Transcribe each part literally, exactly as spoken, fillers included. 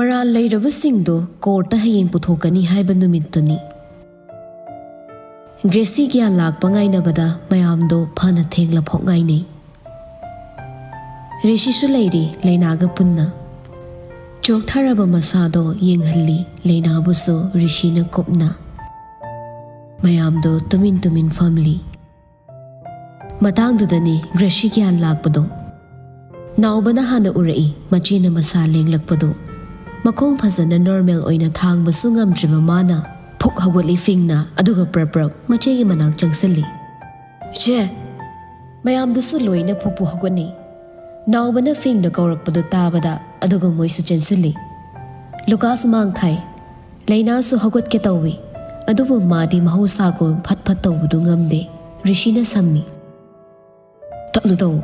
ꯃꯔꯥꯜ ꯂꯩꯔꯕꯁꯤꯡꯗꯨ ꯀꯣꯔꯠꯇ ꯍꯌꯦꯡ ꯄꯨꯊꯣꯛꯀꯅꯤ ꯍꯥꯏꯕ ꯅꯨꯃꯤꯠꯇꯨꯅꯤ꯫ ꯒ꯭ꯔꯦꯁꯤ ꯒ꯭ꯌꯥꯟ ꯂꯥꯛꯄ ꯉꯥꯏꯅꯕꯗ ꯃꯌꯥꯝꯗꯣ ꯐꯅ ꯊꯦꯡꯂꯐꯥꯎ ꯉꯥꯏꯅꯩ꯫ ꯔꯤꯁꯤꯁꯨ ꯂꯩꯔꯤ ꯂꯩꯅꯥꯒ ꯄꯨꯟꯅ꯫ ꯆꯣꯛꯊꯔꯕ ꯃꯁꯥꯗꯣ ꯌꯦꯡꯍꯜꯂꯤ ꯂꯩꯅꯥꯕꯨꯁꯨ ꯔꯤꯁꯤꯅ ꯀꯨꯞꯅ꯫ ꯃꯌꯥꯝꯗꯣ ꯇꯨꯃꯤꯟ ꯇꯨꯃꯤꯟ ꯐꯝꯂꯤ꯫ ꯃꯇꯥꯡꯗꯨꯗꯅꯤ ꯒ꯭ꯔꯦꯁꯤ ꯒ꯭ꯌꯥꯟ ꯂꯥꯛꯄꯗꯣ꯫ ꯅꯥꯎꯕꯅ ꯍꯥꯟꯅ ꯎꯔꯛꯏ ꯃꯆꯦꯅ ꯃꯁꯥ ꯂꯦꯡꯂꯛꯄꯗꯣ꯫ ꯃꯈꯣꯡ ꯐꯖꯅ ꯅꯣꯔꯃꯦꯜ ꯑꯣꯏꯅ ꯊꯥꯡꯕꯁꯨ ꯉꯝꯗ꯭ꯔꯤꯕ ꯃꯥꯅ ꯐꯨꯛ ꯍꯧꯒꯠꯂꯤ ꯐꯤꯡꯅ, ꯑꯗꯨꯒ ꯄ꯭ꯔꯞ ꯄ꯭ꯔꯞ ꯃꯆꯦꯒꯤ ꯃꯅꯥꯛ ꯆꯪꯁꯤꯜꯂꯤ꯫ "ꯏꯆꯦ!" ꯃꯌꯥꯝꯗꯨꯁꯨ ꯂꯣꯏꯅ ꯐꯨꯛꯄꯨ ꯍꯧꯒꯠꯅꯩ꯫ ꯅꯥꯎꯕꯅ ꯐꯤꯡꯅ ꯀꯧꯔꯛꯄꯗꯨ ꯇꯥꯕꯗ, ꯑꯗꯨꯒ ꯃꯣꯏꯁꯨ ꯆꯦꯟꯁꯤꯜꯂꯤ꯫ ꯂꯨꯀꯥꯁ ꯃꯥꯡ ꯊꯥꯏ꯫ ꯂꯩꯅꯥꯁꯨ ꯍꯧꯒꯠꯀꯦ ꯇꯧꯏ, ꯑꯗꯨꯕꯨ ꯃꯥꯗꯤ ꯃꯍꯧꯁꯥꯒꯨꯝ ꯐꯠ ꯐꯠ ꯇꯧꯕꯗꯨ ꯉꯝꯗꯦ꯫ ꯔꯤꯁꯤꯅ ꯁꯝꯃꯤ꯫ "ꯇꯞꯅ ꯇꯧ,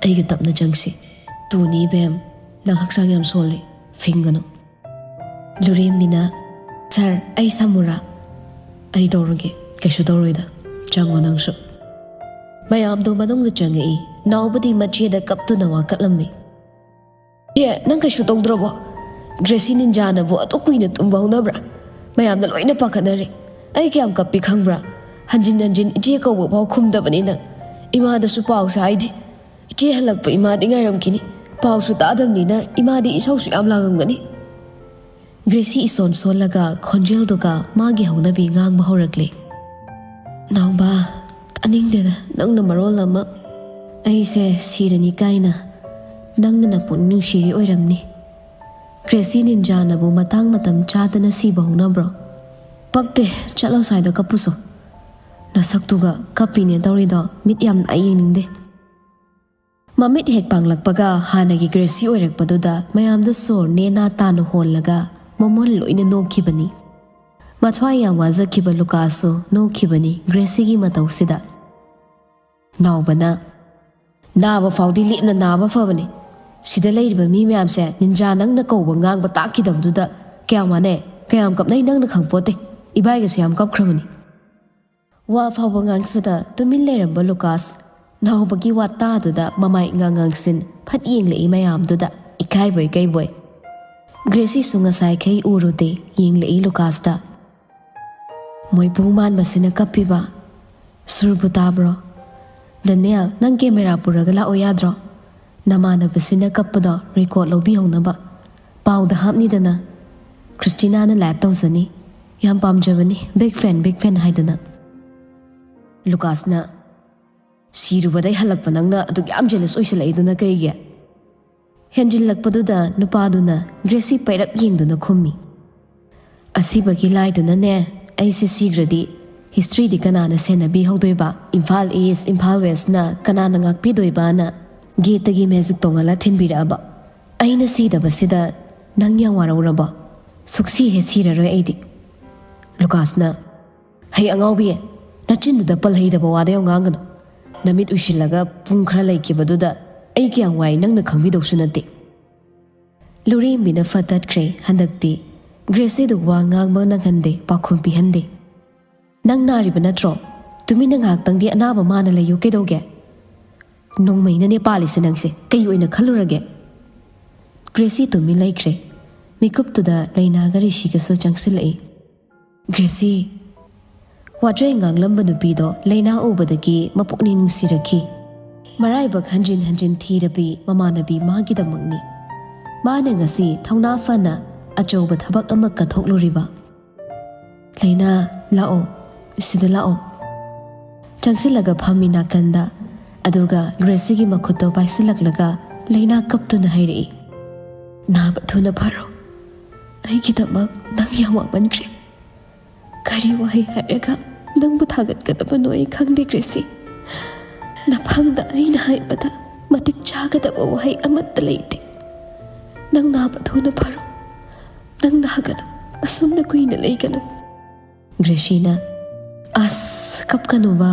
ꯑꯩꯒ ꯇꯞꯅ ꯆꯪꯁꯤ꯫ ꯇꯨꯅꯤ ꯏꯕꯦꯝ, ꯅꯪ ꯍꯛꯆꯥꯡ ꯌꯥꯝ ꯁꯣꯜꯂꯤ, ꯐꯤꯡꯒꯅꯨ꯫" ꯂꯨꯔꯦꯝꯕꯤꯅ, "ꯁꯥꯔ, ꯑꯩ ꯁꯝꯃꯨꯔꯥ?" "ꯑꯩ ꯇꯧꯔꯒꯦ, ꯀꯩꯁꯨ ꯇꯧꯔꯣꯏꯗ, ꯆꯪꯉꯣ ꯅꯪꯁꯨ꯫" ꯃꯌꯥꯝꯗꯣ ꯃꯅꯨꯡꯗ ꯆꯪꯉꯛꯏ꯫ ꯅꯥꯎꯕꯗꯤ ꯃꯆꯦꯗ ꯀꯞꯇꯨꯅ ꯋꯥꯀꯠꯂꯝꯃꯤ꯫ "ꯏꯆꯦ, ꯅꯪ ꯀꯩꯁꯨ ꯇꯧꯗ꯭ꯔꯕꯣ? ꯒ꯭ꯔꯦꯁꯤ ꯅꯤꯟꯖꯥꯅꯕꯨ ꯑꯗꯨꯛ ꯀꯨꯏꯅ ꯇꯨꯝꯕ ꯍꯧꯅꯕ꯭ꯔꯥ? ꯃꯌꯥꯝꯅ ꯂꯣꯏꯅ ꯄꯥꯈꯠꯅꯔꯦ꯫ ꯑꯩ ꯀꯌꯥꯝ ꯀꯞꯄꯤ ꯈꯪꯕ꯭ꯔꯥ? ꯍꯟꯖꯤꯟ ꯍꯟꯖꯤꯟ ꯏꯆꯦ ꯀꯧꯕ ꯐꯥꯎ ꯈꯨꯝꯗꯕꯅꯤ ꯅꯪ꯫ ꯏꯃꯥꯗꯁꯨ ꯄꯥꯎꯁꯦ ꯍꯥꯏꯗꯦ꯫ ꯏꯆꯦ ꯍꯜꯂꯛꯄ ꯏꯃꯥꯗꯤ ꯉꯥꯏꯔꯝꯈꯤꯅꯤ꯫ ꯄꯥꯎꯁꯨ ꯇꯥꯗꯕꯅꯤꯅ ꯏꯃꯥꯗꯤ ꯏꯁꯧꯁꯨ ꯌꯥꯝ ꯂꯥꯡꯉꯝꯒꯅꯤ꯫" ꯒ꯭ꯔꯦꯁꯤ ꯏꯁꯣꯟ ꯁꯣꯜꯂꯒ ꯈꯣꯟꯖꯦꯜꯗꯨꯒ ꯃꯥꯒꯤ ꯍꯧꯅꯕꯤ ꯉꯥꯡꯕ ꯍꯧꯔꯛꯂꯦ꯫ "ꯅꯥꯎꯕ, ꯇꯥꯅꯤꯡꯗꯦꯗ, ꯅꯪꯅ ꯃꯔꯣꯜ ꯑꯃ꯫ ꯑꯩꯁꯦ ꯁꯤꯔꯅꯤ ꯀꯥꯏꯅ ꯅꯪꯅ ꯅꯄꯨꯛꯅꯤꯡ ꯅꯨꯡꯁꯤꯔꯤ ꯑꯣꯏꯔꯝꯅꯤ꯫ ꯒ꯭ꯔꯦꯁꯤ ꯅꯤꯟꯖꯥꯅꯕꯨ ꯃꯇꯥꯡ ꯃꯇꯝ ꯆꯥꯗꯅ ꯁꯤꯕ ꯍꯧꯅꯕ꯭ꯔꯣ? ꯄꯛꯇꯦ, ꯆꯠꯂꯣ ꯁ꯭ꯋꯥꯏꯗ ꯀꯞꯄꯨꯁꯣ꯫ ꯅꯁꯛꯇꯨꯒ ꯀꯞꯄꯤꯅꯦ ꯇꯧꯔꯤꯗꯣ, ꯃꯤꯠ ꯌꯥꯝ ꯅꯥꯏ, ꯌꯦꯡꯅꯤꯡꯗꯦ꯫" ꯃꯃꯤꯠ ꯍꯦꯛ ꯄꯥꯡꯂꯛꯄꯒ ꯍꯥꯟꯅꯒꯤ ꯒ꯭ꯔꯦꯁꯤ ꯑꯣꯏꯔꯛꯄꯗꯨꯗ ꯃꯌꯥꯝꯗꯣ ꯁꯣꯔ ꯅꯦꯅꯥ ꯇꯥꯅ ꯍꯣꯜꯂꯒ ꯃꯃꯣꯟ ꯂꯣꯏꯅ ꯅꯣꯛꯈꯤꯕꯅꯤ꯫ ꯃꯊ꯭ꯋꯥꯏ ꯌꯥꯝ ꯋꯥꯖꯈꯤꯕ ꯂꯨꯀꯥꯁꯁꯨ ꯅꯣꯛꯈꯤꯕꯅꯤ ꯒ꯭ꯔꯦꯁꯤꯒꯤ ꯃꯇꯧꯁꯤꯗ꯫ ꯅꯥꯎꯕꯅ, "ꯅꯥꯕ ꯐꯥꯎꯗꯤ ꯂꯦꯞꯅ ꯅꯥꯕ ꯐꯕꯅꯤ꯫ ꯁꯤꯗ ꯂꯩꯔꯤꯕ ꯃꯤ ꯃꯌꯥꯝꯁꯦ ꯅꯤꯟꯖꯥ ꯅꯪꯅ ꯀꯧꯕ ꯉꯥꯡꯕ ꯇꯥꯛꯈꯤꯗꯕꯗꯨꯗ ꯀꯌꯥꯝ ꯋꯥꯅꯩ, ꯀꯌꯥꯝ ꯀꯞꯅꯩ ꯅꯪꯅ ꯈꯪꯄꯣꯠꯇꯦ꯫ ꯏꯕꯥꯏꯒꯁꯨ ꯌꯥꯝ ꯀꯞꯈ꯭ꯔꯕꯅꯤ꯫" ꯋꯥ ꯐꯥꯎꯕ ꯉꯥꯡꯖꯗ ꯇꯨꯃꯤꯟ ꯂꯩꯔꯝꯕ ꯂꯨꯀꯥꯁ ꯅꯥꯎꯕꯒꯤ ꯋꯥꯇꯥꯗꯨꯗ ꯃꯃꯥꯏ ꯏꯉꯥꯡ ꯉꯥꯡꯁꯤꯟ ꯐꯠ ꯌꯦꯡꯂꯛꯏ ꯃꯌꯥꯝꯗꯨꯗ, ꯏꯀꯥꯏꯕꯣꯏ ꯀꯩꯕꯣꯏ꯫ ꯒ꯭ꯔꯦꯁꯤꯁꯨ ꯉꯁꯥꯏꯈꯩ ꯎꯔꯨꯗꯦ, ꯌꯦꯡꯂꯛꯏ ꯂꯨꯀꯥꯁꯇ꯫ ꯃꯣꯏꯕꯨꯡ ꯃꯥꯟꯕꯁꯤꯅ ꯀꯞꯄꯤꯕ꯫ ꯁꯨꯔꯕꯨ ꯇꯥꯕ꯭ꯔꯣ? ꯗꯅꯤꯌꯦꯜ, ꯅꯪ ꯀꯦꯃꯦꯔꯥ ꯄꯨꯔꯒ ꯂꯥꯛꯑꯣ ꯌꯥꯗ꯭ꯔꯣ? ꯅꯃꯥꯟꯅꯕꯁꯤꯅ ꯀꯞꯄꯗꯣ ꯔꯦꯀꯣꯔꯗ ꯂꯧꯕꯤꯍꯧꯅꯕ꯫ ꯄꯥꯎꯗ ꯍꯥꯞꯅꯤꯗꯅ꯫ ꯈ꯭ꯔꯤꯁꯇꯤꯅꯥꯅ ꯂꯥꯏꯚ ꯇꯧꯖꯅꯤ꯫ ꯌꯥꯝ ꯄꯥꯝꯖꯕꯅꯤ, ꯕꯤꯒ ꯐꯦꯟ, ꯕꯤꯒ ꯐꯦꯟ ꯍꯥꯏꯗꯅ꯫ ꯂꯨꯀꯥꯁꯅ, "ꯁꯤꯔꯨꯕꯗꯩ ꯍꯜꯂꯛꯄ ꯅꯪꯅ ꯑꯗꯨꯛ ꯌꯥꯝ ꯖꯦꯂꯁ ꯑꯣꯏꯁꯤꯜꯂꯛꯏꯗꯨꯅ ꯀꯩꯒꯤ?" ꯍꯦꯟꯖꯤꯜꯂꯛꯄꯗꯨꯗ ꯅꯨꯄꯥꯗꯨꯅ ꯒ꯭ꯔꯦꯁꯤ ꯄꯩꯔꯞ ꯌꯦꯡꯗꯨꯅ ꯈꯨꯝꯃꯤ꯫ "ꯑꯁꯤꯕꯒꯤ ꯂꯥꯏꯗꯨꯅꯅꯦ, ꯑꯩꯁꯦ ꯁꯤꯈ꯭ꯔꯗꯤ ꯍꯤꯁꯇ꯭ꯔꯤꯗꯤ ꯀꯅꯥꯅ ꯁꯦꯟꯅꯕꯤꯍꯧꯗꯣꯏꯕ? ꯏꯝꯐꯥꯜ ꯏꯁ, ꯏꯝꯐꯥꯜ ꯋꯦꯁꯅ ꯀꯅꯥꯅ ꯉꯥꯛꯄꯤꯗꯣꯏꯕꯅ ꯒꯦꯠꯇꯒꯤ ꯃꯦꯖꯤꯛ ꯇꯣꯡꯍꯜꯂ ꯊꯤꯟꯕꯤꯔꯛꯑꯕ? ꯑꯩꯅ ꯁꯤꯗꯕꯁꯤꯗ ꯅꯪ ꯌꯥꯝ ꯋꯥꯔꯧꯔꯕꯣ? ꯁꯨꯛꯁꯤ ꯍꯦꯛ ꯁꯤꯔꯔꯣꯏ ꯑꯩꯗꯤ꯫" ꯂꯨꯀꯥꯁꯅ, "ꯍꯩ ꯑꯉꯥꯎꯕꯤ, ꯅꯆꯤꯟꯗꯨꯗ ꯄꯜꯍꯩꯗꯕ ꯋꯥꯗ ꯌꯥꯝ ꯉꯥꯡꯒꯅꯨ꯫ ꯅꯃꯤꯠ ꯎꯏꯁꯤꯜꯂꯒ ꯄꯨꯡ ꯈꯔ ꯂꯩꯈꯤꯕꯗꯨꯗ ꯑꯩ ꯀꯌꯥꯝ ꯋꯥꯏ ꯅꯪꯅ ꯈꯪꯕꯤꯗꯧꯁꯨ ꯅꯠꯇꯦ꯫" ꯂꯨꯔꯦꯝꯕꯤꯅ ꯐꯠ ꯇꯠꯈ꯭ꯔꯦ꯫ ꯍꯟꯗꯛꯇꯤ ꯒ꯭ꯔꯦꯁꯤꯗ ꯋꯥ ꯉꯥꯡꯕ ꯅꯪꯍꯟꯗꯦ, ꯄꯥꯎꯈꯨꯝ ꯄꯤꯍꯟꯗꯦ꯫ "ꯅꯪ ꯅꯥꯔꯤꯕ ꯅꯠꯇ꯭ꯔꯣ? ꯇꯨꯃꯤꯟꯅ ꯉꯥꯏꯍꯥꯛꯇꯪꯗꯤ ꯑꯅꯥꯕ ꯃꯥꯅ ꯂꯩꯌꯨ ꯀꯩꯗꯧꯒꯦ? ꯅꯣꯡꯃꯩꯅꯅꯦ ꯄꯥꯜꯂꯤꯁꯦ ꯅꯪꯁꯦ, ꯀꯩ ꯑꯣꯏꯅ ꯈꯜꯂꯨꯔꯒꯦ?" ꯒ꯭ꯔꯦꯁꯤ ꯇꯨꯃꯤꯟ ꯂꯩꯈ꯭ꯔꯦ꯫ ꯃꯤꯀꯨꯞꯇꯨꯗ ꯂꯩꯅꯥꯒ ꯔꯤꯁꯤꯒꯁꯨ ꯆꯪꯁꯤꯜꯂꯛꯏ꯫ "ꯒ꯭ꯔꯦꯁꯤ꯫" ꯋꯥꯆꯣꯏ ꯉꯥꯡꯂꯝꯕ ꯅꯨꯄꯤꯗꯣ ꯂꯩꯅꯥ ꯎꯕꯗꯒꯤ ꯃꯄꯨꯛꯅꯤꯡ ꯅꯨꯡꯁꯤꯔꯛꯈꯤ꯫ ꯃꯔꯥꯏꯕꯛ ꯍꯟꯖꯤꯟ ꯍꯟꯖꯤꯟ ꯊꯤꯔꯕꯤ ꯃꯃꯥꯟꯅꯕꯤ ꯃꯥꯒꯤꯗꯃꯛꯅꯤ꯫ ꯃꯥꯅ ꯉꯁꯤ ꯊꯧꯅꯥ ꯐꯅ ꯑꯆꯧꯕ ꯊꯕꯛ ꯑꯃ ꯀꯠꯊꯣꯛꯂꯨꯔꯤꯕ꯫ "ꯂꯩꯅꯥ, ꯂꯥꯛꯑꯣ, ꯁꯤꯗ ꯂꯥꯛꯑꯣ꯫" ꯆꯪꯁꯤꯜꯂꯒ ꯐꯝꯃꯤ ꯅꯥꯀꯟꯗ꯫ ꯑꯗꯨꯒ ꯒ꯭ꯔꯦꯁꯤꯒꯤ ꯃꯈꯨꯠꯇꯣ ꯄꯥꯏꯁꯤꯜꯂꯛꯂꯒ ꯂꯩꯅꯥ ꯀꯞꯇꯨꯅ ꯍꯥꯏꯔꯛꯏ, "ꯅꯥꯕ ꯊꯨꯅ ꯐꯔꯣ꯫ ꯑꯩꯒꯤꯗꯃꯛ ꯅꯪ ꯌꯥꯝ ꯋꯥꯃꯟꯈ꯭ꯔꯦ꯫ ꯀꯔꯤ ꯋꯥꯍꯩ ꯍꯥꯏꯔꯒ ꯅꯪꯕꯨ ꯊꯥꯒꯠꯀꯗꯕꯅꯣ ꯑꯩ ꯈꯪꯗꯦ, ꯒ꯭ꯔꯦꯁꯤ꯫ ꯅꯐꯝꯗ ꯑꯩꯅ ꯍꯥꯏꯕꯗ ꯃꯇꯤꯛ ꯆꯥꯒꯗꯕ ꯋꯥꯍꯩ ꯑꯃꯠꯇ ꯂꯩꯇꯦ꯫ ꯅꯪ ꯅꯥꯕ ꯊꯨꯅ ꯐꯔꯣ꯫ ꯅꯪ ꯅꯥꯒꯅꯨ, ꯑꯁꯨꯝꯅ ꯀꯨꯏꯅ ꯂꯩꯒꯅꯨ꯫" ꯒ꯭ꯔꯦꯁꯤꯅ, "ꯑꯁ, ꯀꯞꯀꯅꯨꯕ꯫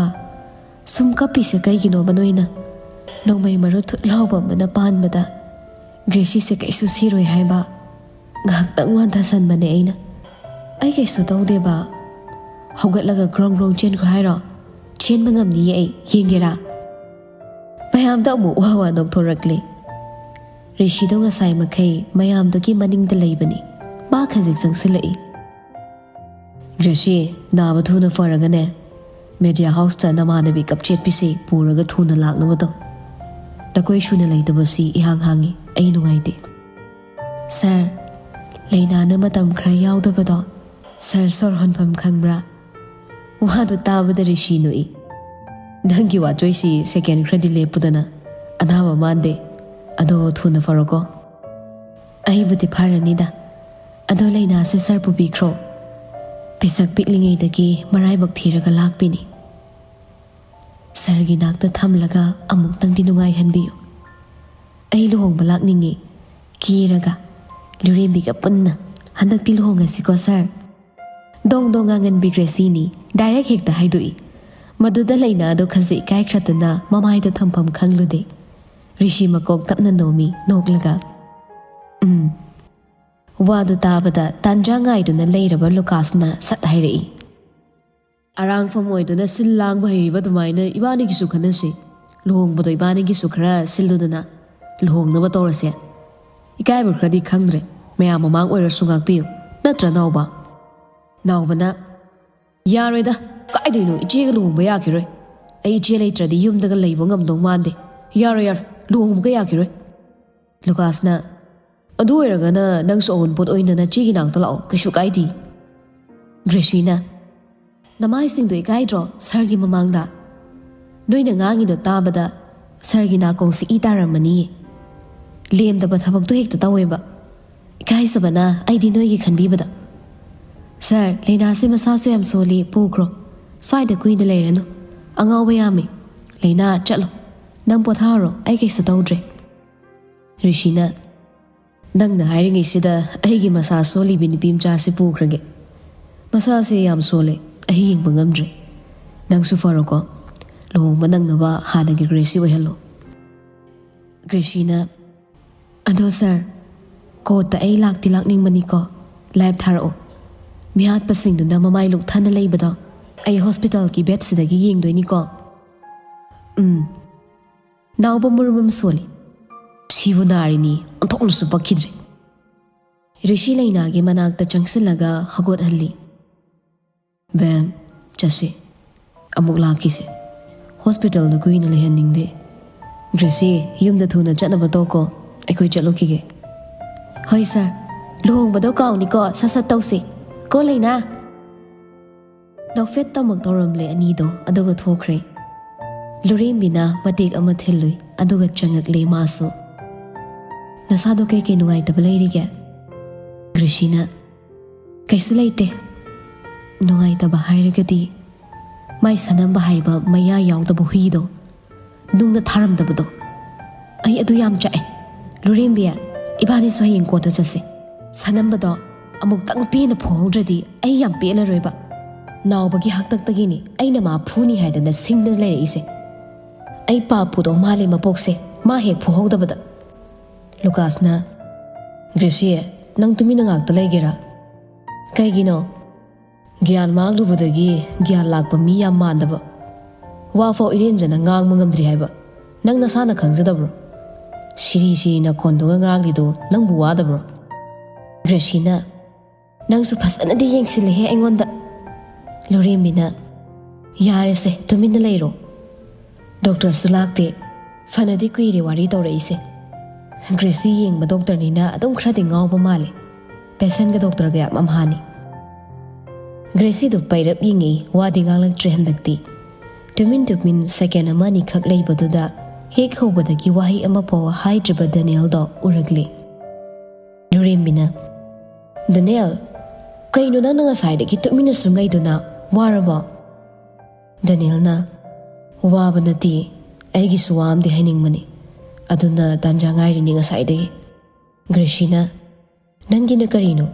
ꯁꯨꯝ ꯀꯞꯄꯤꯁꯦ ꯀꯩꯒꯤꯅꯣꯕ ꯅꯣꯏꯅ?" ꯅꯣꯡꯃꯩ ꯃꯔꯨ ꯊꯨꯠ ꯂꯥꯎꯕ ꯑꯃꯅ ꯄꯥꯟꯕꯗ ꯒ꯭ꯔꯦꯁꯤꯁꯦ ꯀꯩꯁꯨ ꯁꯤꯔꯣꯏ ꯍꯥꯏꯕ꯫ ꯉꯥꯏꯍꯥꯛꯇꯪ ꯋꯥꯟꯊꯁꯟꯕꯅꯦ ꯑꯩꯅ꯫ "ꯑꯩ ꯀꯩꯁꯨ ꯇꯧꯗꯦꯕ꯫ ꯍꯧꯒꯠꯂꯒ ꯒ꯭ꯔꯣꯡ ꯒ꯭ꯔꯣꯡ ꯆꯦꯟꯈ꯭ꯔꯣ ꯍꯥꯏꯔꯣ? ꯆꯦꯟꯕ ꯉꯝꯅꯤꯌꯦ ꯑꯩ, ꯌꯦꯡꯒꯦꯔꯥ?" ꯃꯌꯥꯝꯗ ꯑꯃꯨꯛ ꯋꯥ ꯋꯥ ꯅꯣꯛꯊꯣꯔꯛꯂꯦ꯫ ꯔꯤꯁꯤꯗꯣ ꯉꯁꯥꯏ ꯃꯈꯩ ꯃꯌꯥꯝꯗꯨꯒꯤ ꯃꯅꯤꯡꯗ ꯂꯩꯕꯅꯤ꯫ ꯃꯥ ꯈꯖꯤꯛ ꯆꯪꯁꯤꯜꯂꯛꯏ꯫ "ꯒ꯭ꯔꯦꯁꯤ, ꯅꯥꯕ ꯊꯨꯅ ꯐꯔꯒꯅꯦ, ꯃꯦꯗꯤꯌꯥ ꯍꯥꯎꯁꯇ ꯅꯃꯥꯟꯅꯕꯤ ꯀꯞ ꯆꯦꯠꯄꯤꯁꯦ ꯄꯨꯔꯒ ꯊꯨꯅ ꯂꯥꯛꯅꯕ ꯇꯧ꯫ ꯅꯈꯣꯏ ꯁꯨꯅ ꯂꯩꯇꯕꯁꯤ ꯏꯍꯥꯡ ꯍꯥꯡꯉꯤ, ꯑꯩ ꯅꯨꯡꯉꯥꯏꯇꯦ꯫" "ꯁꯥꯔ, ꯂꯩꯅꯥꯅ ꯃꯇꯝ ꯈꯔ ꯌꯥꯎꯗꯕꯗꯣ ꯁꯥꯔ ꯁꯣꯔ ꯍꯣꯟꯐꯝ ꯈꯪꯕ꯭ꯔꯥ?" ꯋꯥꯗꯨ ꯇꯥꯕꯗ ꯔꯤꯁꯤ ꯅꯣꯛꯏ꯫ "ꯅꯪꯒꯤ ꯋꯥꯆꯣꯏꯁꯤ ꯁꯦꯀꯦꯟ ꯈꯔꯗꯤ ꯂꯦꯞꯄꯨꯗꯅ, ꯑꯅꯥꯕ ꯃꯥꯟꯗꯦ꯫ ꯑꯗꯣ ꯊꯨꯅ ꯐꯔꯣꯀꯣ꯫" "ꯑꯩꯕꯨꯗꯤ ꯐꯔꯅꯤꯗ꯫ ꯑꯗꯣ ꯂꯩꯅꯥꯁꯦ ꯁꯥꯔ ꯄꯨꯕꯤꯈ꯭ꯔꯣ꯫ ꯄꯤꯁꯛ ꯄꯤꯛꯂꯤꯉꯩꯗꯒꯤ ꯃꯔꯥꯏꯕꯛ ꯊꯤꯔꯒ ꯂꯥꯛꯄꯤꯅꯤ꯫ ꯁꯥꯔꯒꯤ ꯅꯥꯛꯇ ꯊꯝꯂꯒ ꯑꯃꯨꯛꯇꯪꯗꯤ ꯅꯨꯡꯉꯥꯏꯍꯟꯕꯤꯌꯨ꯫ ꯑꯩ ꯂꯨꯍꯣꯡꯕ ꯂꯥꯛꯅꯤꯡꯉꯤ, ꯀꯦꯔꯒ, ꯂꯨꯔꯦꯝꯕꯤꯒ ꯄꯨꯟꯅ꯫ ꯍꯟꯗꯛꯇꯤ ꯂꯨꯍꯣꯡꯉꯁꯤꯀꯣ ꯁꯥꯔ꯫" ꯗꯣꯡ ꯗꯣꯡ ꯉꯥꯡꯍꯟꯕꯤ ꯒ꯭ꯔꯦꯁꯤꯅꯤ, ꯗꯥꯏꯔꯦꯛ ꯍꯦꯛꯇ ꯍꯥꯏꯗꯣꯛꯏ꯫ ꯃꯗꯨꯗ ꯂꯩꯅꯥꯗꯣ ꯈꯖꯤꯛ ꯏꯀꯥꯏꯈ꯭ꯔꯗꯅ ꯃꯃꯥꯏꯗꯣ ꯊꯝꯐꯝ ꯈꯪꯂꯨꯗꯦ꯫ ꯔꯤꯁꯤ ꯃꯀꯣꯛ ꯇꯞꯅ ꯅꯣꯝꯃꯤ, ꯅꯣꯛꯂꯒ, "ꯎꯝ꯫" ꯋꯥꯗꯨ ꯇꯥꯕꯗ ꯇꯥꯟꯖꯥ ꯉꯥꯏꯗꯨꯅ ꯂꯩꯔꯕ ꯂꯨꯀꯥꯁꯅ ꯁꯠ ꯍꯥꯏꯔꯛꯏ꯫ "ꯑꯔꯥꯡꯐꯝ ꯑꯣꯏꯗꯨꯅ ꯁꯤꯜ ꯂꯥꯡꯕ ꯍꯩꯔꯤꯕ ꯑꯗꯨꯃꯥꯏꯅ ꯏꯕꯥꯅꯤꯒꯤꯁꯨ ꯈꯟꯅꯁꯤ꯫ ꯂꯨꯍꯣꯡꯕꯗꯣ ꯏꯕꯥꯅꯤꯒꯤꯁꯨ ꯈꯔ ꯁꯤꯜꯂꯨꯗꯅ ꯂꯨꯍꯣꯡꯅꯕ ꯇꯧꯔꯁꯦ꯫ ꯏꯀꯥꯏꯕ ꯈꯔꯗꯤ ꯈꯪꯗ꯭ꯔꯦ, ꯃꯌꯥꯝ ꯃꯃꯥꯡ ꯑꯣꯏꯔꯁꯨ ꯉꯥꯛꯄꯤꯌꯨ, ꯅꯠꯇ꯭ꯔ ꯅꯥꯎꯕ?" ꯅꯥꯎꯕꯅ, "ꯌꯥꯔꯣꯏꯗ, ꯀꯥꯏꯗꯩꯅꯣ, ꯏꯆꯦꯒ ꯂꯨꯍꯣꯡꯕ ꯌꯥꯈꯤꯔꯣꯏ꯫ ꯑꯩ ꯏꯆꯦ ꯂꯩꯇ꯭ꯔꯗꯤ ꯌꯨꯝꯗꯒ ꯂꯩꯕ ꯉꯝꯗꯧ ꯃꯥꯟꯗꯦ꯫ ꯌꯥꯔꯣꯏ, ꯌꯥꯔꯣꯏ, ꯂꯨꯍꯣꯡꯕꯒ ꯌꯥꯈꯤꯔꯣꯏ꯫" ꯂꯨꯀꯥꯁꯅ, "ꯑꯗꯨ ꯑꯣꯏꯔꯒꯅ ꯅꯪꯁꯨ ꯑꯋꯨꯟꯄꯣꯠ ꯑꯣꯏꯅ ꯅꯆꯦꯒꯤ ꯅꯥꯛꯇ ꯂꯥꯛꯑꯣ, ꯀꯩꯁꯨ ꯀꯥꯏꯗꯦ꯫" ꯒ꯭ꯔꯦꯁꯤꯅ, "ꯅꯃꯥꯏꯁꯤꯡꯗꯣ ꯏꯀꯥꯏꯗ꯭ꯔꯣ ꯁꯥꯔꯒꯤ ꯃꯃꯥꯡꯗ? ꯅꯣꯏꯅ ꯉꯥꯡꯉꯤꯗꯣ ꯇꯥꯕꯗ ꯁꯥꯔꯒꯤ ꯅꯥꯀꯣꯡꯁꯤ ꯏ ꯇꯥꯔꯝꯃꯅꯤꯌꯦ꯫ ꯂꯦꯝꯗꯕ ꯊꯕꯛꯇꯣ ꯍꯦꯛꯇ ꯇꯧꯋꯦꯕ꯫ ꯏꯀꯥꯏꯖꯕꯅ ꯑꯩꯗꯤ ꯅꯣꯏꯒꯤ ꯈꯟꯕꯤꯕꯗ꯫ ꯁꯥꯔ, ꯂꯩꯅꯥꯁꯦ ꯃꯁꯥꯁꯨ ꯌꯥꯝ ꯁꯣꯜꯂꯤ, ꯄꯨꯈ꯭ꯔꯣ꯫ ꯁ꯭ꯋꯥꯏꯗ ꯀꯨꯏꯅ ꯂꯩꯔꯅꯨ꯫ ꯑꯉꯥꯎꯕ ꯌꯥꯝꯃꯤ꯫ ꯂꯩꯅꯥ, ꯆꯠꯂꯣ꯫ ꯅꯪ ꯄꯣꯊꯥꯔꯣ, ꯑꯩ ꯀꯩꯁꯨ ꯇꯧꯗ꯭ꯔꯦ꯫" ꯔꯤꯁꯤꯅ, "ꯅꯪꯅ ꯍꯥꯏꯔꯤꯉꯩꯁꯤꯗ ꯑꯩꯒꯤ ꯃꯁꯥ ꯁꯣꯜꯂꯤꯕꯤ ꯅꯨꯄꯤ ꯃꯆꯥꯁꯤ ꯄꯨꯈ꯭ꯔꯒꯦ꯫ ꯃꯁꯥꯁꯦ ꯌꯥꯝ ꯁꯣꯜꯂꯦ, ꯑꯩ ꯌꯦꯡꯕ ꯉꯝꯗ꯭ꯔꯦ꯫ ꯅꯪꯁꯨ ꯐꯔꯣꯀꯣ, ꯂꯨꯍꯣꯡꯕ ꯅꯪꯅꯕ ꯍꯥꯟꯅꯒꯤ ꯒ꯭ꯔꯦꯁꯤ ꯑꯣꯏꯍꯜꯂꯣ꯫" ꯒ꯭ꯔꯦꯁꯤꯅ, "ꯑꯗꯣ ꯁꯥꯔ, ꯀꯣꯔꯠꯇ ꯑꯩ ꯂꯥꯛꯇꯤ ꯂꯥꯛꯅꯤꯡꯕꯅꯤꯀꯣ, ꯂꯥꯏꯚ ꯊꯥꯔꯛꯑꯣ꯫ ꯃꯤꯍꯥꯠꯄꯁꯤꯡꯗꯨꯅ ꯃꯃꯥꯏ ꯂꯨꯛꯊꯅ ꯂꯩꯕꯗꯣ ꯑꯩ ꯍꯣꯁꯄꯤꯇꯥꯜꯒꯤ ꯕꯦꯗꯁꯤꯗꯒꯤ ꯌꯦꯡꯗꯣꯏꯅꯤꯀꯣ꯫" "ꯎꯝ꯫" ꯅꯥꯎꯕ ꯃꯔꯨꯝ ꯑꯃ ꯁꯣꯜꯂꯤ꯫ "ꯁꯤ ꯁꯤꯕꯨ ꯅꯥꯔꯤꯅꯤ, ꯑꯣꯟꯊꯣꯛꯅꯁꯨ ꯄꯛꯈꯤꯗ꯭ꯔꯦ꯫ ꯔꯤꯁꯤ ꯂꯩꯅꯥꯒꯤ ꯃꯅꯥꯛꯇ ꯆꯪꯁꯤꯜꯂꯒ ꯍꯧꯒꯠꯍꯜꯂꯤ꯫ "ꯕꯦꯝ, ꯆꯠꯁꯤ꯫ ꯑꯃꯨꯛ ꯂꯥꯛꯈꯤꯁꯤ꯫ ꯍꯣꯁꯄꯤꯇꯥꯜꯗ ꯀꯨꯏꯅ ꯂꯩꯍꯟꯅꯤꯡꯗꯦ꯫ ꯒ꯭ꯔꯦꯁꯤ, ꯌꯨꯝꯗ ꯊꯨꯅ ꯆꯠꯅꯕ ꯇꯧꯀꯣ꯫ ꯑꯩꯈꯣꯏ ꯆꯠꯂꯨꯈꯤꯒꯦ꯫" "ꯍꯣꯏ ꯁꯥꯔ꯫ ꯂꯨꯍꯣꯡꯕꯗꯣ ꯀꯥꯎꯅꯤꯀꯣ, ꯁꯠ ꯁꯠ ꯇꯧꯁꯤ꯫ ꯀꯣ ꯂꯩꯅꯥ?" ꯅꯣꯛꯐꯦꯠ ꯇꯧꯃꯛ ꯇꯧꯔꯝꯂꯦ ꯑꯅꯤꯗꯣ, ꯑꯗꯨꯒ ꯊꯣꯛꯈ꯭ꯔꯦ꯫ ꯂꯨꯔꯦꯝꯕꯤꯅ ꯃꯇꯦꯛ ꯑꯃ ꯊꯤꯜꯂꯨꯏ, ꯑꯗꯨꯒ ꯆꯪꯉꯛꯂꯦ ꯃꯥꯁꯨ꯫ "ꯅꯁꯥꯗꯣ ꯀꯩꯀꯩ ꯅꯨꯡꯉꯥꯏꯇꯕ ꯂꯩꯔꯤꯒꯦ?" ꯒ꯭ꯔꯦꯁꯤꯅ, "ꯀꯩꯁꯨ ꯂꯩꯇꯦ꯫ ꯅꯨꯡꯉꯥꯏꯇꯕ ꯍꯥꯏꯔꯒꯗꯤ ꯃꯥꯏ ꯁꯅꯝꯕ ꯍꯥꯏꯕ ꯃꯌꯥ ꯌꯥꯎꯗꯕ ꯍꯨꯏꯗꯣ, ꯅꯨꯡꯅ ꯊꯥꯔꯝꯗꯕꯗꯣ, ꯑꯩ ꯑꯗꯨ ꯌꯥꯝ ꯆꯥꯛꯑꯦ꯫ ꯂꯨꯔꯦꯝꯕꯤ, ꯏꯕꯥꯅꯤꯁꯨ ꯍꯌꯦꯡ ꯀꯣꯟꯅ ꯆꯠꯁꯦ꯫ ꯁꯅꯝꯕꯗꯣ ꯑꯃꯨꯛꯇꯪ ꯄꯦꯟꯅ ꯐꯨꯍꯧꯗ꯭ꯔꯗꯤ ꯑꯩ ꯌꯥꯝ ꯄꯦꯜꯂꯔꯣꯏꯕ꯫ ꯅꯥꯎꯕꯒꯤ ꯍꯥꯛꯇꯛꯇꯒꯤꯅꯤ ꯑꯩꯅ ꯃꯥ ꯐꯨꯅꯤ ꯍꯥꯏꯗꯅ ꯁꯤꯡꯗꯨꯅ ꯂꯩꯔꯛꯏꯁꯦ꯫ ꯑꯩ ꯄꯥꯞ ꯄꯨꯗꯧ ꯃꯥꯜꯂꯦ ꯃꯄꯣꯛꯁꯦ, ꯃꯥ ꯍꯦꯛ ꯐꯨꯍꯧꯗꯕꯗ꯫" ꯂꯨꯀꯥꯁꯅ, "ꯒ꯭ꯔꯦꯁꯤ, ꯅꯪ ꯇꯨꯃꯤꯟꯅ ꯉꯥꯛꯇ ꯂꯩꯒꯦꯔꯥ?" "ꯀꯩꯒꯤꯅꯣ?" "ꯒ꯭ꯌꯥꯟ ꯃꯥꯡꯂꯨꯕꯗꯒꯤ ꯒ꯭ꯌꯥꯟ ꯂꯥꯛꯄ ꯃꯤ ꯌꯥꯝ ꯃꯥꯟꯗꯕ, ꯋꯥꯐꯥꯎ ꯏꯔꯦꯟꯖꯅ ꯉꯥꯡꯕ ꯉꯝꯗ꯭ꯔꯤ ꯍꯥꯏꯕ ꯅꯪ ꯅꯁꯥꯅ ꯈꯪꯖꯗꯕ꯭ꯔꯣ? ꯁꯤꯔꯤ ꯁꯤꯔꯤ ꯅꯈꯣꯟꯗꯨꯒ ꯉꯥꯡꯂꯤꯗꯣ ꯅꯪꯕꯨ ꯋꯥꯗꯕ꯭ꯔꯣ?" ꯒ꯭ꯔꯦꯁꯤꯅ, "ꯅꯪꯁꯨ ꯐꯖꯅꯗꯤ ꯌꯦꯡꯁꯤꯜꯂꯦꯍꯦ ꯑꯩꯉꯣꯟꯗ꯫" ꯂꯨꯔꯦꯝꯕꯤꯅ, "ꯌꯥꯔꯦꯁꯦ, ꯇꯨꯃꯤꯟꯅ ꯂꯩꯔꯣ꯫ ꯗꯣꯛꯇꯔꯁꯨ ꯂꯥꯛꯇꯦ꯫ ꯐꯅꯗꯤ ꯀꯨꯏꯔꯦ ꯋꯥꯔꯤ ꯇꯧꯔꯛꯏꯁꯦ꯫" ꯒ꯭ꯔꯦꯁꯤ ꯌꯦꯡꯕ ꯗꯣꯛꯇꯔꯅꯤꯅ ꯑꯗꯨꯝ ꯈꯔꯗꯤ ꯉꯥꯎꯕ ꯃꯥꯜꯂꯦ꯫ ꯄꯦꯁꯦꯟꯒ ꯗꯣꯛꯇꯔꯒ ꯌꯥꯝ ꯑꯝꯍꯥꯅꯤ꯫ ꯒ꯭ꯔꯦꯁꯤꯗꯨ ꯄꯩꯔꯞ ꯌꯦꯡꯉꯛꯏ, ꯋꯥꯗꯤ ꯉꯥꯡꯂꯛꯇ꯭ꯔꯦ ꯍꯟꯗꯛꯇꯤ꯫ ꯇꯨꯃꯤꯟ ꯇꯨꯃꯤꯟ ꯁꯦꯀꯦꯟ ꯑꯃ ꯑꯅꯤꯈꯛ ꯂꯩꯕꯗꯨꯗ ꯍꯦꯛ ꯍꯧꯕꯗꯒꯤ ꯋꯥꯍꯩ ꯑꯃꯐꯥꯎ ꯍꯥꯏꯗ꯭ꯔꯤꯕ ꯗꯦꯅꯤꯌꯦꯜꯗꯣ ꯎꯔꯛꯂꯦ꯫ ꯂꯨꯔꯦꯝꯕꯤꯅ, "ꯗꯦꯅꯤꯌꯦꯜ, ꯀꯩꯅꯣ ꯅꯪꯅ ꯉꯁꯥꯏꯗꯒꯤ ꯇꯨꯃꯤꯟꯅ ꯁꯨꯝ ꯂꯩꯗꯨꯅ? ꯋꯥꯔꯕꯣ?" ꯗꯦꯅꯤꯌꯦꯜꯅ, "ꯋꯥꯕ ꯅꯠꯇꯦ, ꯑꯩꯒꯤꯁꯨ ꯋꯥ ꯑꯃꯗꯤ ꯍꯥꯏꯅꯤꯡꯕꯅꯤ꯫ ꯑꯗꯨꯅ ꯇꯥꯟꯖꯥ ꯉꯥꯏꯔꯤꯅꯤ ꯉꯁꯥꯏꯗꯒꯤ꯫" ꯒ꯭ꯔꯦꯁꯤꯅ, "ꯅꯪꯒꯤꯅ ꯀꯔꯤꯅꯣ?"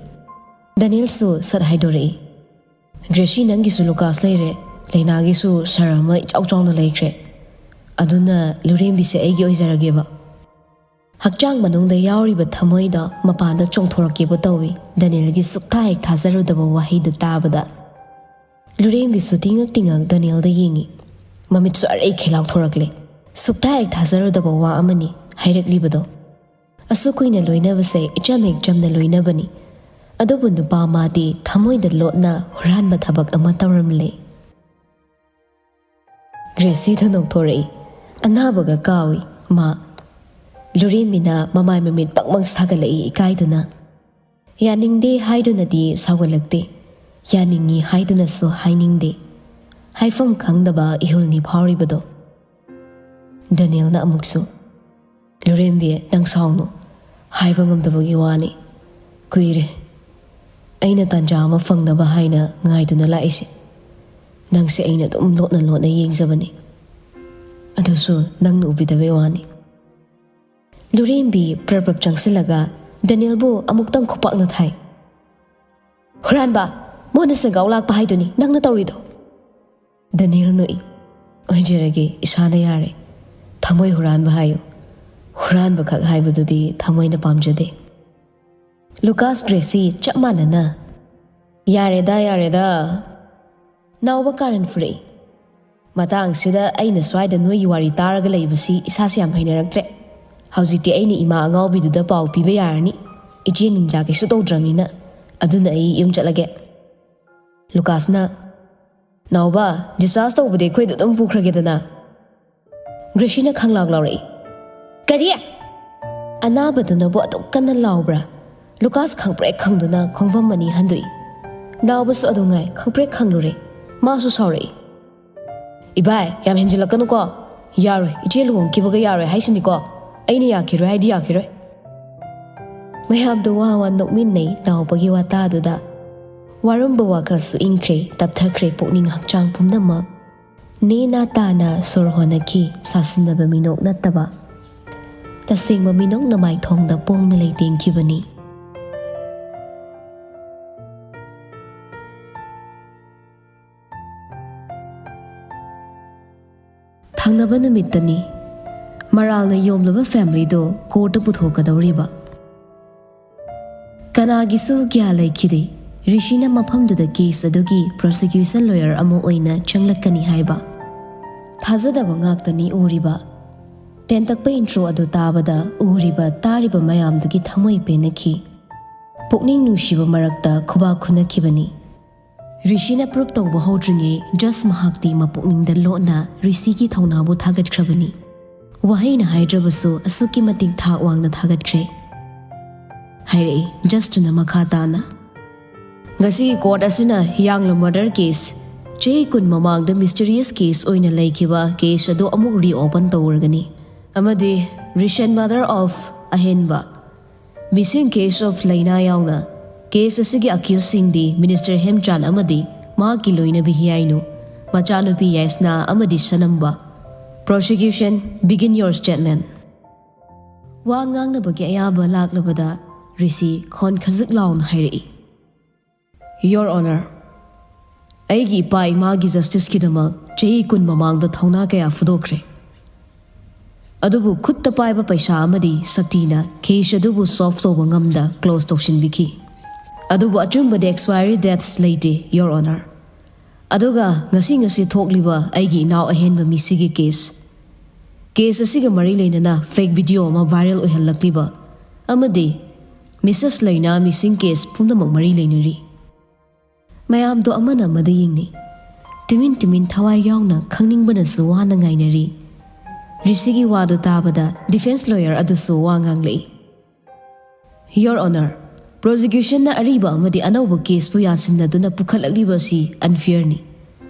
ꯗꯦꯅꯤꯌꯦꯜꯁꯨ ꯁꯠ ꯍꯥꯏꯗꯣꯔꯛꯏ꯫ "ꯒ꯭ꯔꯦꯁꯤ, ꯅꯪꯒꯤꯁꯨ ꯂꯨꯀꯥꯁ ꯂꯩꯔꯦ, ꯂꯩꯅꯥꯒꯤꯁꯨ ꯁꯥꯔ ꯑꯃ ꯏꯆꯥꯎ ꯆꯥꯎꯅ ꯂꯩꯈ꯭ꯔꯦ꯫ ꯑꯗꯨꯅ ꯂꯨꯔꯦꯝꯕꯤꯁꯦ ꯑꯩꯒꯤ ꯑꯣꯏꯖꯔꯒꯦꯕ꯫" ꯍꯛꯆꯥꯡ ꯃꯅꯨꯡꯗ ꯌꯥꯎꯔꯤꯕ ꯊꯃꯣꯏꯗꯣ ꯃꯄꯥꯟꯗ ꯆꯣꯡꯊꯣꯔꯛꯀꯦꯕꯨ ꯇꯧꯏ꯫ ꯗꯦꯅꯤꯌꯦꯜꯒꯤ ꯁꯨꯛꯊꯥ ꯍꯦꯛ ꯊꯥꯖꯔꯨꯗꯕ ꯋꯥꯍꯩꯗꯨ ꯇꯥꯕꯗ ꯂꯨꯔꯦꯝꯕꯤꯁꯨ ꯇꯤꯡꯉꯛ ꯇꯤꯡꯉꯛ ꯗꯦꯅꯤꯌꯦꯜꯗ ꯌꯦꯡꯉꯤ꯫ ꯃꯃꯤꯠꯁꯨ ꯑꯔꯩꯈꯩ ꯂꯥꯎꯊꯣꯔꯛꯂꯦ꯫ ꯁꯨꯛꯊꯥ ꯍꯦꯛ ꯊꯥꯖꯔꯨꯗꯕ ꯋꯥ ꯑꯃꯅꯤ ꯍꯥꯏꯔꯛꯂꯤꯕꯗꯣ꯫ ꯑꯁꯨꯛ ꯀꯨꯏꯅ ꯂꯣꯏꯅꯕꯁꯦ ꯏꯆꯝ ꯍꯦꯛ ꯆꯝꯅ ꯂꯣꯏꯅꯕꯅꯤ꯫ ꯑꯗꯨꯕꯨ ꯅꯨꯄꯥ ꯃꯥꯗꯤ ꯊꯃꯣꯏꯗ ꯂꯣꯠꯅ ꯍꯨꯔꯥꯟꯕ ꯊꯕꯛ ꯑꯃ ꯇꯧꯔꯝꯂꯦ꯫ ꯒ꯭ꯔꯦꯁꯤꯗ ꯅꯣꯛꯊꯣꯔꯛꯏ꯫ ꯑꯅꯥꯕꯒ ꯀꯥꯎꯏ ꯃꯥ꯫ ꯂꯨꯔꯦꯝꯕꯤꯅ ꯃꯃꯥꯏ ꯃꯃꯤꯠ ꯄꯪꯃꯪ ꯁꯥꯒꯠꯂꯛꯏ ꯏꯀꯥꯏꯗꯨꯅ꯫ ꯌꯥꯅꯤꯡꯗꯦ ꯍꯥꯏꯗꯨꯅꯗꯤ ꯁꯥꯎꯒꯠꯂꯛꯇꯦ꯫ ꯌꯥꯅꯤꯡꯉꯤ ꯍꯥꯏꯗꯨꯅꯁꯨ ꯍꯥꯏꯅꯤꯡꯗꯦ꯫ ꯍꯥꯏꯐꯝ ꯈꯪꯗꯕ ꯏꯍꯨꯜꯅꯤ ꯐꯥꯎꯔꯤꯕꯗꯣ꯫ ꯗꯦꯅꯤꯌꯦꯜꯅ ꯑꯃꯨꯛꯁꯨ, "ꯂꯨꯔꯦꯝꯕꯤ, ꯅꯪ ꯁꯥꯎꯅꯨ꯫ ꯍꯥꯏꯕ ꯉꯝꯗꯕꯒꯤ ꯋꯥꯅꯤ꯫ ꯀꯨꯏꯔꯦ ꯑꯩꯅ ꯇꯥꯟꯖꯥ ꯑꯃ ꯐꯪꯅꯕ ꯍꯥꯏꯅ ꯉꯥꯏꯗꯨꯅ ꯂꯥꯛꯏꯁꯦ꯫ ꯅꯪꯁꯦ ꯑꯩꯅ ꯑꯗꯨꯝ ꯂꯣꯠꯅ ꯂꯣꯠꯅ ꯌꯦꯡꯖꯕꯅꯤ꯫ ꯑꯗꯨꯁꯨ ꯅꯪꯅ ꯎꯕꯤꯗꯕꯩ ꯋꯥꯅꯤ꯫" ꯂꯨꯔꯦꯝꯕꯤ ꯄ꯭ꯔꯞ ꯄ꯭ꯔꯞ ꯆꯪꯁꯤꯜꯂꯒ ꯗꯦꯅꯤꯌꯦꯜꯕꯨ ꯑꯃꯨꯛꯇꯪ ꯈꯨꯄꯥꯛꯅ ꯊꯥꯏ꯫ "ꯍꯨꯔꯥꯟꯕ! ꯃꯣꯟꯅ ꯁꯦꯟꯒꯥꯎ ꯂꯥꯛꯄ ꯍꯥꯏꯗꯨꯅꯤ ꯅꯪꯅ ꯇꯧꯔꯤꯗꯣ!" ꯗꯦꯅꯤꯌꯦꯜ ꯅꯣꯛꯏ꯫ "ꯑꯣꯏꯖꯔꯒꯦ, ꯏꯁꯥꯅ ꯌꯥꯔꯦ꯫ ꯊꯃꯣꯏ ꯍꯨꯔꯥꯟꯕ ꯍꯥꯏꯌꯨ꯫ ꯍꯨꯔꯥꯟꯕꯈꯛ ꯍꯥꯏꯕꯗꯨꯗꯤ ꯊꯃꯣꯏꯅ ꯄꯥꯝꯖꯗꯦ꯫" ꯂꯨꯀꯥꯁ ꯒ꯭ꯔꯦꯁꯤ ꯆꯞ ꯃꯥꯟꯅꯅ, "ꯌꯥꯔꯦꯗ, ꯌꯥꯔꯦꯗ꯫" ꯅꯥꯎꯕ ꯀꯥꯔꯟ ꯐꯨꯔꯛꯏ꯫ "ꯃꯇꯥꯡꯁꯤꯗ ꯑꯩꯅ ꯁ꯭ꯋꯥꯏꯗ ꯅꯣꯏꯒꯤ ꯋꯥꯔꯤ ꯇꯥꯔꯒ ꯂꯩꯕꯁꯤ ꯏꯁꯥꯁꯦ ꯌꯥꯝ ꯍꯩꯅꯔꯛꯇ꯭ꯔꯦ꯫ ꯍꯧꯖꯤꯛꯇꯤ ꯑꯩꯅ ꯏꯃꯥ ꯑꯉꯥꯎꯕꯤꯗꯨꯗ ꯄꯥꯎ ꯄꯤꯕ ꯌꯥꯔꯅꯤ꯫ ꯏꯆꯦ ꯅꯤꯟꯖꯥ ꯀꯩꯁꯨ ꯇꯧꯗ꯭ꯔꯕꯅꯤꯅ꯫ ꯑꯗꯨꯅ ꯑꯩ ꯌꯨꯝ ꯆꯠꯂꯒꯦ꯫" ꯂꯨꯀꯥꯁꯅ, "ꯅꯥꯎꯕ, discharge ꯇꯧꯕꯗꯤ ꯑꯩꯈꯣꯏꯗ ꯑꯗꯨꯝ ꯄꯨꯈ꯭ꯔꯒꯦꯗꯅ꯫" ꯒ꯭ꯔꯦꯁꯤꯅ ꯈꯪꯂꯥꯎ ꯂꯥꯎꯔꯛꯏ꯫ "ꯀꯔꯤ?" ꯑꯅꯥꯕꯗꯨꯅꯕꯨ ꯑꯗꯨꯛ ꯀꯟꯅ ꯂꯥꯎꯕ꯭ꯔꯥ? ꯂꯨꯀꯥꯁ ꯈꯪꯄ꯭ꯔꯦꯛ ꯈꯪꯗꯨꯅ ꯈꯣꯡꯐꯝ ꯑꯅꯤ ꯍꯟꯗꯣꯛꯏ꯫ ꯅꯥꯎꯕꯁꯨ ꯑꯗꯨ ꯉꯥꯏ ꯈꯪꯄ꯭ꯔꯦꯛ ꯈꯪꯂꯨꯔꯦ꯫ ꯃꯥꯁꯨ ꯁꯥꯎꯔꯛꯏ꯫ "ꯏꯕꯥꯏ, ꯌꯥꯝ ꯍꯦꯟꯖꯤꯜꯂꯛꯀꯅꯨꯀꯣ꯫ ꯌꯥꯔꯣꯏ, ꯏꯆꯦ ꯂꯨꯍꯣꯡꯈꯤꯕꯒ ꯌꯥꯔꯣꯏ ꯍꯥꯏꯁꯤꯅꯤꯀꯣ꯫ ꯑꯩꯅ ꯌꯥꯈꯤꯔꯣꯏ ꯍꯥꯏꯗꯤ ꯌꯥꯈꯤꯔꯣꯏ꯫" ꯃꯌꯥꯝꯗꯣ ꯋꯥ ꯋꯥ ꯅꯣꯛꯃꯤꯟꯅꯩ ꯅꯥꯎꯕꯒꯤ ꯋꯥꯇꯥꯗꯨꯗ꯫ ꯋꯥꯔꯝꯕ ꯋꯥꯈꯜꯁꯨ ꯏꯪꯈ꯭ꯔꯦ, ꯇꯞꯊꯈ꯭ꯔꯦ ꯄꯨꯛꯅꯤꯡ ꯍꯛꯆꯥꯡ ꯄꯨꯝꯅꯃꯛ꯫ ꯅꯦꯅꯥ ꯇꯥꯅ ꯁꯣꯔ ꯍꯣꯟꯅꯈꯤ, ꯁꯥꯁꯤꯟꯅꯕ ꯃꯤꯅꯣꯛ ꯅꯠꯇꯕ꯫ ꯇꯁꯦꯡꯕ ꯃꯤꯅꯣꯛ ꯅꯃꯥꯏꯊꯣꯡꯗ ꯄꯣꯡꯅ ꯂꯩꯇꯦꯡꯈꯤꯕꯅꯤ꯫ ꯊꯪꯅꯕ ꯅꯨꯃꯤꯠꯇꯅꯤ꯫ ꯃꯔꯥꯜꯅ ꯌꯣꯝꯂꯕ ꯐꯦꯃꯤꯂꯤꯗꯣ ꯀꯣꯔꯠꯇ ꯄꯨꯊꯣꯛꯀꯗꯧꯔꯤꯕ꯫ ꯀꯅꯥꯒꯤꯁꯨ ꯒ꯭ꯌꯥꯟ ꯂꯩꯈꯤꯗꯦ꯫ ꯔꯤꯁꯤꯅ ꯃꯐꯝꯗꯨꯗ ꯀꯦꯁ ꯑꯗꯨꯒꯤ ꯄ꯭ꯔꯣꯁꯤꯀ꯭ꯌꯨꯁꯟ ꯂꯣꯌꯔ ꯑꯃ ꯑꯣꯏꯅ ꯆꯪꯂꯛꯀꯅꯤ ꯍꯥꯏꯕ꯫ ꯊꯥꯖꯗꯕ ꯉꯥꯛꯇꯅꯤ ꯎꯔꯤꯕ꯫ ꯇꯦꯟꯇꯛꯄ intro ꯑꯗꯨ ꯇꯥꯕꯗ ꯎꯔꯤꯕ ꯇꯥꯔꯤꯕ ꯃꯌꯥꯝꯗꯨꯒꯤ ꯊꯃꯣꯏ ꯄꯦꯟꯅꯈꯤ꯫ ꯄꯨꯛꯅꯤꯡ ꯅꯨꯡꯁꯤꯕ ꯃꯔꯛꯇ ꯈꯨꯕꯥꯛ ꯈꯨꯅꯈꯤꯕꯅꯤ꯫ ꯔꯤꯁꯤꯅ proof ꯇꯧꯕ ꯍꯧꯗ꯭ꯔꯤꯉꯩ ꯖꯁ ꯃꯍꯥꯛꯇꯤ ꯃꯄꯨꯛꯅꯤꯡꯗ ꯂꯣꯠꯅ ꯔꯤꯁꯤꯒꯤ ꯊꯧꯅꯥꯕꯨ ꯊꯥꯒꯠꯈ꯭ꯔꯕꯅꯤ꯫ ꯋꯥꯍꯩꯅ ꯍꯥꯏꯗ꯭ꯔꯕꯁꯨ ꯑꯁꯨꯛꯀꯤ ꯃꯇꯤꯛ ꯊꯥꯛ ꯋꯥꯡꯅ ꯊꯥꯒꯠꯈ꯭ꯔꯦ꯫ ꯍꯥꯏꯔꯛꯏ ꯖꯁꯇꯨꯅ ꯃꯈꯥ ꯇꯥꯅ, "ꯉꯁꯤꯒꯤ court ꯑꯁꯤꯅ ꯍꯤꯌꯥꯡꯂꯝ murder case, ꯆꯍꯤ ꯀꯨꯟ ꯃꯃꯥꯡꯗ mysterious case ꯑꯣꯏꯅ ꯂꯩꯈꯤꯕ case ꯑꯗꯨ ꯑꯃꯨꯛ reopen ꯇꯧꯔꯒꯅꯤ꯫ ꯑꯃꯗꯤ recent murder of ꯑꯍꯦꯟꯕ missing case of ꯂꯩꯅꯥ ꯌꯥꯎꯅ case ꯑꯁꯤꯒꯤ accusedꯁꯤꯡꯗꯤ Minister ꯍꯦꯝꯆꯥꯟ ꯑꯃꯗꯤ ꯃꯍꯥꯛꯀꯤ ꯂꯣꯏꯅꯕꯤ ꯍꯤꯌꯥꯏꯅꯨ, ꯃꯆꯥꯅꯨꯄꯤ ꯌꯥꯏꯁꯅꯥ ꯑꯃꯗꯤ ꯁꯅꯝꯕ꯫ Prosecution, begin your statement." ꯋꯥ ꯉꯥꯡꯅꯕꯒꯤ ꯑꯌꯥꯕ ꯂꯥꯛꯂꯕꯗ ꯔꯤꯁꯤ ꯈꯣꯟ ꯈꯖꯤꯛ ꯂꯥꯎꯅ ꯍꯥꯏꯔꯛꯏ, "Your Honor, ꯑꯩꯒꯤ ꯏꯄꯥ ꯏꯃꯥꯒꯤ justiceꯀꯤꯗꯃꯛ ꯆꯍꯤ ꯀꯨꯟ ꯃꯃꯥꯡꯗ ꯊꯧꯅꯥ ꯀꯌꯥ ꯐꯨꯗꯣꯛꯈ꯭ꯔꯦ꯫ ꯑꯗꯨꯕꯨ ꯈꯨꯠꯇ ꯄꯥꯏꯕ ꯄꯩꯁꯥ ꯑꯃꯗꯤ ꯁꯛꯇꯤꯅ case ꯑꯗꯨꯕꯨ solve ꯇꯧꯕ ꯉꯝꯗ close ꯇꯧꯁꯤꯟꯕꯤꯈꯤ꯫ ꯑꯗꯨꯕꯨ ꯑꯆꯨꯝꯕꯗꯤ expiry dates ꯂꯩꯇꯦ, Your Honor꯫ ꯑꯗꯨꯒ ꯉꯁꯤ ꯉꯁꯤ ꯊꯣꯛꯂꯤꯕ ꯑꯩꯒꯤ ꯏꯅꯥꯎ ꯑꯍꯦꯟꯕ ꯃꯤꯁꯤꯒꯤ case, case ꯑꯁꯤꯒ ꯃꯔꯤ ꯂꯩꯅꯅ fake video ꯑꯃ viral ꯑꯣꯏꯍꯜꯂꯛꯂꯤꯕ ꯑꯃꯗꯤ Missus ꯂꯩꯅꯥ missing case ꯄꯨꯝꯅꯃꯛ ꯃꯔꯤ ꯂꯩꯅꯔꯤ꯫ ꯃꯌꯥꯝꯗꯣ ꯑꯃꯅ ꯑꯃꯗ ꯌꯦꯡꯅꯩ꯫ ꯇꯨꯃꯤꯟ ꯇꯨꯃꯤꯟ ꯊꯋꯥꯏ ꯌꯥꯎꯅ ꯈꯪꯅꯤꯡꯕꯅꯁꯨ ꯋꯥꯅ ꯉꯥꯏꯅꯔꯤ꯫ ꯔꯤꯁꯤꯒꯤ ꯋꯥꯗꯨ ꯇꯥꯕꯗ defence lawyer ꯑꯗꯨꯁꯨ ꯋꯥ ꯉꯥꯡꯂꯛꯏ꯫ Your Honor, prosecutionꯅ ꯑꯔꯤꯕ ꯑꯃꯗꯤ ꯑꯅꯧꯕ caseꯄꯨ ꯌꯥꯟꯁꯤꯟꯅꯗꯨꯅ ꯄꯨꯈꯠꯂꯛꯂꯤꯕ ꯑꯁꯤ unfairꯅꯤ꯫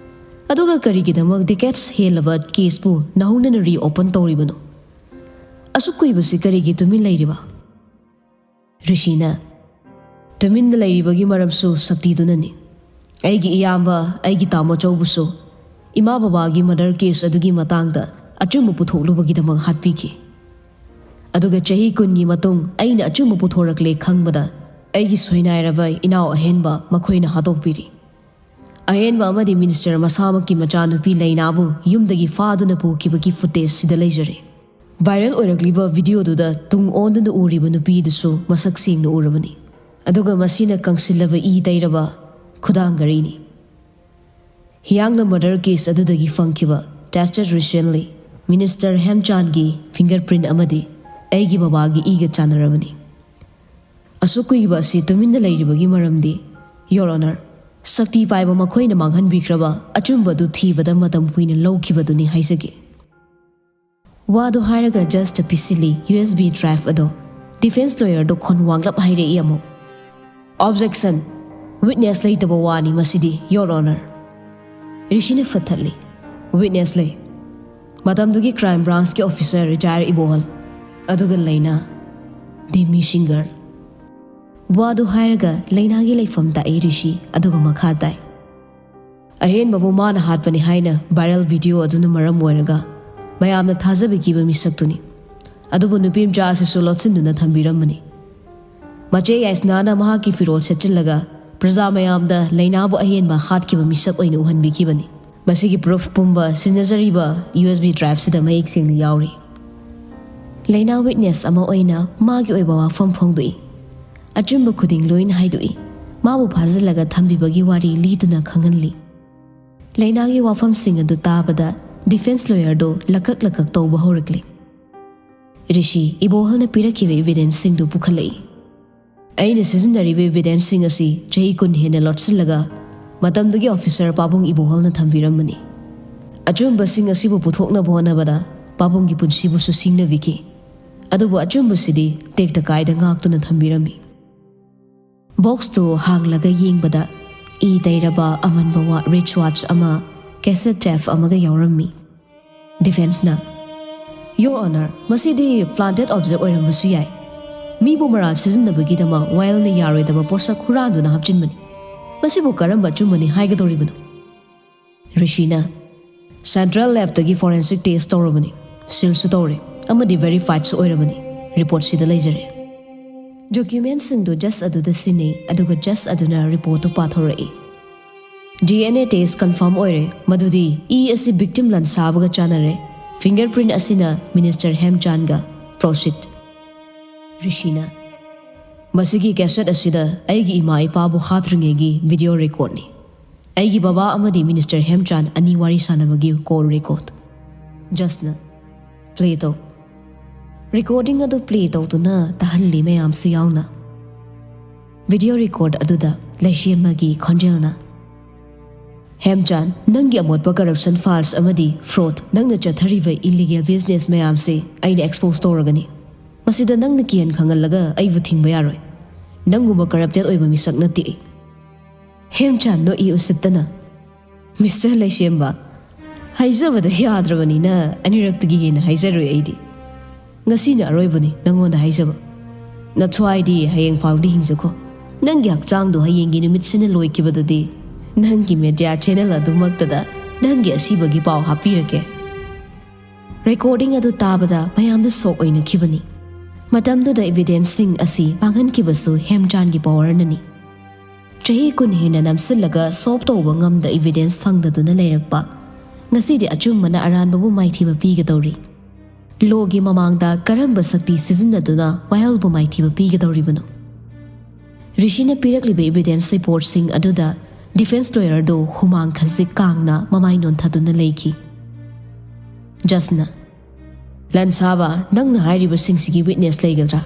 ꯑꯗꯨꯒ ꯀꯔꯤꯒꯤꯗꯃꯛ decades ꯍꯦꯜꯂꯕ caseꯄꯨ ꯅꯧꯍꯧꯅꯅ reopen ꯇꯧꯔꯤꯕꯅꯣ? ꯑꯁꯨꯛ ꯀꯨꯏꯕꯁꯤ ꯀꯔꯤꯒꯤ ꯇꯨꯃꯤꯟ ꯂꯩꯔꯤꯕ?" ꯔꯤꯁꯤꯅ, "ꯇꯨꯃꯤꯟꯅ ꯂꯩꯔꯤꯕꯒꯤ ꯃꯔꯝꯁꯨ ꯁꯛꯇꯤꯗꯨꯅꯅꯤ꯫ ꯑꯩꯒꯤ ꯏꯌꯥꯝꯕ, ꯑꯩꯒꯤ ꯇꯥꯃꯣꯆꯧꯕꯨꯁꯨ ꯏꯃꯥ ꯕꯕꯥꯒꯤ murder case ꯑꯗꯨꯒꯤ ꯃꯇꯥꯡꯗ ꯑꯆꯨꯝꯕ ꯄꯨꯊꯣꯛꯂꯨꯕꯒꯤꯗꯃꯛ ꯍꯥꯠꯄꯤꯈꯤ꯫ ꯑꯗꯨꯒ ꯆꯍꯤ ꯀꯨꯟꯒꯤ ꯃꯇꯨꯡ ꯑꯩꯅ ꯑꯆꯨꯝꯕ ꯄꯨꯊꯣꯔꯛꯂꯦ ꯈꯪꯕꯗ ꯑꯩꯒꯤ ꯁꯣꯏꯅꯥꯏꯔꯕ ꯏꯅꯥꯎ ꯑꯍꯦꯟꯕ ꯃꯈꯣꯏꯅ ꯍꯥꯠꯇꯣꯛꯄꯤꯔꯤ꯫ ꯑꯍꯦꯟꯕ ꯑꯃꯗꯤ Minister ꯃꯁꯥꯃꯛꯀꯤ ꯃꯆꯥꯅꯨꯄꯤ ꯂꯩꯅꯥꯕꯨ ꯌꯨꯝꯗꯒꯤ ꯐꯥꯗꯨꯅ ꯄꯨꯈꯤꯕꯒꯤ footage ꯁꯤꯗ ꯂꯩꯖꯔꯦ꯫ Viral ꯑꯣꯏꯔꯛꯂꯤꯕ videoꯗꯨꯗ ꯇꯨꯡ ꯑꯣꯟꯗꯨꯅ ꯎꯔꯤꯕ ꯅꯨꯄꯤꯗꯨꯁꯨ ꯃꯁꯛ ꯁꯦꯡꯅ ꯎꯔꯕꯅꯤ꯫ ꯑꯗꯨꯒ ꯃꯁꯤꯅ ꯀꯪꯁꯤꯜꯂꯕ ꯏ ꯇꯩꯔꯕ ꯈꯨꯗꯥꯡ ꯘꯔꯤꯅꯤ꯫ ꯍꯤꯌꯥꯡꯂꯝ murder case ꯑꯗꯨꯗꯒꯤ ꯐꯪꯈꯤꯕ tested recently ꯃꯤꯅꯤꯁꯇꯔ ꯍꯦꯝꯆꯥꯟꯒꯤ ꯐꯤꯡꯒꯔ ꯄ꯭ꯔꯤꯟ ꯑꯃꯗꯤ ꯑꯩꯒꯤ ꯕꯕꯥꯒꯤ ꯏꯒ ꯆꯥꯟꯅꯔꯕꯅꯤ꯫ ꯑꯁꯨꯛ ꯀꯨꯏꯕ ꯑꯁꯤ ꯇꯨꯃꯤꯟꯅ ꯂꯩꯔꯤꯕꯒꯤ ꯃꯔꯝꯗꯤ, ꯌꯣꯔ ꯑꯣꯅꯔ, ꯁꯛꯇꯤ ꯄꯥꯏꯕ ꯃꯈꯣꯏꯅ ꯃꯥꯡꯍꯟꯕꯤꯈ꯭ꯔꯕ ꯑꯆꯨꯝꯕꯗꯨ ꯊꯤꯕꯗ ꯃꯇꯝ ꯀꯨꯏꯅ ꯂꯧꯈꯤꯕꯗꯨꯅꯤ ꯍꯥꯏꯖꯒꯦ꯫ ꯋꯥꯗꯨ ꯍꯥꯏꯔꯒ just ꯄꯤꯁꯤꯜꯂꯤ U S B drive ꯑꯗꯣ꯫ ꯗꯤꯐꯦꯟꯁ ꯂꯣꯌꯔꯗꯣ ꯈꯣꯟ ꯋꯥꯡꯂꯞ ꯍꯥꯏꯔꯛꯏ ꯑꯃꯨꯛ꯫ ꯑꯣꯕꯖꯦꯛꯁꯟ! ꯋꯤꯠꯅꯦꯁ ꯂꯩꯇꯕ ꯋꯥꯅꯤ ꯃꯁꯤꯗꯤ, ꯌꯣꯔ ꯑꯣꯅꯔ꯫ ꯔꯤꯁꯤꯅ ꯐꯠꯊꯠꯂꯤ꯫ ꯋꯤꯠꯅꯦꯁ ꯂꯩ꯫ ꯃꯇꯝꯗꯨꯒꯤ ꯀ꯭ꯔꯥꯏꯝ ꯕ꯭ꯔꯥꯟꯁꯀꯤ ꯑꯣꯐꯤꯁꯔ ꯔꯤꯇꯥꯌꯔ ꯏꯕꯣꯍꯜ, ꯑꯗꯨꯒ ꯂꯩꯅꯥ, ꯗꯦꯃꯤ ꯁꯤꯡꯒꯔ꯫ ꯋꯥꯗꯨ ꯍꯥꯏꯔꯒ ꯂꯩꯅꯥꯒꯤ ꯂꯩꯐꯝ ꯇꯥꯛꯏ ꯔꯤꯁꯤ, ꯑꯗꯨꯒ ꯃꯈꯥ ꯇꯥꯏ꯫ ꯑꯍꯦꯟꯕꯕꯨ ꯃꯥꯅ ꯍꯥꯠꯄꯅꯤ ꯍꯥꯏꯅ ꯚꯥꯏꯔꯦꯜ ꯚꯤꯗꯤꯑꯣ ꯑꯗꯨꯅ ꯃꯔꯝ ꯑꯣꯏꯔꯒ ꯃꯌꯥꯝꯅ ꯊꯥꯖꯕꯤꯈꯤꯕ ꯃꯤꯁꯛꯇꯨꯅꯤ꯫ ꯑꯗꯨꯕꯨ ꯅꯨꯄꯤ ꯃꯆꯥ ꯑꯁꯤꯁꯨ ꯂꯣꯠꯁꯤꯟꯗꯨꯅ ꯊꯝꯕꯤꯔꯝꯕꯅꯤ꯫ ꯃꯆꯦ ꯌꯥꯏꯁꯅꯥꯅ ꯃꯍꯥꯛꯀꯤ ꯐꯤꯔꯣꯜ ꯁꯦꯠꯆꯤꯜꯂꯒ ꯄ꯭ꯔꯖꯥ ꯃꯌꯥꯝꯗ ꯂꯩꯅꯥꯕꯨ ꯑꯍꯦꯟꯕ ꯍꯥꯠꯈꯤꯕ ꯃꯤꯁꯛ ꯑꯣꯏꯅ ꯎꯍꯟꯕꯤꯈꯤꯕꯅꯤ꯫ ꯃꯁꯤꯒꯤ ꯄ꯭ꯔꯨꯐ ꯄꯨꯝꯕ ꯁꯤꯖꯤꯟꯅꯖꯔꯤꯕ ꯌꯨ ꯑꯦꯁ ꯕꯤ ꯗ꯭ꯔꯥꯏꯚꯁꯤꯗ ꯃꯌꯦꯛ ꯁꯦꯡꯅ ꯌꯥꯎꯔꯤ꯫ ꯂꯩꯅꯥ ꯋꯤꯠꯅꯦꯁ ꯑꯃ ꯑꯣꯏꯅ ꯃꯥꯒꯤ ꯑꯣꯏꯕ ꯋꯥꯐꯝ ꯐꯣꯡꯗꯣꯛꯏ꯫ ꯑꯆꯨꯝꯕ ꯈꯨꯗꯤꯡ ꯂꯣꯏꯅ ꯍꯥꯏꯗꯣꯛꯏ꯫ ꯃꯥꯕꯨ ꯐꯥꯖꯤꯜꯂꯒ ꯊꯝꯕꯤꯕꯒꯤ ꯋꯥꯔꯤ ꯂꯤꯗꯨꯅ ꯈꯪꯍꯜꯂꯤ꯫ ꯂꯩꯅꯥꯒꯤ ꯋꯥꯐꯝꯁꯤꯡ ꯑꯗꯨ ꯇꯥꯕꯗ ꯗꯤꯐꯦꯟꯁ ꯂꯣꯌꯔꯗꯨ ꯂꯀꯛ ꯂꯀꯛ ꯇꯧꯕ ꯍꯧꯔꯛꯂꯤ꯫ ꯔꯤꯁꯤ ꯏꯕꯣꯍꯜꯅ ꯄꯤꯔꯛꯈꯤꯕ ꯏꯚꯤꯗꯦꯟꯁꯁꯤꯡꯗꯨ ꯄꯨꯈꯠꯂꯛꯏ꯫ ꯑꯩꯅ ꯁꯤꯖꯤꯟꯅꯔꯤꯕ ꯏꯚꯤꯗꯦꯟꯁꯁꯤꯡ ꯑꯁꯤ ꯆꯍꯤ ꯀꯨꯟ ꯍꯦꯟꯅ ꯂꯣꯠꯁꯤꯜꯂꯒ ꯃꯇꯝꯗꯨꯒꯤ ꯑꯣꯐꯤꯁꯔ ꯄꯥꯕꯨꯡ ꯏꯕꯣꯍꯜꯅ ꯊꯝꯕꯤꯔꯝꯕꯅꯤ꯫ ꯑꯆꯨꯝꯕꯁꯤꯡ ꯑꯁꯤꯕꯨ ꯄꯨꯊꯣꯛꯅꯕ ꯍꯣꯠꯅꯕꯗ ꯄꯥꯕꯨꯡꯒꯤ ꯄꯨꯟꯁꯤꯕꯨꯁꯨ ꯁꯤꯡꯅꯕꯤꯈꯤ꯫ ꯑꯗꯨꯕꯨ ꯑꯆꯨꯝꯕꯁꯤꯗꯤ ꯇꯦꯛꯇ ꯀꯥꯏꯗ ꯉꯥꯛꯇꯨꯅ ꯊꯝꯕꯤꯔꯝꯃꯤ꯫ ꯕꯣꯛꯁꯇꯨ ꯍꯥꯡꯂꯒ ꯌꯦꯡꯕꯗ ꯏ ꯇꯩꯔꯕ ꯑꯃꯟꯕ ꯋꯥ-, ꯔꯤꯆ ꯋꯥꯆ ꯑꯃ, ꯀꯦꯁꯦꯠ ꯇꯦꯞ ꯑꯃꯒ ꯌꯥꯎꯔꯝꯃꯤ꯫ ꯗꯤꯐꯦꯟꯁꯅ, "ꯌꯣꯔ ꯑꯣꯅꯔ, ꯃꯁꯤꯗꯤ ꯄ꯭ꯂꯥꯟꯇꯦꯠ ꯑꯣꯕꯖꯦꯛ ꯑꯣꯏꯔꯝꯕꯁꯨ ꯌꯥꯏ꯫ ꯃꯤꯕꯨ ꯃꯔꯥꯜ ꯁꯤꯖꯤꯟꯅꯕꯒꯤꯗꯃꯛ ꯋꯥꯌꯦꯜꯅ ꯌꯥꯔꯣꯏꯗꯕ ꯄꯣꯠꯁꯛ ꯍꯨꯔꯥꯟꯗꯨꯅ ꯍꯥꯞꯆꯤꯟꯕꯅꯤ꯫ ꯃꯁꯤꯕꯨ ꯀꯔꯝꯕ ꯑꯆꯨꯝꯕꯅꯤ ꯍꯥꯏꯒꯗꯧꯔꯤꯕꯅꯣ?" ꯔꯤꯁꯤꯅ, "ꯁꯦꯟꯇ꯭ꯔꯦꯜ ꯂꯦꯕꯇꯒꯤ ꯐꯣꯔꯦꯟꯁꯤꯛ ꯇꯦꯁ ꯇꯧꯔꯕꯅꯤ, ꯁꯤꯜꯁꯨ ꯇꯧꯔꯦ, ꯑꯃꯗꯤ ꯚꯦꯔꯤꯐꯥꯏꯗꯁꯨ ꯑꯣꯏꯔꯕꯅꯤ꯫ ꯔꯤꯄꯣꯔꯠꯁꯤꯗ ꯂꯩꯖꯔꯦ꯫" ꯗꯣꯀ꯭ꯌꯨꯃꯦꯟꯠꯁꯤꯡꯗꯨ ꯖꯁ ꯑꯗꯨꯗ ꯁꯤꯟꯅꯩ, ꯑꯗꯨꯒ ꯖꯁ ꯑꯗꯨꯅ ꯔꯤꯄꯣꯔꯠꯇꯨ ꯄꯥꯊꯣꯔꯛꯏ꯫ "D N A test confirm ꯑꯣꯏꯔꯦ, ꯃꯗꯨꯗꯤ ꯏ ꯑꯁꯤ ꯚꯤꯛꯇꯤꯝ ꯂꯟꯁꯥꯕꯒ ꯆꯥꯟꯅꯔꯦ꯫ ꯐꯤꯡꯒꯔ ꯄ꯭ꯔꯤꯟꯠ ꯑꯁꯤꯅ ꯃꯤꯅꯤꯁꯇꯔ ꯍꯦꯝꯆꯥꯟꯒ꯫ ꯄ꯭ꯔꯣꯁꯤꯗ꯫" ꯔꯤꯁꯤꯅ, "ꯃꯁꯤꯒꯤ ꯀꯦꯁꯦꯠ ꯑꯁꯤꯗ ꯑꯩꯒꯤ ꯏꯃꯥ ꯏꯄꯥꯕꯨ ꯍꯥꯠꯇ꯭ꯔꯤꯉꯩꯒꯤ ꯚꯤꯗꯤꯑꯣ ꯔꯦꯀꯣꯔꯗꯅꯤ꯫ ꯑꯩꯒꯤ ꯕꯕꯥ ꯑꯃꯗꯤ ꯃꯤꯅꯤꯁꯇꯔ ꯍꯦꯝꯆꯥꯟ ꯑꯅꯤ ꯋꯥꯔꯤ ꯁꯥꯟꯅꯕꯒꯤ ꯀꯣꯜ ꯔꯦꯀꯣꯔꯗ꯫" ꯖꯁꯅ, "ꯄ꯭ꯂꯦ ꯇꯧ"꯫ ꯔꯦꯀꯣꯔꯗꯤꯡ ꯑꯗꯨ ꯄ꯭ꯂꯦ ꯇꯧꯗꯨꯅ ꯇꯥꯍꯜꯂꯤ ꯃꯌꯥꯝꯁꯨ ꯌꯥꯎꯅ꯫ ꯚꯤꯗꯤꯑꯣ ꯔꯦꯀꯣꯔꯗ ꯑꯗꯨꯗ ꯂꯩꯁꯦꯝꯃꯒꯤ ꯈꯣꯟꯖꯦꯜꯅ, "ꯍꯦꯝꯆꯥꯟ, ꯅꯪꯒꯤ ꯑꯃꯣꯠꯄ ꯀꯔꯞꯁꯟ ꯐꯥꯏꯜꯁ ꯑꯃꯗꯤ ꯐ꯭ꯔꯣꯗ, ꯅꯪꯅ ꯆꯠꯊꯔꯤꯕ ꯏꯂꯤꯒꯦꯜ ꯕꯤꯖꯤꯅꯦꯁ ꯃꯌꯥꯝꯁꯦ ꯑꯩꯅ ꯑꯦꯛꯁꯄꯣꯖ ꯇꯧꯔꯒꯅꯤ꯫ ꯃꯁꯤꯗ ꯅꯪꯅ ꯀꯤꯍꯟ ꯈꯪꯍꯜꯂꯒ ꯑꯩꯕꯨ ꯊꯤꯡꯕ ꯌꯥꯔꯣꯏ꯫ ꯅꯪꯒꯨꯝꯕ ꯀꯔꯞꯇꯦꯗ ꯑꯣꯏꯕ ꯃꯤꯁꯛ ꯅꯠꯇꯦ ꯑꯩ"꯫ ꯍꯦꯝꯆꯥꯟ ꯅꯣꯛꯏ ꯎꯁꯤꯠꯇꯅ, "ꯃꯤꯁꯇꯔ ꯂꯩꯁꯦꯝꯕ, ꯍꯥꯏꯖꯕꯗ ꯌꯥꯗ꯭ꯔꯕꯅꯤꯅ ꯑꯅꯤꯔꯛꯇꯒꯤ ꯍꯦꯟꯅ ꯍꯥꯏꯖꯔꯣꯏ ꯑꯩꯗꯤ꯫ ꯉꯁꯤꯅ ꯑꯔꯣꯏꯕꯅꯤ ꯅꯪꯉꯣꯟꯗ ꯍꯥꯏꯖꯕ꯫ ꯅꯊ꯭ꯋꯥꯏꯗꯤ ꯍꯌꯦꯡ ꯐꯥꯎꯗꯤ ꯍꯤꯡꯖꯈꯣ꯫ ꯅꯪꯒꯤ ꯍꯛꯆꯥꯡꯗꯣ ꯍꯌꯦꯡꯒꯤ ꯅꯨꯃꯤꯠꯁꯤꯅ ꯂꯣꯏꯈꯤꯕꯗꯗꯤ ꯅꯪꯒꯤ ꯃꯦꯗꯤꯌꯥ ꯆꯦꯅꯦꯜ ꯑꯗꯨꯃꯛꯇꯗ ꯅꯪꯒꯤ ꯑꯁꯤꯕꯒꯤ ꯄꯥꯎ ꯍꯥꯞꯄꯤꯔꯛꯀꯦ"꯫ ꯔꯦꯀꯣꯔꯗꯤꯡ ꯑꯗꯨ ꯇꯥꯕꯗ ꯃꯌꯥꯝꯗꯨ ꯁꯣꯛ ꯑꯣꯏꯅꯈꯤꯕꯅꯤ꯫ ꯃꯇꯝꯗꯨꯗ ꯏꯚꯤꯗꯦꯟꯁꯁꯤꯡ ꯑꯁꯤ ꯃꯥꯡꯍꯟꯈꯤꯕꯁꯨ ꯍꯦꯝꯆꯥꯟꯒꯤ ꯄꯋꯥꯔꯅꯅꯤ꯫ ꯆꯍꯤ ꯀꯨꯟ ꯍꯦꯟꯅ ꯅꯝꯁꯤꯜꯂꯒ ꯁꯣꯜꯕ ꯇꯧꯕ ꯉꯝꯗ ꯏꯚꯤꯗꯦꯟꯁ ꯐꯪꯗꯗꯨꯅ ꯂꯩꯔꯛꯄ, ꯉꯁꯤꯗꯤ ꯑꯆꯨꯝꯕꯅ ꯑꯔꯥꯟꯕꯕꯨ ꯃꯥꯏꯊꯤꯕ ꯄꯤꯒꯗꯧꯔꯤ꯫ ꯂꯣꯒꯤ ꯃꯃꯥꯡꯗ ꯀꯔꯝꯕ ꯁꯛꯇꯤ ꯁꯤꯖꯤꯟꯅꯗꯨꯅ ꯋꯥꯌꯦꯜꯕꯨ ꯃꯥꯏꯊꯤꯕ ꯄꯤꯒꯗꯧꯔꯤꯕꯅꯣ? ꯔꯤꯁꯤꯅ ꯄꯤꯔꯛꯂꯤꯕ ꯏꯚꯤꯗꯦꯟꯁ ꯔꯤꯄꯣꯔꯠꯁꯤꯡ ꯑꯗꯨꯗ ꯗꯤꯐꯦꯟꯁ ꯂꯣꯌꯔꯗꯨ ꯍꯨꯃꯥꯡ ꯈꯖꯤꯛ ꯀꯥꯡꯅ ꯃꯃꯥꯏ ꯅꯣꯟꯊꯗꯨꯅ ꯂꯩꯈꯤ꯫ ꯖꯁꯅ, "ꯂꯟꯁꯥꯕ, ꯅꯪꯅ ꯍꯥꯏꯔꯤꯕꯁꯤꯡꯁꯤꯒꯤ ꯋꯤꯠꯅꯦꯁ ꯂꯩꯒꯗ꯭ꯔꯥ?"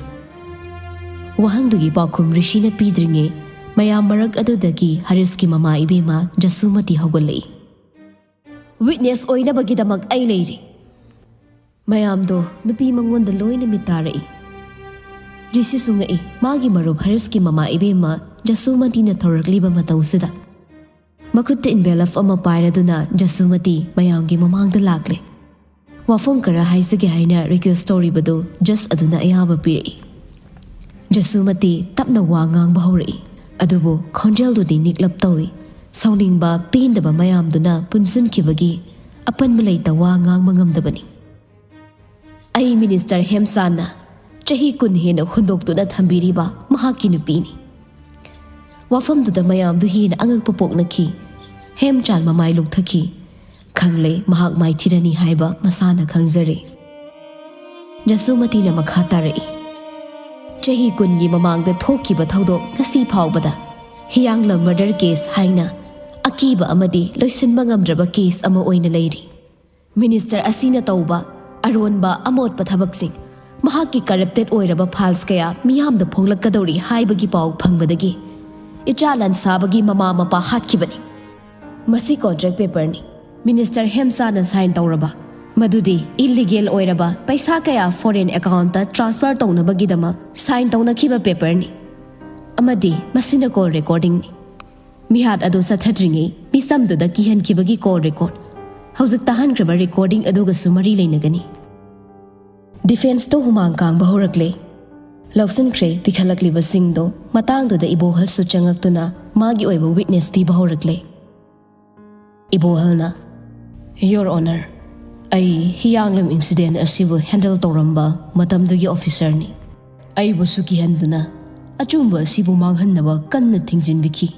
ꯋꯥꯍꯪꯗꯨꯒꯤ ꯄꯥꯎꯈꯨꯝ ꯔꯤꯁꯤꯅ ꯄꯤꯗ꯭ꯔꯤꯉꯩ ꯃꯌꯥꯝ ꯃꯔꯛ ꯑꯗꯨꯗꯒꯤ ꯍꯔꯤꯁꯀꯤ ꯃꯃꯥ ꯏꯕꯦꯝꯃ ꯖꯁꯨꯃꯇꯤ ꯍꯧꯒꯠꯂꯛꯏ꯫ "ꯋꯤꯠꯅꯦꯁ ꯑꯣꯏꯅꯕꯒꯤꯗꯃꯛ ꯑꯩ ꯂꯩꯔꯤ"꯫ ꯃꯌꯥꯝꯗꯣ ꯅꯨꯄꯤ ꯃꯉꯣꯟꯗ ꯂꯣꯏꯅ ꯃꯤꯠ ꯇꯥꯔꯛꯏ꯫ ꯔꯤꯁꯤꯁꯨ ꯉꯛꯏ, ꯃꯥꯒꯤ ꯃꯔꯨꯞ ꯍꯔꯤꯁꯀꯤ ꯃꯃꯥ ꯏꯕꯦꯝꯃ ꯖꯁꯨꯃꯇꯤꯅ ꯊꯧꯔꯛꯂꯤꯕ ꯃꯇꯧꯁꯤꯗ꯫ ꯃꯈꯨꯠꯇ ꯏꯟꯚꯦꯂꯞ ꯑꯃ ꯄꯥꯏꯔꯗꯨꯅ ꯖꯁꯨꯃꯇꯤ ꯃꯌꯥꯝꯒꯤ ꯃꯃꯥꯡꯗ ꯂꯥꯛꯂꯦ꯫ ꯋꯥꯐꯝ ꯈꯔ ꯍꯥꯏꯖꯒꯦ ꯍꯥꯏꯅ ꯔꯤꯀ꯭ꯋꯦꯁ ꯇꯧꯔꯤꯕꯗꯨ ꯖꯁ ꯑꯗꯨꯅ ꯑꯌꯥꯕ ꯄꯤꯔꯛꯏ꯫ ꯖꯁꯨꯃꯇꯤ ꯇꯞꯅ ꯋꯥ ꯉꯥꯡꯕ ꯍꯧꯔꯛꯏ, ꯑꯗꯨꯕꯨ ꯈꯣꯟꯖꯦꯜꯗꯨꯗꯤ ꯅꯤꯛꯂꯞ ꯇꯧꯏ꯫ ꯁꯥꯎꯅꯤꯡꯕ, ꯄꯦꯟꯗꯕ ꯃꯌꯥꯝꯗꯨꯅ ꯄꯨꯟꯁꯤꯟꯈꯤꯕꯒꯤ ꯑꯄꯟꯕ ꯂꯩꯇ ꯋꯥ ꯉꯥꯡꯕ ꯉꯝꯗꯕꯅꯤ꯫ "ꯑꯩ ꯃꯤꯅꯤꯁꯇꯔ ꯍꯦꯝꯆꯥꯟꯅ ꯆꯍꯤ ꯀꯨꯟ ꯍꯦꯟꯅ ꯍꯨꯟꯗꯣꯛꯇꯨꯅ ꯊꯝꯕꯤꯔꯤꯕ ꯃꯍꯥꯛꯀꯤ ꯅꯨꯄꯤꯅꯤ"꯫ ꯋꯥꯐꯝꯗꯨꯗ ꯃꯌꯥꯝꯗꯨ ꯍꯦꯟꯅ ꯑꯉꯛꯄ ꯄꯣꯛꯅꯈꯤ꯫ ꯍꯦꯝꯆꯥꯟ ꯃꯃꯥꯏ ꯂꯨꯛꯊꯈꯤ꯫ ꯈꯪꯂꯦ, ꯃꯍꯥꯛ ꯃꯥꯏꯊꯤꯔꯅꯤ ꯍꯥꯏꯕ ꯃꯁꯥꯅ ꯈꯪꯖꯔꯦ꯫ ꯖꯁꯨꯃꯇꯤꯅ ꯃꯈꯥ ꯇꯥꯔꯛꯏ, "ꯆꯍꯤ ꯀꯨꯟꯒꯤ ꯃꯃꯥꯡꯗ ꯊꯣꯛꯈꯤꯕ ꯊꯧꯗꯣꯛ ꯉꯁꯤ ꯐꯥꯎꯕꯗ ꯍꯤꯌꯥꯡꯂꯝ ꯃꯔꯗꯔ ꯀꯦꯁ ꯍꯥꯏꯅ ꯑꯀꯤꯕ ꯑꯃꯗꯤ ꯂꯣꯏꯁꯤꯟꯕ ꯉꯝꯗ꯭ꯔꯕ ꯀꯦꯁ ꯑꯃ ꯑꯣꯏꯅ ꯂꯩꯔꯤ꯫ ꯃꯤꯅꯤꯁꯇꯔ ꯑꯁꯤꯅ ꯇꯧꯕ ꯑꯔꯣꯟꯕ ꯑꯃꯣꯠꯄ ꯊꯕꯛꯁꯤꯡ, ꯃꯍꯥꯛꯀꯤ ꯀꯔꯞꯇꯦꯠ ꯑꯣꯏꯔꯕ ꯐꯥꯏꯜꯁ ꯀꯌꯥ ꯃꯤꯌꯥꯝꯗ ꯐꯣꯡꯂꯛꯀꯗꯧꯔꯤ ꯍꯥꯏꯕꯒꯤ ꯄꯥꯎ ꯐꯪꯕꯗꯒꯤ ꯏꯆꯥ ꯂꯥꯟ ꯁꯥꯕꯒꯤ ꯃꯃꯥ ꯃꯄꯥ ꯍꯥꯠꯈꯤꯕꯅꯤ꯫ ꯃꯁꯤ ꯀꯣꯟꯇ꯭ꯔꯦꯛ ꯄꯦꯄꯔꯅꯤ꯫ ꯃꯤꯅꯤꯁꯇꯔ ꯍꯦꯝꯆꯥꯅ ꯁꯥꯏꯟ ꯇꯧꯔꯕ, ꯃꯗꯨꯗꯤ ꯏꯂꯤꯒꯦꯜ ꯑꯣꯏꯔꯕ ꯄꯩꯁꯥ ꯀꯌꯥ ꯐꯣꯔꯦꯟ ꯑꯦꯀꯥꯎꯟꯇ ꯇ꯭ꯔꯥꯟꯁꯐꯔ ꯇꯧꯅꯕꯒꯤꯗꯃꯛ ꯁꯥꯏꯟ ꯇꯧꯅꯈꯤꯕ ꯄꯦꯄꯔꯅꯤ꯫ ꯑꯃꯗꯤ ꯃꯁꯤꯅ ꯀꯣꯜ ꯔꯦꯀꯣꯔꯗꯤꯡꯅꯤ꯫ ꯃꯤꯍꯥꯠ ꯑꯗꯨ ꯆꯠꯊꯗ꯭ꯔꯤꯉꯩ ꯃꯤꯁꯝꯗꯨꯗ ꯀꯤꯍꯟꯈꯤꯕꯒꯤ ꯀꯣꯜ ꯔꯦꯀꯣꯔꯗ꯫ ꯍꯧꯖꯤꯛ ꯇꯥꯍꯟꯈ꯭ꯔꯕ ꯔꯦꯀꯣꯔꯗꯤꯡ ꯑꯗꯨꯒꯁꯨ ꯃꯔꯤ ꯂꯩꯅꯒꯅꯤ꯫ ꯗꯤꯐꯦꯟꯁꯇꯨ ꯍꯨꯃꯥꯡ ꯀꯥꯡꯕ ꯍꯧꯔꯛꯂꯦ꯫ ꯂꯧꯁꯤꯟꯈ꯭ꯔꯦ ꯄꯤꯈꯠꯂꯛꯂꯤꯕꯁꯤꯡꯗꯨ꯫ ꯃꯇꯥꯡꯗꯨꯗ ꯏꯕꯣꯍꯜꯁꯨ ꯆꯪꯉꯛꯇꯨꯅ ꯃꯥꯒꯤ ꯑꯣꯏꯕ ꯋꯤꯠꯅꯦꯁ ꯄꯤꯕ ꯍꯧꯔꯛꯂꯦ꯫ ꯏꯕꯣꯍꯜꯅ, "ꯌꯣꯔ ꯑꯣꯅꯔ, ꯑꯩ ꯍꯤꯌꯥꯡꯂꯝ ꯏꯟꯁꯤꯗꯦꯟ ꯑꯁꯤꯕꯨ ꯍꯦꯟꯗꯜ ꯇꯧꯔꯝꯕ ꯃꯇꯝꯗꯨꯒꯤ ꯑꯣꯐꯤꯁꯔꯅꯤ꯫ ꯑꯩꯕꯨꯁꯨ ꯀꯤꯍꯟꯗꯨꯅ ꯑꯆꯨꯝꯕ ꯑꯁꯤꯕꯨ ꯃꯥꯡꯍꯟꯅꯕ ꯀꯟꯅ ꯊꯤꯡꯖꯤꯟꯕꯤꯈꯤ꯫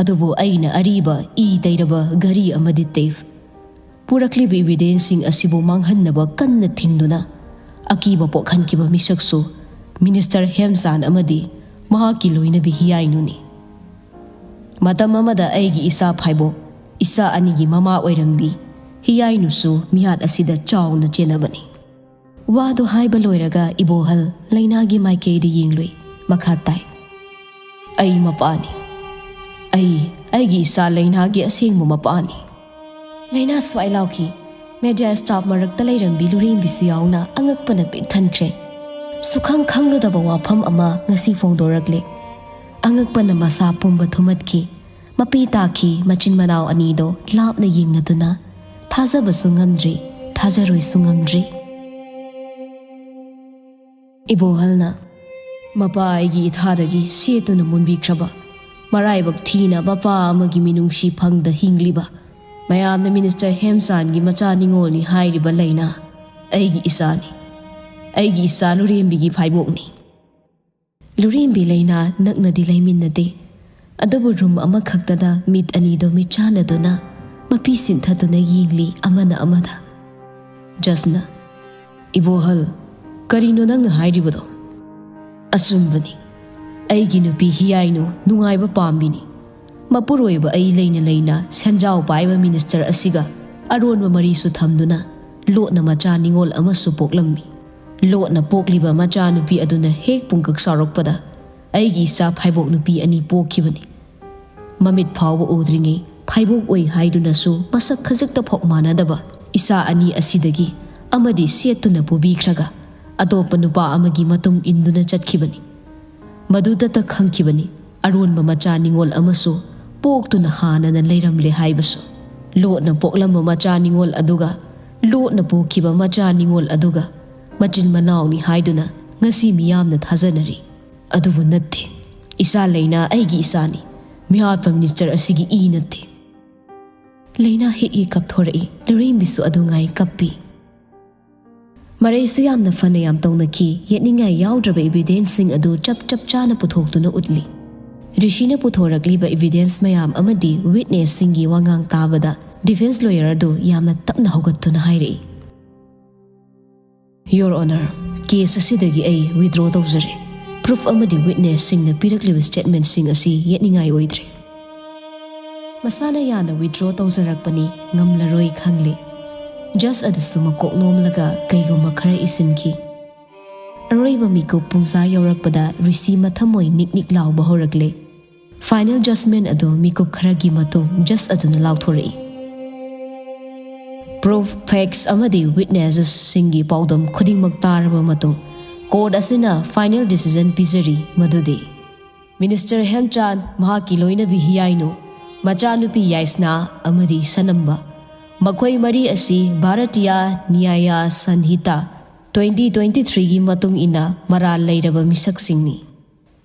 ꯑꯗꯨꯕꯨ ꯑꯩꯅ ꯑꯔꯤꯕ ꯏ ꯇꯩꯔꯕ ꯘꯔꯤ ꯑꯃꯗꯤ ꯇꯦꯞ ꯄꯨꯔꯛꯂꯤꯕ ꯏꯕꯤꯗꯦꯟꯁꯁꯤꯡ ꯑꯁꯤꯕꯨ ꯃꯥꯡꯍꯟꯅꯕ ꯀꯟꯅ ꯊꯤꯡꯗꯨꯅ ꯑꯀꯤꯕ ꯄꯣꯛꯍꯟꯈꯤꯕ ꯃꯤꯁꯛꯁꯨ ꯃꯤꯅꯤꯁꯇꯔ ꯍꯦꯝꯆꯥꯟ ꯑꯃꯗꯤ ꯃꯍꯥꯛꯀꯤ ꯂꯣꯏꯅꯕꯤ ꯍꯤꯌꯥꯏꯅꯨꯅꯤ꯫ ꯃꯇꯝ ꯑꯃꯗ ꯑꯩꯒꯤ ꯏꯆꯥ ꯐꯥꯏꯕꯣꯛ, ꯏꯆꯥ ꯑꯅꯤꯒꯤ ꯃꯃꯥ ꯑꯣꯏꯔꯝꯕꯤ ꯍꯤꯌꯥꯏꯅꯨꯁꯨ ꯃꯤꯍꯥꯠ ꯑꯁꯤꯗ ꯆꯥꯎꯅ ꯆꯦꯟꯅꯕꯅꯤ꯫" ꯋꯥꯗꯨ ꯍꯥꯏꯕ ꯂꯣꯏꯔꯒ ꯏꯕꯣꯍꯜ ꯂꯩꯅꯥꯒꯤ ꯃꯥꯏꯀꯩꯗ ꯌꯦꯡꯂꯨꯏ꯫ ꯃꯈꯥ ꯇꯥꯏ, "ꯑꯩ ꯃꯄꯥꯅꯤ꯫ ꯑꯩ, ꯑꯩꯒꯤ ꯏꯆꯥ ꯂꯩꯅꯥꯒꯤ ꯑꯁꯦꯡꯕ ꯃꯄꯥꯅꯤ꯫" ꯂꯩꯅꯥ ꯁ꯭ꯋꯥꯏ ꯂꯥꯎꯈꯤ꯫ ꯃꯦꯗꯤꯌꯥ ꯁ꯭ꯇꯥꯐ ꯃꯔꯛꯇ ꯂꯩꯔꯝꯕꯤ ꯂꯨꯔꯦꯝꯕꯤꯁꯨ ꯌꯥꯎꯅ ꯑꯉꯛꯄꯅ ꯄꯤꯛ ꯊꯟꯈ꯭ꯔꯦ꯫ ꯁꯨꯈꯪ ꯈꯪꯂꯨꯗꯕ ꯋꯥꯐꯝ ꯑꯃ ꯉꯁꯤ ꯐꯣꯡꯗꯣꯔꯛꯂꯦ꯫ ꯑꯉꯛꯄꯅ ꯃꯁꯥ ꯄꯨꯝꯕ ꯊꯨꯝꯍꯠꯈꯤ꯫ ꯃꯄꯤ ꯇꯥꯈꯤ꯫ ꯃꯆꯤꯟ ꯃꯅꯥꯎ ꯑꯅꯤꯗꯣ ꯂꯥꯞꯅ ꯌꯦꯡꯅꯗꯨꯅ ꯊꯥꯖꯕꯁꯨ ꯉꯝꯗ꯭ꯔꯤ, ꯊꯥꯖꯔꯣꯏꯁꯨ ꯉꯝꯗ꯭ꯔꯤ꯫ ꯏꯕꯣꯍꯜꯅ, "ꯃꯄꯥ ꯑꯩꯒꯤ ꯏꯊꯥꯗꯒꯤ ꯁꯦꯠꯇꯨꯅ ꯃꯨꯟꯕꯤꯈ꯭ꯔꯕ, ꯃꯔꯥꯏꯕꯛ ꯊꯤꯅ ꯃꯄꯥ ꯑꯃꯒꯤ ꯃꯤꯅꯨꯡꯁꯤ ꯐꯪꯗ ꯍꯤꯡꯂꯤꯕ, ꯃꯌꯥꯝꯅ ꯃꯤꯅꯤꯁꯇꯔ ꯍꯦꯝꯆꯥꯟꯒꯤ ꯃꯆꯥ ꯅꯤꯉꯣꯜꯅꯤ ꯍꯥꯏꯔꯤꯕ ꯂꯩꯅꯥ ꯑꯩꯒꯤ ꯏꯆꯥꯅꯤ꯫ ꯑꯩꯒꯤ ꯏꯆꯥ ꯂꯨꯔꯦꯝꯕꯤꯒꯤ ꯐꯥꯏꯕꯣꯛꯅꯤ꯫" ꯂꯨꯔꯦꯝꯕꯤ ꯂꯩꯅꯥ ꯅꯛꯅꯗꯤ ꯂꯩꯃꯤꯟꯅꯗꯦ, ꯑꯗꯨꯕꯨ ꯔꯨꯝ ꯑꯃꯈꯛꯇꯗ ꯃꯤꯠ ꯑꯅꯤꯗꯨ ꯃꯤꯠꯆꯥꯟꯅꯗꯨꯅ ꯃꯄꯤ ꯁꯤꯟꯊꯗꯨꯅ ꯌꯦꯡꯂꯤ ꯑꯃꯅ ꯑꯃꯗ꯫ ꯖꯁꯅ, "ꯏꯕꯣꯍꯜ, ꯀꯔꯤꯅꯣ ꯅꯪꯅ ꯍꯥꯏꯔꯤꯕꯗꯣ?" "ꯑꯆꯨꯝꯕꯅꯤ꯫ ꯑꯩꯒꯤ ꯅꯨꯄꯤ ꯍꯤꯌꯥꯏꯅꯨ ꯅꯨꯡꯉꯥꯏꯕ ꯄꯥꯝꯕꯤꯅꯤ꯫ ꯃꯄꯨꯔꯣꯏꯕ ꯑꯩ ꯂꯩꯅ ꯂꯩꯅ ꯁꯦꯟꯖꯥꯎ ꯄꯥꯏꯕ ꯃꯤꯅꯤꯁꯇꯔ ꯑꯁꯤꯒ ꯑꯔꯣꯟꯕ ꯃꯔꯤꯁꯨ ꯊꯝꯗꯨꯅ ꯂꯣꯠꯅ ꯃꯆꯥ ꯅꯤꯉꯣꯜ ꯑꯃꯁꯨ ꯄꯣꯛꯂꯝꯃꯤ꯫ ꯂꯣꯠꯅ ꯄꯣꯛꯂꯤꯕ ꯃꯆꯥꯅꯨꯄꯤ ꯑꯗꯨꯅ ꯍꯦꯛ ꯄꯨꯡꯀꯛ ꯆꯥꯎꯔꯛꯄꯗ ꯑꯩꯒꯤ ꯏꯆꯥ ꯐꯥꯏꯕꯣꯛ ꯅꯨꯄꯤ ꯑꯅꯤ ꯄꯣꯛꯈꯤꯕꯅꯤ꯫ ꯃꯃꯤꯠ ꯐꯥꯎꯕ ꯎꯗ꯭ꯔꯤꯉꯩ ꯐꯥꯏꯕꯣꯛ ꯑꯣꯏ ꯍꯥꯏꯗꯨꯅꯁꯨ ꯃꯁꯛ ꯈꯖꯤꯛꯇ ꯐꯥꯎ ꯃꯥꯟꯅꯗꯕ ꯏꯆꯥ ꯑꯅꯤ ꯑꯁꯤꯗꯒꯤ ꯑꯃꯗꯤ ꯁꯦꯠꯇꯨꯅ ꯄꯨꯕꯤꯈ꯭ꯔꯒ ꯑꯇꯣꯞꯄ ꯅꯨꯄꯥ ꯑꯃꯒꯤ ꯃꯇꯨꯡ ꯏꯟꯗꯨꯅ ꯆꯠꯈꯤꯕꯅꯤ꯫ ꯃꯗꯨꯗꯇ ꯈꯪꯈꯤꯕꯅꯤ ꯑꯔꯣꯟꯕ ꯃꯆꯥ ꯅꯤꯉꯣꯜ ꯑꯃꯁꯨ ꯄꯣꯛꯇꯨꯅ ꯍꯥꯟꯅꯅ ꯂꯩꯔꯝꯂꯦ ꯍꯥꯏꯕꯁꯨ꯫ ꯂꯣꯠꯅ ꯄꯣꯛꯂꯝꯕ ꯃꯆꯥ ꯅꯤꯉꯣꯜ ꯑꯗꯨꯒ ꯂꯣꯠꯅ ꯄꯣꯛꯈꯤꯕ ꯃꯆꯥ ꯅꯤꯉꯣꯜ ꯑꯗꯨꯒ ꯃꯆꯤꯟ ꯃꯅꯥꯎꯅꯤ ꯍꯥꯏꯗꯨꯅ ꯉꯁꯤ ꯃꯤꯌꯥꯝꯅ ꯊꯥꯖꯅꯔꯤ꯫ ꯑꯗꯨꯕꯨ ꯅꯠꯇꯦ, ꯏꯆꯥ ꯂꯩꯅꯥ ꯑꯩꯒꯤ ꯏꯆꯥꯅꯤ꯫ ꯃꯤꯍꯥꯠꯄ ꯃꯤꯅꯤꯁꯇꯔ ꯑꯁꯤꯒꯤ ꯏ ꯅꯠꯇꯦ꯫ ꯂꯩꯅꯥ ꯍꯤꯛꯏ ꯀꯞꯊꯣꯔꯛꯏ, ꯂꯨꯔꯦꯝꯕꯤꯁꯨ ꯑꯗꯨ ꯉꯥꯏ ꯀꯞꯄꯤ꯫ ꯃꯔꯩꯁꯨ ꯌꯥꯝꯅ ꯐꯅ ꯌꯥꯝ ꯇꯧꯅꯈꯤ꯫ ꯌꯦꯠꯅꯤꯡꯉꯥꯏ ꯌꯥꯎꯗ꯭ꯔꯕ ꯏꯕꯤꯗꯦꯟꯁꯁꯤꯡ ꯑꯗꯨ ꯆꯞ ꯆꯞ ꯆꯥꯅ ꯄꯨꯊꯣꯛꯇꯨꯅ ꯎꯠꯂꯤ꯫ ꯔꯤꯁꯤꯅ ꯄꯨꯊꯣꯔꯛꯂꯤꯕ ꯏꯕꯤꯗꯦꯟꯁ ꯃꯌꯥꯝ ꯑꯃꯗꯤ ꯋꯤꯠꯅꯦꯁꯁꯤꯡꯒꯤ ꯋꯥꯉꯥꯡ ꯇꯥꯕꯗ ꯗꯤꯐꯦꯟꯁ ꯂꯣꯌꯔ ꯑꯗꯨ ꯌꯥꯝꯅ ꯇꯞꯅ ꯍꯧꯒꯠꯇꯨꯅ ꯍꯥꯏꯔꯛꯏ, "ꯌꯣꯔ ꯑꯣꯅꯔ, ꯀꯦꯁ ꯑꯁꯤꯗꯒꯤ ꯑꯩ ꯋꯤꯗ꯭ꯔꯣ ꯇꯧꯖꯔꯦ꯫ ꯄ꯭ꯔꯨꯐ ꯑꯃꯗꯤ ꯋꯤꯠꯅꯦꯁꯁꯤꯡꯅ ꯄꯤꯔꯛꯂꯤꯕ ꯁ꯭ꯇꯦꯠꯃꯦꯟꯠꯁꯤꯡ ꯑꯁꯤ ꯌꯦꯠꯅꯤꯡꯉꯥꯏ ꯑꯣꯏꯗ꯭ꯔꯦ"꯫ ꯃꯁꯥꯅ ꯌꯥꯅ ꯋꯤꯗ꯭ꯔꯣ ꯇꯧꯖꯔꯛꯄꯅꯤ, ꯉꯝꯂꯔꯣꯏ ꯈꯪꯂꯦ꯫ ꯖꯁ ꯑꯗꯨꯁꯨ ꯃꯀꯣꯛ ꯅꯣꯝꯂꯒ ꯀꯩꯒꯨꯝꯕ ꯈꯔ ꯏꯁꯤꯟꯈꯤ꯫ ꯑꯔꯣꯏꯕ ꯃꯤꯀꯨꯞ ꯄꯨꯡꯖꯥ ꯌꯧꯔꯛꯄꯗ ꯔꯤꯁꯤ ꯃꯊꯃꯣꯏ ꯅꯤꯛ ꯅꯤꯛ ꯂꯥꯎꯕ ꯍꯧꯔꯛꯂꯦ꯫ ꯐꯥꯏꯅꯦꯜ ꯖꯁꯃꯦꯟ ꯑꯗꯨ ꯃꯤꯀꯨꯞ ꯈꯔꯒꯤ ꯃꯇꯨꯡ ꯖꯁ ꯑꯗꯨꯅ ꯂꯥꯎꯊꯣꯔꯛꯏ, "ꯄ꯭ꯔꯨꯐ, ꯐꯦꯛꯁ ꯑꯃꯗꯤ ꯋꯤꯠꯅꯦꯁꯁꯤꯡꯒꯤ ꯄꯥꯎꯗꯝ ꯈꯨꯗꯤꯡꯃꯛ ꯇꯥꯔꯕ ꯃꯇꯨꯡ ꯀꯣꯔꯠ ꯑꯁꯤꯅ ꯐꯥꯏꯅꯦꯜ ꯗꯤꯁꯤꯖꯟ ꯄꯤꯖꯔꯤ, ꯃꯗꯨꯗꯤ ꯃꯤꯅꯤꯁꯇꯔ ꯍꯦꯝꯆꯥꯟ, ꯃꯍꯥꯛꯀꯤ ꯂꯣꯏꯅꯕꯤ ꯍꯤꯌꯥꯏꯅꯨ, ꯃꯆꯥꯅꯨꯄꯤ ꯌꯥꯏꯁꯅꯥ ꯑꯃꯗꯤ ꯁꯅꯝꯕ, ꯃꯈꯣꯏ ꯃꯔꯤ ꯑꯁꯤ ꯚꯥꯔꯇꯤꯌꯥ ꯅ꯭ꯌꯥꯌꯥ ꯁꯟꯍꯤꯇꯥ ꯇ꯭ꯋꯦꯟꯇꯤ ꯇ꯭ꯋꯦꯟꯇꯤ ꯊ꯭ꯔꯤꯒꯤ ꯃꯇꯨꯡ ꯏꯟꯅ ꯃꯔꯥꯜ ꯂꯩꯔꯕ ꯃꯤꯁꯛꯁꯤꯡꯅꯤ꯫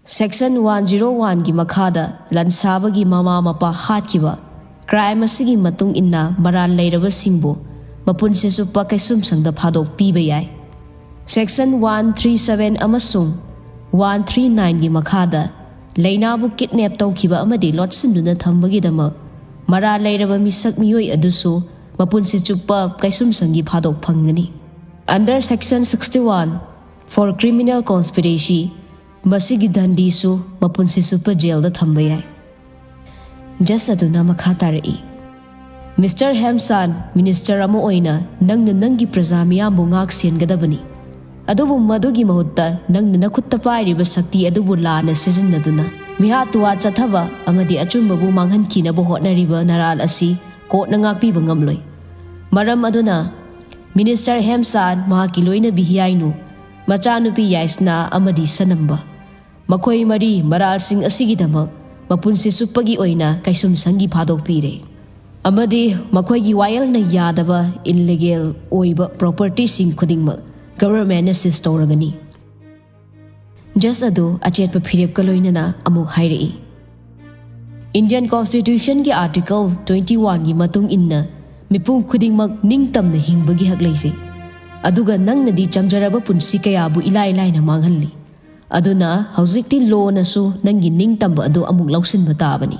ꯁꯦꯛꯁꯟ ꯋꯥꯟ ꯖꯤꯔꯣ ꯋꯥꯟꯒꯤ ꯃꯈꯥꯗ ꯂꯟꯁꯥꯕꯒꯤ ꯃꯃꯥ ꯃꯄꯥ ꯍꯥꯠꯈꯤꯕ ꯀ꯭ꯔꯥꯏꯝ ꯑꯁꯤꯒꯤ ꯃꯇꯨꯡ ꯏꯟꯅ ꯃꯔꯥꯜ ꯂꯩꯔꯕꯁꯤꯡꯕꯨ ꯃꯄꯨꯟꯁꯤ ꯆꯨꯞꯄ ꯀꯩꯁꯨꯝꯁꯪꯗ ꯐꯥꯗꯣꯛꯄꯤꯕ ꯌꯥꯏ꯫ ꯁꯦꯛꯁꯟ ꯋꯥꯟ ꯊ꯭ꯔꯤ ꯁꯚꯦꯟ ꯑꯃꯁꯨꯡ ꯋꯥꯟ ꯊ꯭ꯔꯤ ꯅꯥꯏꯟꯒꯤ ꯃꯈꯥꯗ ꯂꯩꯅꯥꯕꯨ ꯀꯤꯗꯅꯦꯞ ꯇꯧꯈꯤꯕ ꯑꯃꯗꯤ ꯂꯣꯠꯁꯤꯟꯗꯨꯅ ꯊꯝꯕꯒꯤꯗꯃꯛ ꯃꯔꯥꯜ ꯂꯩꯔꯕ ꯃꯤꯁꯛ ꯃꯤꯑꯣꯏ ꯑꯗꯨꯁꯨ ꯃꯄꯨꯟꯁꯤ ꯆꯨꯞꯄ ꯀꯩꯁꯨꯝꯁꯪꯒꯤ ꯐꯥꯗꯣꯛ ꯐꯪꯒꯅꯤ꯫ Under Section sixty one, for criminal conspiracy, ꯃꯁꯤꯒꯤ ꯗꯟꯗꯤꯁꯨ ꯃꯄꯨꯟꯁꯤ ꯆꯨꯞꯄ ꯖꯦꯜꯗ ꯊꯝꯕ ꯌꯥꯏ꯫ ꯖꯁ ꯑꯗꯨꯅ ꯃꯈꯥ ꯇꯥꯔꯛꯏ, ꯃꯤꯁꯇꯔ ꯍꯦꯝꯁꯥꯟ, ꯃꯤꯅꯤꯁꯇꯔ ꯑꯃ ꯑꯣꯏꯅ ꯅꯪꯅ ꯅꯪꯒꯤ ꯄ꯭ꯔꯖꯥ ꯃꯤꯌꯥꯝꯕꯨ ꯉꯥꯛ ꯁꯦꯟꯒꯗꯕꯅꯤ꯫ ꯑꯗꯨꯕꯨ ꯃꯗꯨꯒꯤ ꯃꯍꯨꯠꯇ ꯅꯪꯅ ꯅꯈꯨꯠꯇ ꯄꯥꯏꯔꯤꯕ ꯁꯛꯇꯤ ꯑꯗꯨꯕꯨ ꯂꯥꯟꯅ ꯁꯤꯖꯤꯟꯅꯗꯨꯅ ꯃꯤꯍꯥꯠ ꯇꯨꯍꯥꯠ ꯆꯠꯊꯕ ꯑꯃꯗꯤ ꯑꯆꯨꯝꯕꯕꯨ ꯃꯥꯡꯍꯟꯈꯤꯅꯕ ꯍꯣꯠꯅꯔꯤꯕ ꯅꯔꯥꯜ ꯑꯁꯤ ꯀꯣꯔꯠꯅ ꯉꯥꯛꯄꯤꯕ ꯉꯝꯂꯣꯏ꯫ ꯃꯔꯝ ꯑꯗꯨꯅ ꯃꯤꯅꯤꯁꯇꯔ ꯍꯦꯝꯁꯥꯟ, ꯃꯍꯥꯛꯀꯤ ꯂꯣꯏꯅꯕꯤ ꯍꯤꯌꯥꯏꯅꯨ, ꯃꯆꯥꯅꯨꯄꯤ ꯌꯥꯏꯁꯅꯥ ꯑꯃꯗꯤ ꯁꯅꯝꯕ, ꯃꯈꯣꯏ ꯃꯔꯤ ꯃꯔꯥꯜꯁꯤꯡ ꯑꯁꯤꯒꯤꯗꯃꯛ ꯃꯄꯨꯟꯁꯤ ꯆꯨꯞꯄꯒꯤ ꯑꯣꯏꯅ ꯀꯩꯁꯨꯝꯁꯪꯒꯤ ꯐꯥꯗꯣꯛꯄꯤꯔꯦ꯫ ꯑꯃꯗꯤ ꯃꯈꯣꯏꯒꯤ ꯋꯥꯌꯦꯜꯅ ꯌꯥꯗꯕ ꯏꯜꯂꯤꯒꯦꯜ ꯑꯣꯏꯕ ꯄ꯭ꯔꯣꯄꯔꯇꯤꯁꯤꯡ ꯈꯨꯗꯤꯡꯃꯛ ꯒꯚꯔꯟꯃꯦꯟꯅ ꯁꯤꯖ ꯇꯧꯔꯒꯅꯤ꯫ ꯖꯁ ꯑꯗꯨ ꯑꯆꯦꯠꯄ ꯐꯤꯔꯦꯞꯀ ꯂꯣꯏꯅꯅ ꯑꯃꯨꯛ ꯍꯥꯏꯔꯛꯏ, ꯏꯟꯗꯤꯌꯟ ꯀꯣꯟꯁꯇꯤꯇ꯭ꯌꯨꯁꯟꯒꯤ ꯑꯥꯔꯇꯤꯀꯜ ꯇ꯭ꯋꯦꯟꯇꯤ ꯋꯥꯟꯒꯤ ꯃꯇꯨꯡ ꯏꯟꯅ ꯃꯤꯄꯨꯝ ꯈꯨꯗꯤꯡꯃꯛ ꯅꯤꯡꯇꯝꯅ ꯍꯤꯡꯕꯒꯤ ꯍꯛ ꯂꯩꯖꯩ꯫ ꯑꯗꯨꯒ ꯅꯪꯅꯗꯤ ꯆꯝꯖꯔꯕ ꯄꯨꯟꯁꯤ ꯀꯌꯥꯕꯨ ꯏꯂꯥꯏ ꯂꯥꯏꯅ ꯃꯥꯡꯍꯜꯂꯤ꯫ ꯑꯗꯨꯅ ꯍꯧꯖꯤꯛꯇꯤ ꯂꯣꯅꯁꯨ ꯅꯪꯒꯤ ꯅꯤꯡꯇꯝꯕ ꯑꯗꯨ ꯑꯃꯨꯛ ꯂꯧꯁꯤꯟꯕ ꯇꯥꯕꯅꯤ꯫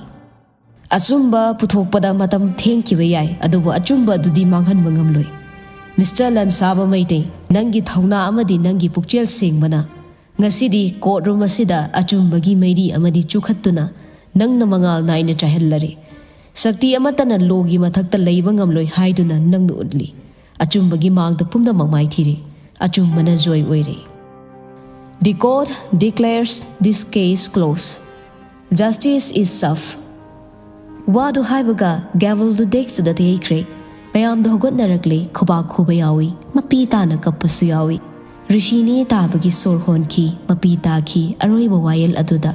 ꯑꯆꯨꯝꯕ ꯄꯨꯊꯣꯛꯄꯗ ꯃꯇꯝ ꯊꯦꯡꯈꯤꯕ ꯌꯥꯏ, ꯑꯗꯨꯕꯨ ꯑꯆꯨꯝꯕ ꯑꯗꯨꯗꯤ ꯃꯥꯡꯍꯟꯕ ꯉꯝꯂꯣꯏ꯫ ꯃꯤꯁꯇꯔ ꯂꯟꯁꯥꯕ ꯃꯩꯇꯩ, ꯅꯪꯒꯤ ꯊꯧꯅꯥ ꯑꯃꯗꯤ ꯅꯪꯒꯤ ꯄꯨꯛꯆꯦꯜ ꯁꯦꯡꯕꯅ ꯉꯁꯤꯗꯤ ꯀꯣꯔꯠꯔꯨꯝ ꯑꯁꯤꯗ ꯑꯆꯨꯝꯕꯒꯤ ꯃꯩꯔꯤ ꯑꯃꯗꯤ ꯆꯨꯈꯠꯇꯨꯅ ꯅꯪꯅ ꯃꯉꯥꯜ ꯅꯥꯏꯅ ꯆꯥꯏꯍꯜꯂꯔꯦ꯫ ꯁꯛꯇꯤ ꯑꯃꯠꯇꯅ ꯂꯣꯒꯤ ꯃꯊꯛꯇ ꯂꯩꯕ ꯉꯝꯂꯣꯏ ꯍꯥꯏꯗꯨꯅ ꯅꯪꯅ ꯎꯠꯂꯤ꯫ ꯑꯆꯨꯝꯕꯒꯤ ꯃꯥꯡꯗ ꯄꯨꯝꯅꯃꯛ ꯃꯥꯏꯊꯤꯔꯦ꯫ ꯑꯆꯨꯝꯕꯅ ꯖꯣꯏ ꯑꯣꯏꯔꯦ꯫ The court declares this case closed. Justice is served. ꯋꯥꯗꯨ ꯍꯥꯏꯕꯒ ꯒꯦꯚꯜꯗꯨ ꯗꯦꯛꯁꯇꯨꯗ ꯇꯦꯛꯈ꯭ꯔꯦ꯫ ꯃꯌꯥꯝꯗꯣ ꯍꯧꯒꯠꯅꯔꯛꯂꯦ, ꯈꯨꯕꯥꯛ ꯈꯨꯕ ꯌꯥꯎꯏ, ꯃꯄꯤ ꯇꯥꯅ ꯀꯞꯄꯁꯨ ꯌꯥꯎꯏ꯫ ꯔꯤꯁꯤꯅꯤ ꯇꯥꯕꯒꯤ ꯁꯣꯔ ꯍꯣꯟꯈꯤ, ꯃꯄꯤ ꯇꯥꯈꯤ ꯑꯔꯣꯏꯕ ꯋꯥꯌꯦꯜ ꯑꯗꯨꯗ꯫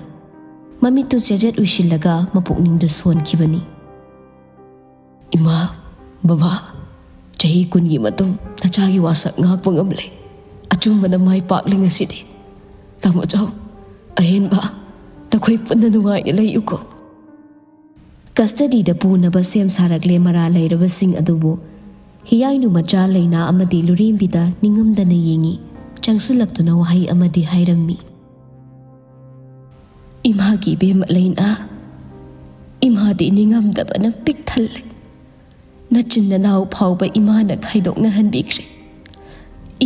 ꯃꯃꯤꯠꯇꯨ ꯆꯦꯖꯦꯠ ꯎꯏꯁꯤꯜꯂꯒ ꯃꯄꯨꯛꯅꯤꯡꯗ ꯁꯣꯟꯈꯤꯕꯅꯤ꯫ ꯏꯃꯥ, ꯕꯕꯥ, ꯆꯍꯤ ꯀꯨꯟꯒꯤ ꯃꯇꯨꯡ ꯅꯆꯥꯒꯤ ꯋꯥꯁꯛ ꯉꯥꯛꯄ ꯉꯝꯂꯦ꯫ ꯑꯆꯨꯝꯕꯅ ꯃꯥꯏ ꯄꯥꯛꯂꯦ ꯉꯁꯤꯗꯤ꯫ ꯇꯥꯃꯣ ꯆꯥꯎ, ꯑꯍꯦꯟꯕ, ꯅꯈꯣꯏ ꯄꯨꯟꯅ ꯅꯨꯡꯉꯥꯏꯅ ꯂꯩꯌꯨꯀꯣ꯫ ꯀꯁꯇꯗꯤꯗ ꯄꯨꯅꯕ ꯁꯦꯝ ꯁꯥꯔꯛꯂꯦ ꯃꯔꯥ ꯂꯩꯔꯕꯁꯤꯡ ꯑꯗꯨꯕꯨ꯫ ꯍꯤꯌꯥꯏꯅꯨ ꯃꯆꯥ ꯂꯩꯅꯥ ꯑꯃꯗꯤ ꯂꯨꯔꯦꯝꯕꯤꯗ ꯅꯤꯡꯉꯝꯗꯅ ꯌꯦꯡꯉꯤ, ꯆꯪꯁꯤꯜꯂꯛꯇꯨꯅ ꯋꯥꯍꯩ ꯑꯃꯗꯤ ꯍꯥꯏꯔꯝꯃꯤ꯫ ꯏꯃꯥꯒꯤ ꯏꯕꯦꯝꯃ ꯂꯩꯅꯥ, ꯏꯃꯥꯗꯤ ꯅꯤꯡꯉꯝꯗꯕꯅ ꯄꯤꯛ ꯊꯜꯂꯦ꯫ ꯅꯆꯤꯟ ꯅꯅꯥꯎ ꯐꯥꯎꯕ ꯏꯃꯥꯅ ꯈꯥꯏꯗꯣꯛꯅꯍꯟꯕꯤꯈ꯭ꯔꯦ꯫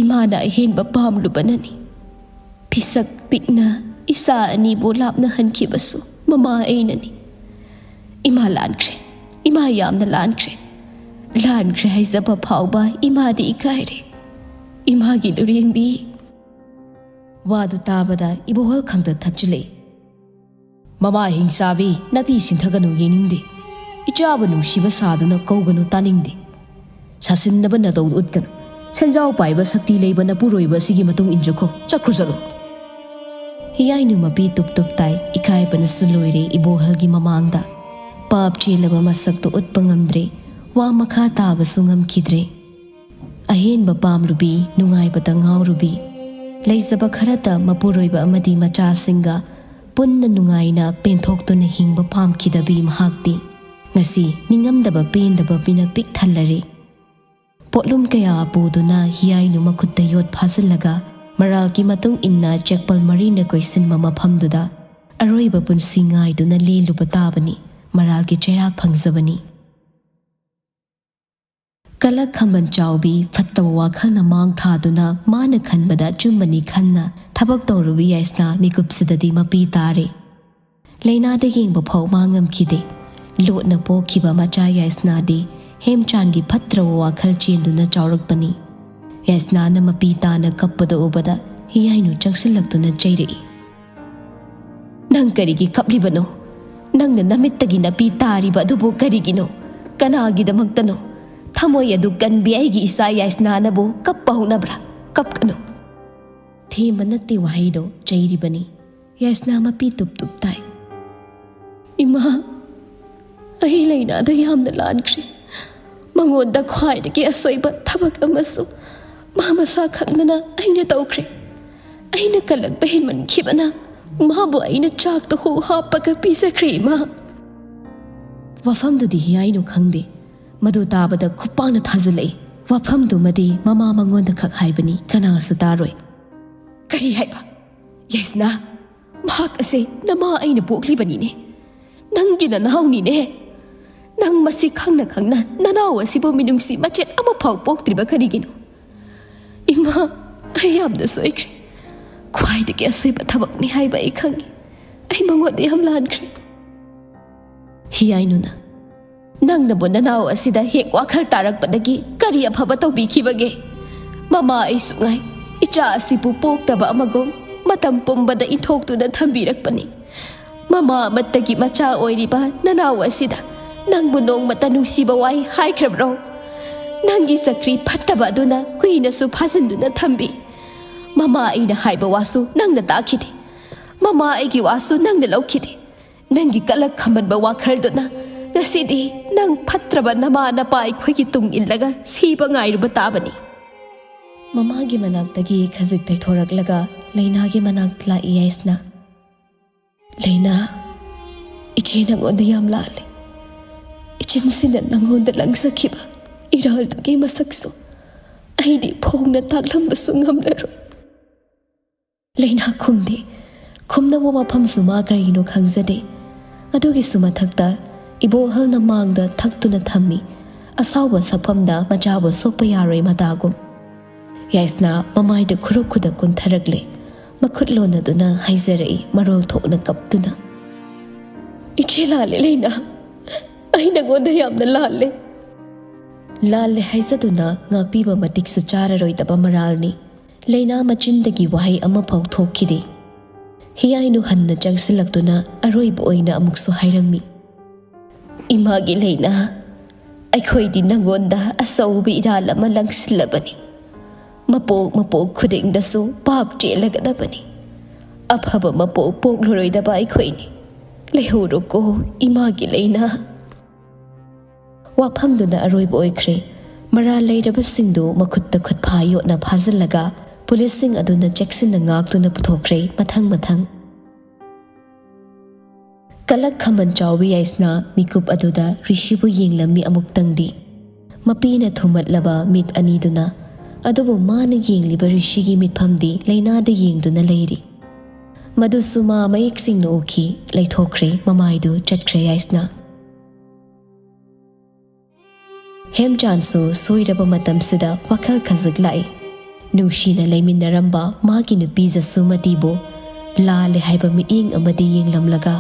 ꯏꯃꯥꯅ ꯑꯍꯦꯟꯕ ꯄꯥꯝꯂꯨꯕꯅꯅꯤ꯫ ꯄꯤꯁꯛ ꯄꯤꯛꯅ ꯏꯆꯥ ꯑꯅꯤꯕꯨ ꯂꯥꯞꯅꯍꯟꯈꯤꯕꯁꯨ ꯃꯃꯥ ꯑꯩꯅꯅꯤ꯫ ꯏꯃꯥ ꯂꯥꯟꯈ꯭ꯔꯦ, ꯏꯃꯥ ꯌꯥꯝꯅ ꯂꯥꯟꯈ꯭ꯔꯦ꯫ ꯂꯥꯟꯈ꯭ꯔꯦ ꯍꯥꯏꯖꯕ ꯐꯥꯎꯕ ꯏꯃꯥꯗꯤ ꯏꯀꯥꯏꯔꯦ꯫ ꯏꯃꯥꯒꯤ ꯂꯨꯔꯦꯝꯕꯤ꯫ ꯋꯥꯗꯨ ꯇꯥꯕꯗ ꯏꯕꯣꯍꯜ ꯈꯪꯗ ꯊꯛꯆꯤꯜꯂꯛꯏ꯫ "ꯃꯃꯥ ꯍꯤꯡꯆꯥꯕꯤ, ꯅꯥꯄꯤ ꯁꯤꯟꯊꯒꯅꯨ, ꯌꯦꯡꯅꯤꯡꯗꯦ꯫ ꯏꯆꯥꯕꯨ ꯅꯨꯡꯁꯤꯕ ꯁꯥꯗꯨꯅ ꯀꯧꯒꯅꯨ, ꯇꯥꯅꯤꯡꯗꯦ꯫ ꯁꯥꯁꯤꯟꯅꯕ ꯅꯇꯧ ꯎꯠꯀꯅꯨ꯫ ꯁꯦꯟꯖꯥꯎ ꯄꯥꯏꯕ ꯁꯛꯇꯤ ꯂꯩꯕ ꯅꯄꯨꯔꯣꯏꯕ ꯑꯁꯤꯒꯤ ꯃꯇꯨꯡ ꯏꯟꯖꯈꯣ꯫ ꯆꯠꯈ꯭ꯔꯣ, ꯆꯠꯂꯣ꯫" ꯍꯤꯌꯥꯏꯅꯨ ꯃꯄꯤ ꯇꯨꯞ ꯇꯨꯞ ꯇꯥꯏ, ꯏꯀꯥꯏꯕꯅꯁꯨ ꯂꯣꯏꯔꯦ ꯏꯕꯣꯍꯜꯒꯤ ꯃꯃꯥꯡꯗ꯫ ꯄꯥꯞ ꯆꯦꯜꯂꯕ ꯃꯁꯛꯇꯨ ꯎꯠꯄ ꯉꯝꯗ꯭ꯔꯦ꯫ ꯋꯥ ꯃꯈꯥ ꯇꯥꯕꯁꯨ ꯉꯝꯈꯤꯗ꯭ꯔꯦ꯫ ꯑꯍꯦꯟꯕ ꯄꯥꯝꯂꯨꯕꯤ, ꯅꯨꯡꯉꯥꯏꯕꯗ ꯉꯥꯎꯔꯨꯕꯤ, ꯂꯩꯖꯕ ꯈꯔꯇ ꯃꯄꯨꯔꯣꯏꯕ ꯑꯃꯗꯤ ꯃꯆꯥꯁꯤꯡꯒ ꯄꯨꯟꯅ ꯅꯨꯡꯉꯥꯏꯅ ꯄꯦꯟꯊꯣꯛꯇꯨꯅ ꯍꯤꯡꯕ ꯄꯥꯝꯈꯤꯗꯕꯤ ꯃꯍꯥꯛꯇꯤ ꯉꯁꯤ ꯅꯤꯡꯉꯝꯗꯕ ꯄꯦꯟꯗꯕ ꯃꯤꯅ ꯄꯤꯛ ꯊꯜꯂꯔꯦ꯫ ꯄꯣꯠꯂꯨꯝ ꯀꯌꯥ ꯄꯨꯗꯨꯅ ꯍꯤꯌꯥꯏꯅꯨ ꯃꯈꯨꯠꯇ ꯌꯣꯠ ꯐꯥꯖꯤꯜꯂꯒ ꯃꯔꯥꯜꯒꯤ ꯃꯇꯨꯡ ꯏꯟꯅ ꯆꯦꯛꯄꯜ ꯃꯔꯤꯅ ꯀꯣꯏꯁꯤꯟꯕ ꯃꯐꯝꯗꯨꯗ ꯑꯔꯣꯏꯕ ꯄꯨꯟꯁꯤ ꯉꯥꯏꯗꯨꯅ ꯂꯦꯜꯂꯨꯕ ꯇꯥꯕꯅꯤ꯫ ꯃꯔꯥꯜꯒꯤ ꯆꯩꯔꯥꯛ ꯐꯪꯖꯕꯅꯤ꯫ ꯀꯂꯛ ꯈꯝꯕꯟ ꯆꯥꯎꯕꯤ ꯐꯠꯇꯕ ꯋꯥꯈꯜꯅ ꯃꯥꯡ ꯊꯥꯗꯨꯅ ꯃꯥꯅ ꯈꯟꯕꯗ ꯑꯆꯨꯝꯕꯅꯤ ꯈꯟꯅ ꯊꯕꯛ ꯇꯧꯔꯨꯕꯤ ꯌꯥꯏꯁꯅꯥ ꯃꯤꯀꯨꯞꯁꯤꯗꯗꯤ ꯃꯄꯤ ꯇꯥꯔꯦ꯫ ꯂꯥꯏꯅꯥꯗ ꯌꯦꯡꯕ ꯐꯥꯎ ꯃꯥ ꯉꯝꯈꯤꯗꯦ꯫ ꯂꯣꯠꯅ ꯄꯣꯛꯈꯤꯕ ꯃꯆꯥ ꯌꯥꯏꯁꯅꯥꯗꯤ ꯍꯦꯝꯆꯥꯟꯒꯤ ꯐꯠꯇ꯭ꯔꯕ ꯋꯥꯈꯜ ꯆꯦꯟꯗꯨꯅ ꯆꯥꯎꯔꯛꯄꯅꯤ꯫ ꯌꯥꯏꯁꯅꯥꯅ ꯃꯄꯤ ꯇꯥꯅ ꯀꯞꯄꯗ ꯎꯕꯗ ꯍꯤꯌꯥꯏꯅꯨ ꯆꯪꯁꯤꯜꯂꯛꯇꯨꯅ ꯆꯩꯔꯛꯏ꯫ "ꯅꯪ ꯀꯔꯤꯒꯤ ꯀꯞꯂꯤꯕꯅꯣ? ꯅꯪꯅ ꯅꯃꯤꯠꯇꯒꯤ ꯅꯥꯄꯤ ꯇꯥꯔꯤꯕ ꯑꯗꯨꯕꯨ ꯀꯔꯤꯒꯤꯅꯣ? ꯀꯅꯥꯒꯤꯗꯃꯛꯇꯅꯣ? ꯊꯃꯣꯏ ꯑꯗꯨ ꯀꯟꯕꯤ ꯑꯩꯒꯤ ꯏꯆꯥ ꯌꯥꯏꯁꯅꯥꯅꯕꯨ ꯀꯞꯄ ꯍꯧꯅꯕ꯭ꯔꯥ? ꯀꯞꯀꯅꯨ꯫" ꯊꯦꯝꯕ ꯅꯠꯇꯦ ꯋꯥꯍꯩꯗꯣ, ꯆꯩꯔꯤꯕꯅꯤ꯫ ꯌꯥꯏꯁꯅꯥ ꯃꯄꯤ ꯇꯨꯞ ꯇꯨꯞ ꯇꯥꯏ꯫ "ꯏꯃꯥ, ꯑꯩ ꯂꯥꯏꯅꯥꯗ ꯌꯥꯝꯅ ꯂꯥꯟꯈ꯭ꯔꯦ꯫ ꯃꯉꯣꯟꯗ ꯈ꯭ꯋꯥꯏꯗꯒꯤ ꯑꯁꯣꯏꯕ ꯊꯕꯛ ꯑꯃꯁꯨ ꯃꯥ ꯃꯁꯥ ꯈꯪꯗꯅ ꯑꯩꯅ ꯇꯧꯈ꯭ꯔꯦ꯫ ꯑꯩꯅ ꯀꯜꯂꯛꯄ ꯍꯦꯟꯃꯟꯈꯤꯕꯅ ꯃꯥꯕꯨ ꯑꯩꯅ ꯆꯥꯛꯇ ꯍꯨ ꯍꯥꯞꯄꯒ ꯄꯤꯖꯈ꯭ꯔꯦ, ꯏꯃꯥ꯫" ꯋꯥꯐꯝꯗꯨꯗꯤ ꯍꯤꯌꯥꯏꯅꯨ ꯈꯪꯗꯦ꯫ ꯃꯗꯨ ꯇꯥꯕꯗ ꯈꯨꯄꯥꯛꯅ ꯊꯥꯖꯤꯜꯂꯛꯏ꯫ ꯋꯥꯐꯝꯗꯨꯃꯗꯤ ꯃꯃꯥ ꯃꯉꯣꯟꯗ ꯈꯛ ꯍꯥꯏꯕꯅꯤ, ꯀꯅꯥꯁꯨ ꯇꯥꯔꯣꯏ꯫ "ꯀꯔꯤ ꯍꯥꯏꯕ? ꯌꯥꯏꯁꯅꯥ, ꯃꯍꯥꯛ ꯑꯁꯦ ꯅꯃꯥ ꯑꯩꯅ ꯄꯣꯛꯂꯤꯕꯅꯤꯅꯦ꯫ ꯅꯪꯒꯤ ꯅꯅꯥꯎꯅꯤꯅꯦ꯫ ꯅꯪ ꯃꯁꯤ ꯈꯪꯅ ꯈꯪꯅ ꯅꯅꯥꯎ ꯑꯁꯤꯕꯨ ꯃꯤꯅꯨꯡꯁꯤ ꯃꯆꯦꯠ ꯑꯃꯐꯥꯎ ꯄꯣꯛꯇ꯭ꯔꯤꯕ ꯀꯔꯤꯒꯤꯅꯣ? ꯏꯃꯥ, ꯑꯩ ꯌꯥꯝꯅ ꯁꯣꯏꯈ꯭ꯔꯦ꯫ ꯈ꯭ꯋꯥꯏꯗꯒꯤ ꯑꯁꯣꯏꯕ ꯊꯕꯛꯅꯤ ꯍꯥꯏꯕ ꯑꯩ ꯈꯪꯉꯤ꯫ ꯑꯩ ꯃꯉꯣꯟꯗ ꯌꯥꯝ ꯂꯥꯟꯈ꯭ꯔꯦ꯫" ꯍꯤꯌꯥꯏꯅꯨꯅ, ꯅꯪꯅꯕꯨ ꯅꯅꯥꯎ ꯑꯁꯤꯗ ꯍꯦꯛ ꯋꯥꯈꯜ ꯇꯥꯔꯛꯄꯗꯒꯤ ꯀꯔꯤ ꯑꯐꯕ ꯇꯧꯕꯤꯈꯤꯕꯒꯦ? ꯃꯃꯥ ꯑꯩꯁꯨ ꯉꯥꯏ, ꯏꯆꯥ ꯑꯁꯤꯕꯨ ꯄꯣꯛꯇꯕ ꯑꯃꯒꯨꯝ ꯃꯇꯝ ꯄꯨꯝꯕꯗ ꯏꯟꯊꯣꯛꯇꯨꯅ ꯊꯝꯕꯤꯔꯛꯄꯅꯤ꯫ ꯃꯃꯥ ꯑꯃꯠꯇꯒꯤ ꯃꯆꯥ ꯑꯣꯏꯔꯤꯕ ꯅꯅꯥꯎ ꯑꯁꯤꯗ ꯅꯪꯕꯨ ꯅꯣꯡꯃꯇ ꯅꯨꯡꯁꯤꯕ ꯋꯥꯍꯩ ꯍꯥꯏꯈ꯭ꯔꯕ꯭ꯔꯣ? ꯅꯪꯒꯤ ꯆꯀ꯭ꯔꯤ ꯐꯠꯇꯕ ꯑꯗꯨꯅ ꯀꯨꯏꯅꯁꯨ ꯐꯥꯖꯤꯟꯗꯨꯅ ꯊꯝꯕꯤ꯫ ꯃꯃꯥ ꯑꯩꯅ ꯍꯥꯏꯕ ꯋꯥꯁꯨ ꯅꯪꯅ ꯇꯥꯈꯤꯗꯦ꯫ ꯃꯃꯥ ꯑꯩꯒꯤ ꯋꯥꯁꯨ ꯅꯪꯅ ꯂꯧꯈꯤꯗꯦ꯫ ꯅꯪꯒꯤ ꯀꯂꯛ ꯈꯝꯃꯟꯕ ꯋꯥꯈꯜꯗꯨꯅ ꯉꯁꯤꯗꯤ ꯅꯪ ꯐꯠꯇ꯭ꯔꯕ ꯅꯃꯥ ꯅꯄꯥ ꯑꯩꯈꯣꯏꯒꯤ ꯇꯨꯡ ꯏꯜꯂꯒ ꯁꯤꯕ ꯉꯥꯏꯔꯨꯕ ꯇꯥꯕꯅꯤ꯫ ꯃꯃꯥꯒꯤ ꯃꯅꯥꯛꯇꯒꯤ ꯈꯖꯤꯛ ꯇꯩꯊꯣꯔꯛꯂꯒ ꯂꯩꯅꯥꯒꯤ ꯃꯅꯥꯛꯇ ꯂꯥꯛꯏ ꯌꯥꯏꯁꯅꯥ꯫ ꯂꯩꯅꯥ, ꯏꯆꯦ ꯅꯪꯉꯣꯟꯗ ꯌꯥꯝ ꯂꯥꯜꯂꯦ꯫ ꯏꯆꯤꯟꯁꯤꯅ ꯅꯪꯉꯣꯟꯗ ꯂꯪꯖꯈꯤꯕ ꯏꯔꯥꯜꯗꯨꯒꯤ ꯃꯁꯛꯁꯨ ꯑꯩꯗꯤ ꯐꯣꯡꯅ ꯇꯥꯛꯂꯝꯕꯁꯨ ꯉꯝꯂꯔꯣꯏ꯫ ꯂꯩꯅꯥ ꯈꯨꯝꯗꯦ꯫ ꯈꯨꯝꯅꯕ ꯋꯥꯐꯝꯁꯨ ꯃꯥ ꯀꯔꯤꯅꯣ ꯈꯪꯖꯗꯦ꯫ ꯑꯗꯨꯒꯤꯁꯨ ꯃꯊꯛꯇ ꯏꯕꯣꯍꯜꯅ ꯃꯥꯡꯗ ꯊꯛꯇꯨꯅ ꯊꯝꯃꯤ꯫ ꯑꯁꯥꯎꯕ ꯁꯛꯐꯝꯗ ꯃꯆꯥꯕꯨ ꯁꯣꯛꯄ ꯌꯥꯔꯣꯏ ꯃꯇꯥꯒꯨꯝ꯫ ꯌꯥꯏꯁꯅꯥ ꯃꯃꯥꯏꯗ ꯈꯨꯔꯨ ꯈꯨꯗꯛ ꯀꯨꯟꯊꯔꯛꯂꯦ꯫ ꯃꯈꯨꯠ ꯂꯣꯟꯅꯗꯨꯅ ꯍꯥꯏꯖꯔꯛꯏ ꯃꯔꯣꯜ ꯊꯣꯛꯅ ꯀꯞꯇꯨꯅ꯫ "ꯏꯆꯦ ꯂꯥꯜꯂꯦ ꯂꯩꯅꯥ꯫ ꯑꯩ ꯅꯉꯣꯟꯗ ꯌꯥꯝꯅ ꯂꯥꯜꯂꯦ꯫ ꯂꯥꯜꯂꯦ ꯍꯥꯏꯖꯗꯨꯅ ꯉꯥꯛꯄꯤꯕ ꯃꯇꯤꯛꯁꯨ ꯆꯥꯔꯔꯣꯏꯗꯕ ꯃꯔꯥꯜꯅꯤ"꯫ ꯂꯩꯅꯥ ꯃꯆꯤꯟꯗꯒꯤ ꯋꯥꯍꯩ ꯑꯃꯐꯥꯎ ꯊꯣꯛꯈꯤꯗꯦ꯫ ꯍꯤꯌꯥꯏꯅꯨ ꯍꯟꯅ ꯆꯪꯁꯤꯜꯂꯛꯇꯨꯅ ꯑꯔꯣꯏꯕ ꯑꯣꯏꯅ ꯑꯃꯨꯛꯁꯨ ꯍꯥꯏꯔꯝꯃꯤ, "ꯏꯃꯥꯒꯤ ꯂꯩꯅꯥ, ꯑꯩꯈꯣꯏꯗꯤ ꯅꯉꯣꯟꯗ ꯑꯆꯧꯕ ꯏꯔꯥꯜ ꯑꯃ ꯂꯪꯁꯤꯜꯂꯕꯅꯤ꯫ ꯃꯄꯣꯛ ꯃꯄꯣꯛ ꯈꯨꯗꯤꯡꯗꯁꯨ ꯄꯥꯞ ꯆꯦꯜꯂꯒꯗꯕꯅꯤ꯫ ꯑꯐꯕ ꯃꯄꯣꯛ ꯄꯣꯛꯂꯔꯣꯏꯗꯕ ꯑꯩꯈꯣꯏꯅꯤ꯫ ꯂꯩꯍꯧꯔꯣꯀꯣ ꯏꯃꯥꯒꯤ ꯂꯩꯅꯥ"꯫ ꯋꯥꯐꯝꯗꯨꯅ ꯑꯔꯣꯏꯕ ꯑꯣꯏꯈ꯭ꯔꯦ꯫ ꯃꯔꯥꯜ ꯂꯩꯔꯕꯁꯤꯡꯗꯨ ꯃꯈꯨꯠꯇ ꯈꯨꯠꯐꯥ ꯌꯣꯠꯅ ꯐꯥꯖꯤꯜꯂꯒ ꯄꯨꯂꯤꯁꯁꯤꯡ ꯑꯗꯨꯅ ꯆꯦꯛꯁꯤꯟꯅ ꯉꯥꯛꯇꯨꯅ ꯄꯨꯊꯣꯛꯈ꯭ꯔꯦ ꯃꯊꯪ ꯃꯊꯪ꯫ ꯀꯂꯛ ꯈꯃꯟ ꯆꯥꯎꯕꯤ ꯌꯥꯏꯁꯅꯥ ꯃꯤꯀꯨꯞ ꯑꯗꯨꯗ ꯔꯤꯁꯤꯕꯨ ꯌꯦꯡꯂꯝꯃꯤ ꯑꯃꯨꯛꯇꯪꯗꯤ꯫ ꯃꯄꯤꯅ ꯊꯨꯝꯃꯠꯂꯕ ꯃꯤꯠ ꯑꯅꯤꯗꯨꯅ, ꯑꯗꯨꯕꯨ ꯃꯥꯅ ꯌꯦꯡꯂꯤꯕ ꯔꯤꯁꯤꯒꯤ ꯃꯤꯠꯐꯝꯗꯤ ꯂꯩꯅꯥꯗ ꯌꯦꯡꯗꯨꯅ ꯂꯩꯔꯤ꯫ ꯃꯗꯨꯁꯨ ꯃꯥ ꯃꯌꯦꯛ ꯁꯦꯡꯅ ꯎꯈꯤ꯫ ꯂꯩꯊꯣꯛꯈ꯭ꯔꯦ ꯃꯃꯥꯏꯗꯨ, ꯆꯠꯈ꯭ꯔꯦ ꯌꯥꯏꯁꯅꯥ꯫ ꯍꯦꯝꯆꯥꯟꯁꯨ ꯁꯣꯏꯔꯕ ꯃꯇꯝꯁꯤꯗ ꯋꯥꯈꯜ ꯈꯖꯤꯛ ꯂꯥꯛꯏ꯫ ꯅꯨꯡꯁꯤꯅ ꯂꯩꯃꯤꯟꯅꯔꯝꯕ ꯃꯥꯒꯤ ꯅꯨꯄꯤ ꯖꯁꯨꯃꯇꯤꯕꯨ ꯂꯥꯜꯂꯦ ꯍꯥꯏꯕ ꯃꯤꯠꯌꯦꯡ ꯑꯃꯗꯤ ꯌꯦꯡꯂꯝꯂꯒ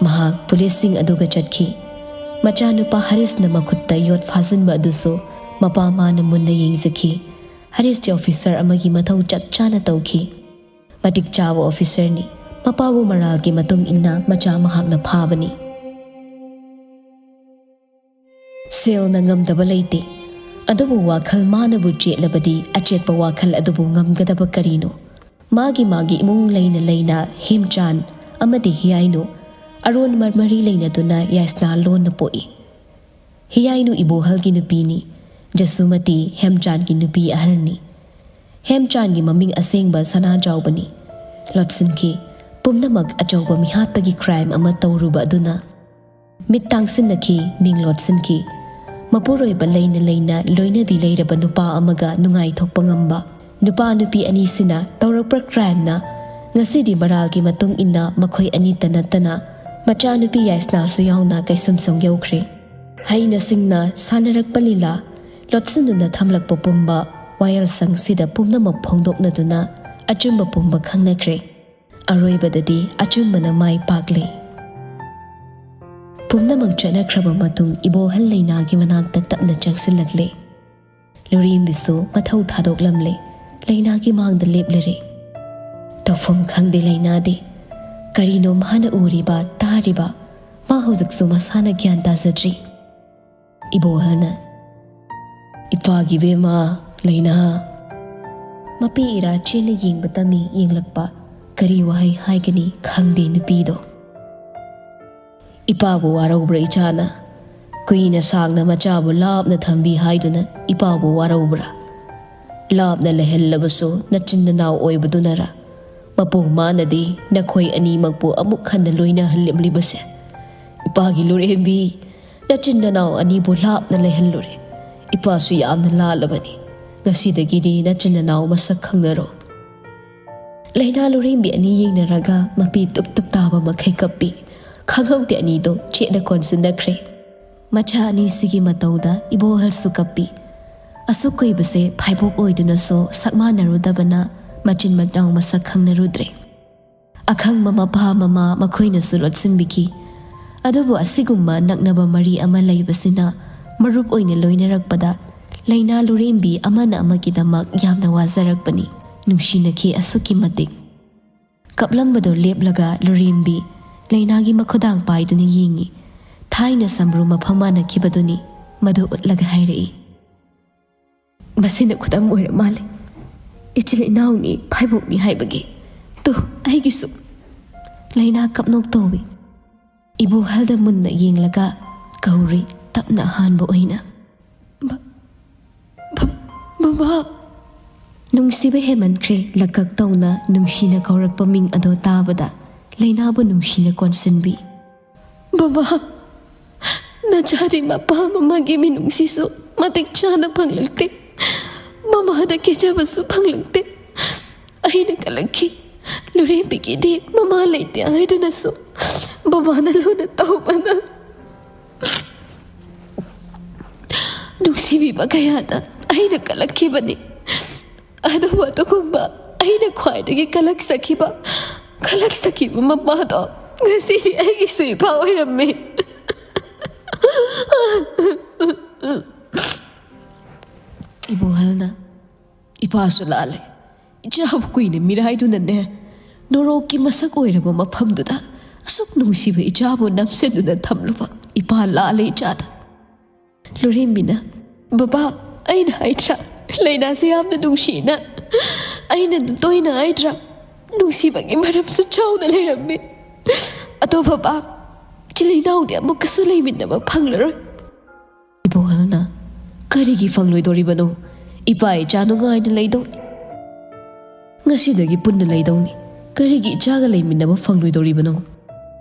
ꯃꯍꯥꯛ ꯄꯨꯂꯤꯁꯁꯤꯡ ꯑꯗꯨꯒ ꯆꯠꯈꯤ꯫ ꯃꯆꯥꯅꯨꯄꯥ ꯍꯔꯤꯁꯅ ꯃꯈꯨꯠꯇ ꯌꯣꯠ ꯐꯥꯖꯤꯟꯕ ꯑꯗꯨꯁꯨ ꯃꯄꯥ ꯃꯥꯅ ꯃꯨꯟꯅ ꯌꯦꯡꯖꯈꯤ꯫ ꯍꯔꯤꯁꯇꯤ ꯑꯣꯐꯤꯁꯔ ꯑꯃꯒꯤ ꯃꯊꯧ ꯆꯞ ꯆꯥꯅ ꯇꯧꯈꯤ꯫ ꯃꯇꯤꯛ ꯆꯥꯕ ꯑꯣꯐꯤꯁꯔꯅꯤ꯫ ꯃꯄꯥꯕꯨ ꯃꯔꯥꯜꯒꯤ ꯃꯇꯨꯡ ꯏꯟꯅ ꯃꯆꯥ ꯃꯍꯥꯛꯅ ꯐꯥꯕꯅꯤ꯫ ꯁꯦꯜꯅ ꯉꯝꯗꯕ ꯂꯩꯇꯦ, ꯑꯗꯨꯕꯨ ꯋꯥꯈꯜ ꯃꯥꯅꯕꯨ ꯆꯦꯠꯂꯕꯗꯤ ꯑꯆꯦꯠꯄ ꯋꯥꯈꯜ ꯑꯗꯨꯕꯨ ꯉꯝꯒꯗꯕ ꯀꯔꯤꯅꯣ? ꯃꯥꯒꯤ ꯃꯥꯒꯤ ꯏꯃꯨꯡ ꯂꯩꯅ ꯂꯩꯅ ꯍꯦꯝꯆꯥꯟ ꯑꯃꯗꯤ ꯍꯤꯌꯥꯏꯅꯨ ꯑꯔꯣꯟꯕ ꯃꯔꯤ ꯂꯩꯅꯗꯨꯅ ꯌꯥꯏꯁꯅꯥ ꯂꯣꯟꯅ ꯄꯣꯛꯏ꯫ ꯍꯤꯌꯥꯏꯅꯨ ꯏꯕꯣꯍꯜꯒꯤ ꯅꯨꯄꯤꯅꯤ꯫ ꯖꯁꯨꯃꯇꯤ ꯍꯦꯝꯆꯥꯟꯒꯤ ꯅꯨꯄꯤ ꯑꯍꯜꯅꯤ꯫ ꯍꯦꯝꯆꯥꯟꯒꯤ ꯃꯃꯤꯡ ꯑꯁꯦꯡꯕ ꯁꯅꯥꯖꯥꯎꯕꯅꯤ꯫ ꯂꯣꯠꯁꯤꯟꯈꯤ꯫ ꯄꯨꯝꯅꯃꯛ ꯑꯆꯧꯕ ꯃꯤꯍꯥꯠꯄꯒꯤ ꯀ꯭ꯔꯥꯏꯝ ꯑꯃ ꯇꯧꯔꯨꯕ ꯑꯗꯨꯅ꯫ ꯃꯤꯠ ꯇꯥꯡꯁꯤꯟꯅꯈꯤ, ꯃꯤꯡ ꯂꯣꯠꯁꯤꯟꯈꯤ꯫ ꯃꯄꯨꯔꯣꯏꯕ ꯂꯩꯅ ꯂꯩꯅ ꯂꯣꯏꯅꯕꯤ ꯂꯩꯔꯕ ꯅꯨꯄꯥ ꯑꯃꯒ ꯅꯨꯡꯉꯥꯏꯊꯣꯛꯄ ꯉꯝꯕ ꯅꯨꯄꯥ ꯅꯨꯄꯤ ꯑꯅꯤꯁꯤꯅ ꯇꯧꯔꯛꯄ ꯀ꯭ꯔꯥꯏꯝꯅ ꯉꯁꯤꯗꯤ ꯃꯔꯥꯜꯒꯤ ꯃꯇꯨꯡ ꯏꯟꯅ ꯃꯈꯣꯏ ꯑꯅꯤꯇ ꯅꯠꯇꯅ ꯃꯆꯥꯅꯨꯄꯤ ꯌꯥꯏꯁꯅꯥꯁꯨ ꯌꯥꯎꯅ ꯀꯩꯁꯨꯝꯁꯪ ꯌꯧꯈ꯭ꯔꯦ꯫ ꯍꯩꯅ ꯁꯤꯡꯅ ꯁꯥꯟꯅꯔꯛꯄ ꯂꯤꯂꯥ, ꯂꯣꯠꯁꯤꯟꯗꯨꯅ ꯊꯝꯂꯛꯄ ꯄꯨꯝꯕ ꯋꯥꯌꯦꯜꯁꯪꯁꯤꯗ ꯄꯨꯝꯅꯃꯛ ꯐꯣꯡꯗꯣꯛꯅꯗꯨꯅ ꯑꯆꯨꯝꯕ ꯄꯨꯝꯕ ꯈꯪꯅꯈ꯭ꯔꯦ꯫ ꯑꯔꯣꯏꯕꯗꯗꯤ ꯑꯆꯨꯝꯕꯅ ꯃꯥꯏ ꯄꯥꯛꯂꯦ꯫ ꯄꯨꯝꯅꯃꯛ ꯆꯠꯅꯈ꯭ꯔꯕ ꯃꯇꯨꯡ ꯏꯕꯣꯍꯜ ꯂꯩꯅꯥꯒꯤ ꯃꯅꯥꯛꯇ ꯇꯞꯅ ꯆꯪꯁꯤꯜꯂꯛꯂꯦ꯫ ꯂꯨꯔꯦꯝꯕꯤꯁꯨ ꯃꯊꯧ ꯊꯥꯗꯣꯛꯂꯝꯂꯦ꯫ ꯂꯩꯅꯥꯒꯤ ꯃꯥꯡꯗ ꯂꯦꯞꯂꯔꯦ꯫ ꯇꯧꯐꯝ ꯈꯪꯗꯦ ꯂꯩꯅꯥꯗꯤ꯫ ꯀꯔꯤꯅꯣ ꯃꯥꯅ ꯎꯔꯤꯕ, ꯇꯥꯔꯤꯕ? ꯃꯥ ꯍꯧꯖꯤꯛꯁꯨ ꯃꯁꯥꯅ ꯒ꯭ꯌꯥꯟ ꯇꯥꯖꯗ꯭ꯔꯤ꯫ ꯏꯕꯣꯍꯜꯅ, "ꯏꯄꯥꯒꯤ ꯕꯦꯝꯃ, ꯂꯩꯅꯥ!" ꯃꯄꯤ ꯏꯔꯥ ꯆꯦꯟꯅ ꯌꯦꯡꯕ ꯇꯝꯃꯤ ꯌꯦꯡꯂꯛꯄ꯫ ꯀꯔꯤ ꯋꯥꯍꯩ ꯍꯥꯏꯒꯅꯤ ꯈꯪꯗꯦ ꯅꯨꯄꯤꯗꯣ꯫ "ꯏꯄꯥꯕꯨ ꯋꯥꯔꯧꯕ꯭ꯔꯥ ꯏꯆꯥꯅ? ꯀꯨꯏꯅ ꯁꯥꯡꯅ ꯃꯆꯥꯕꯨ ꯂꯥꯞꯅ ꯊꯝꯕꯤ ꯍꯥꯏꯗꯨꯅ ꯏꯄꯥꯕꯨ ꯋꯥꯔꯧꯕ꯭ꯔꯥ? ꯂꯥꯞꯅ ꯂꯩꯍꯜꯂꯕꯁꯨ ꯅꯆꯤꯟ ꯅꯅꯥꯎ ꯑꯣꯏꯕꯗꯨꯅꯔꯥ? ꯃꯄꯨꯡ ꯃꯥꯅꯗꯤ ꯅꯈꯣꯏ ꯑꯅꯤꯃꯛꯄꯨ ꯑꯃꯨꯛ ꯍꯟꯅ ꯂꯣꯏꯅꯍꯜꯂꯝꯂꯤꯕꯁꯦ? ꯏꯄꯥꯒꯤ ꯂꯨꯔꯦꯝꯕꯤ, ꯅꯆꯤꯟ ꯅꯅꯥꯎ ꯑꯅꯤꯕꯨ ꯂꯥꯞꯅ ꯂꯩꯍꯜꯂꯨꯔꯦ꯫ ꯏꯄꯥꯁꯨ ꯌꯥꯝꯅ ꯂꯥꯜꯂꯕꯅꯤ꯫ ꯉꯁꯤꯗꯒꯤꯗꯤ ꯅꯆꯤꯟ ꯅꯅꯥꯎ ꯃꯁꯛ ꯈꯪꯅꯔꯣ꯫" ꯂꯩꯅꯥ ꯂꯨꯔꯦꯝꯕꯤ ꯑꯅꯤ ꯌꯦꯡꯅꯔꯒ ꯃꯄꯤ ꯇꯨꯞ ꯇꯨꯞ ꯇꯥꯕ ꯃꯈꯩ ꯀꯞꯄꯤ꯫ ꯈꯪꯍꯧꯗꯦ ꯑꯅꯤꯗꯣ ꯆꯦꯠꯅ ꯀꯣꯟꯁꯤꯟꯅꯈ꯭ꯔꯦ꯫ ꯃꯆꯥ ꯑꯅꯤꯁꯤꯒꯤ ꯃꯇꯧꯗ ꯏꯕꯣꯍꯜꯁꯨ ꯀꯞꯄꯤ꯫ ꯑꯁꯨꯛ ꯀꯨꯏꯕꯁꯦ ꯐꯥꯏꯕꯣꯛ ꯑꯣꯏꯗꯨꯅꯁꯨ ꯁꯛ ꯃꯥꯟꯅꯔꯨꯗꯕꯅ ꯃꯆꯤꯟ ꯃꯅꯥꯎ ꯃꯁꯛ ꯈꯪꯅꯔꯨꯗ꯭ꯔꯦ꯫ ꯑꯈꯪꯕ ꯃꯄꯥ ꯃꯃꯥ ꯃꯈꯣꯏꯅꯁꯨ ꯂꯣꯠꯁꯤꯟꯕꯤꯈꯤ꯫ ꯑꯗꯨꯕꯨ ꯑꯁꯤꯒꯨꯝꯕ ꯅꯛꯅꯕ ꯃꯔꯤ ꯑꯃ ꯂꯩꯕꯁꯤꯅ ꯃꯔꯨꯞ ꯑꯣꯏꯅ ꯂꯣꯏꯅꯔꯛꯄꯗ ꯂꯩꯅꯥ ꯂꯨꯔꯦꯝꯕꯤ ꯑꯃꯅ ꯑꯃꯒꯤꯗꯃꯛ ꯌꯥꯝꯅ ꯋꯥꯖꯔꯛꯄꯅꯤ꯫ ꯅꯨꯡꯁꯤꯅꯈꯤ ꯑꯁꯨꯛꯀꯤ ꯃꯇꯤꯛ꯫ ꯀꯞꯂꯝꯕꯗꯨ ꯂꯦꯞꯂꯒ ꯂꯨꯔꯦꯝꯕꯤ ꯂꯩꯅꯥꯒꯤ ꯃꯈꯨꯗꯥꯡ ꯄꯥꯏꯗꯨꯅ ꯌꯦꯡꯏ꯫ ꯊꯥꯏꯅ ꯁꯝꯕ꯭ꯔꯨ ꯃꯐꯝ ꯃꯥꯟꯅꯈꯤꯕꯗꯨꯅꯤ ꯃꯗꯨ ꯎꯠꯂꯒ ꯍꯥꯏꯔꯛꯏ꯫ "ꯃꯁꯤꯅ ꯈꯨꯗꯝ ꯑꯣꯏꯔ ꯃꯥꯜꯂꯦ꯫ ꯏꯆꯤꯜ ꯏꯅꯥꯎꯅꯤ, ꯐꯥꯏꯕꯣꯛꯅꯤ ꯍꯥꯏꯕꯒꯤ꯫ ꯇꯨ, ꯑꯩꯒꯤꯁꯨ꯫" ꯂꯩꯅꯥ ꯀꯞꯅꯣꯛ ꯇꯧꯏ꯫ ꯏꯕꯣꯍꯜꯗ ꯃꯨꯟꯅ ꯌꯦꯡꯂꯒ ꯀꯧꯔꯤ ꯇꯞꯅ ꯑꯍꯥꯟꯕ ꯑꯣꯏꯅ꯫ "ꯕ-, ꯕ-, ꯕꯕꯥ!" ꯅꯨꯡꯁꯤꯕ ꯍꯦꯟꯃꯟꯈ꯭ꯔꯦ꯫ ꯂꯀꯛ ꯇꯧꯅ ꯅꯨꯡꯁꯤꯅ ꯀꯧꯔꯛꯄ ꯃꯤꯡ ꯑꯗꯣ ꯇꯥꯕꯗ ꯂꯩꯅꯥꯕꯨ ꯅꯨꯡꯁꯤꯅ ꯀꯣꯟꯁꯤꯟꯕꯤ꯫ "ꯕꯕꯥ, ꯅꯆꯥꯗꯤ ꯃꯄꯥ ꯃꯃꯥꯒꯤ ꯃꯤꯅꯨꯡꯁꯤꯁꯨ ꯃꯇꯤꯛ ꯆꯥꯅ ꯐꯪꯂꯛꯇꯦ꯫ ꯃꯃꯥꯗ ꯀꯦꯖꯕꯁꯨ ꯐꯪꯂꯛꯇꯦ꯫ ꯑꯩꯅ ꯀꯜꯂꯛꯈꯤ꯫ ꯂꯨꯔꯦꯝꯕꯤꯒꯤꯗꯤ ꯃꯃꯥ ꯂꯩꯇꯦ ꯍꯥꯏꯗꯨꯅꯁꯨ ꯕꯕꯥꯅ ꯂꯨꯅ ꯇꯧꯕꯅ ꯅꯨꯡꯁꯤꯕꯤꯕ ꯀꯌꯥꯗ ꯑꯩꯅ ꯀꯜꯂꯛꯈꯤꯕꯅꯤ꯫ ꯑꯗꯨꯕꯨ ꯑꯗꯨꯒꯨꯝꯕ ꯑꯩꯅ ꯈ꯭ꯋꯥꯏꯗꯒꯤ ꯀꯜꯂꯛꯆꯈꯤꯕ, ꯀꯜꯂꯛꯆꯈꯤꯕ ꯃꯄꯥꯗꯣ ꯉꯁꯤꯗꯤ ꯑꯩꯒꯤꯁꯨ ꯏꯄꯥ ꯑꯣꯏꯔꯝꯃꯤ꯫" ꯏꯕꯣꯍꯜꯅ, "ꯏꯄꯥꯁꯨ ꯂꯥꯜꯂꯦ꯫ ꯏꯆꯥꯕꯨ ꯀꯨꯏꯅ ꯃꯤꯔꯥꯏꯗꯨꯅꯅꯦ, ꯅꯣꯔꯣꯛꯀꯤ ꯃꯁꯛ ꯑꯣꯏꯔꯕ ꯃꯐꯝꯗꯨꯗ ꯑꯁꯨꯛ ꯅꯨꯡꯁꯤꯕ ꯏꯆꯥꯕꯨ ꯅꯝꯁꯤꯟꯗꯨꯅ ꯊꯝꯂꯨꯕ ꯏꯄꯥ ꯂꯥꯜꯂꯦ ꯏꯆꯥꯗ꯫" ꯂꯨꯔꯦꯝꯕꯤꯅ, "ꯕꯕꯥ, ꯑꯩꯅ ꯍꯥꯏꯗ꯭ꯔꯥ, ꯂꯩꯅꯥꯁꯦ ꯌꯥꯝꯅ ꯅꯨꯡꯁꯤꯅ? ꯑꯩꯅ ꯇꯣꯏꯅ ꯍꯥꯏꯗ꯭ꯔꯥ, ꯅꯨꯡꯁꯤꯕꯒꯤ ꯃꯔꯝꯁꯨ ꯆꯥꯎꯅ ꯂꯩꯔꯝꯃꯤ꯫ ꯑꯗꯣ ꯕꯕꯥ, ꯏꯆꯤꯜ ꯏꯅꯥꯎꯗꯤ ꯑꯃꯨꯛꯀꯁꯨ ꯂꯩꯃꯤꯟꯅꯕ ꯐꯪꯂꯔꯣꯏ꯫" ꯏꯕꯣꯍꯜꯅ, "ꯀꯔꯤꯒꯤ ꯐꯪꯂꯣꯏꯗꯧꯔꯤꯕꯅꯣ? ꯏꯄꯥ ꯏꯆꯥ ꯅꯨꯡꯉꯥꯏꯅ ꯂꯩꯗꯧꯅꯤ꯫ ꯉꯁꯤꯗꯒꯤ ꯄꯨꯟꯅ ꯂꯩꯗꯧꯅꯤ꯫ ꯀꯔꯤꯒꯤ ꯏꯆꯥꯒ ꯂꯩꯃꯤꯟꯅꯕ ꯐꯪꯂꯣꯏꯗꯧꯔꯤꯕꯅꯣ?"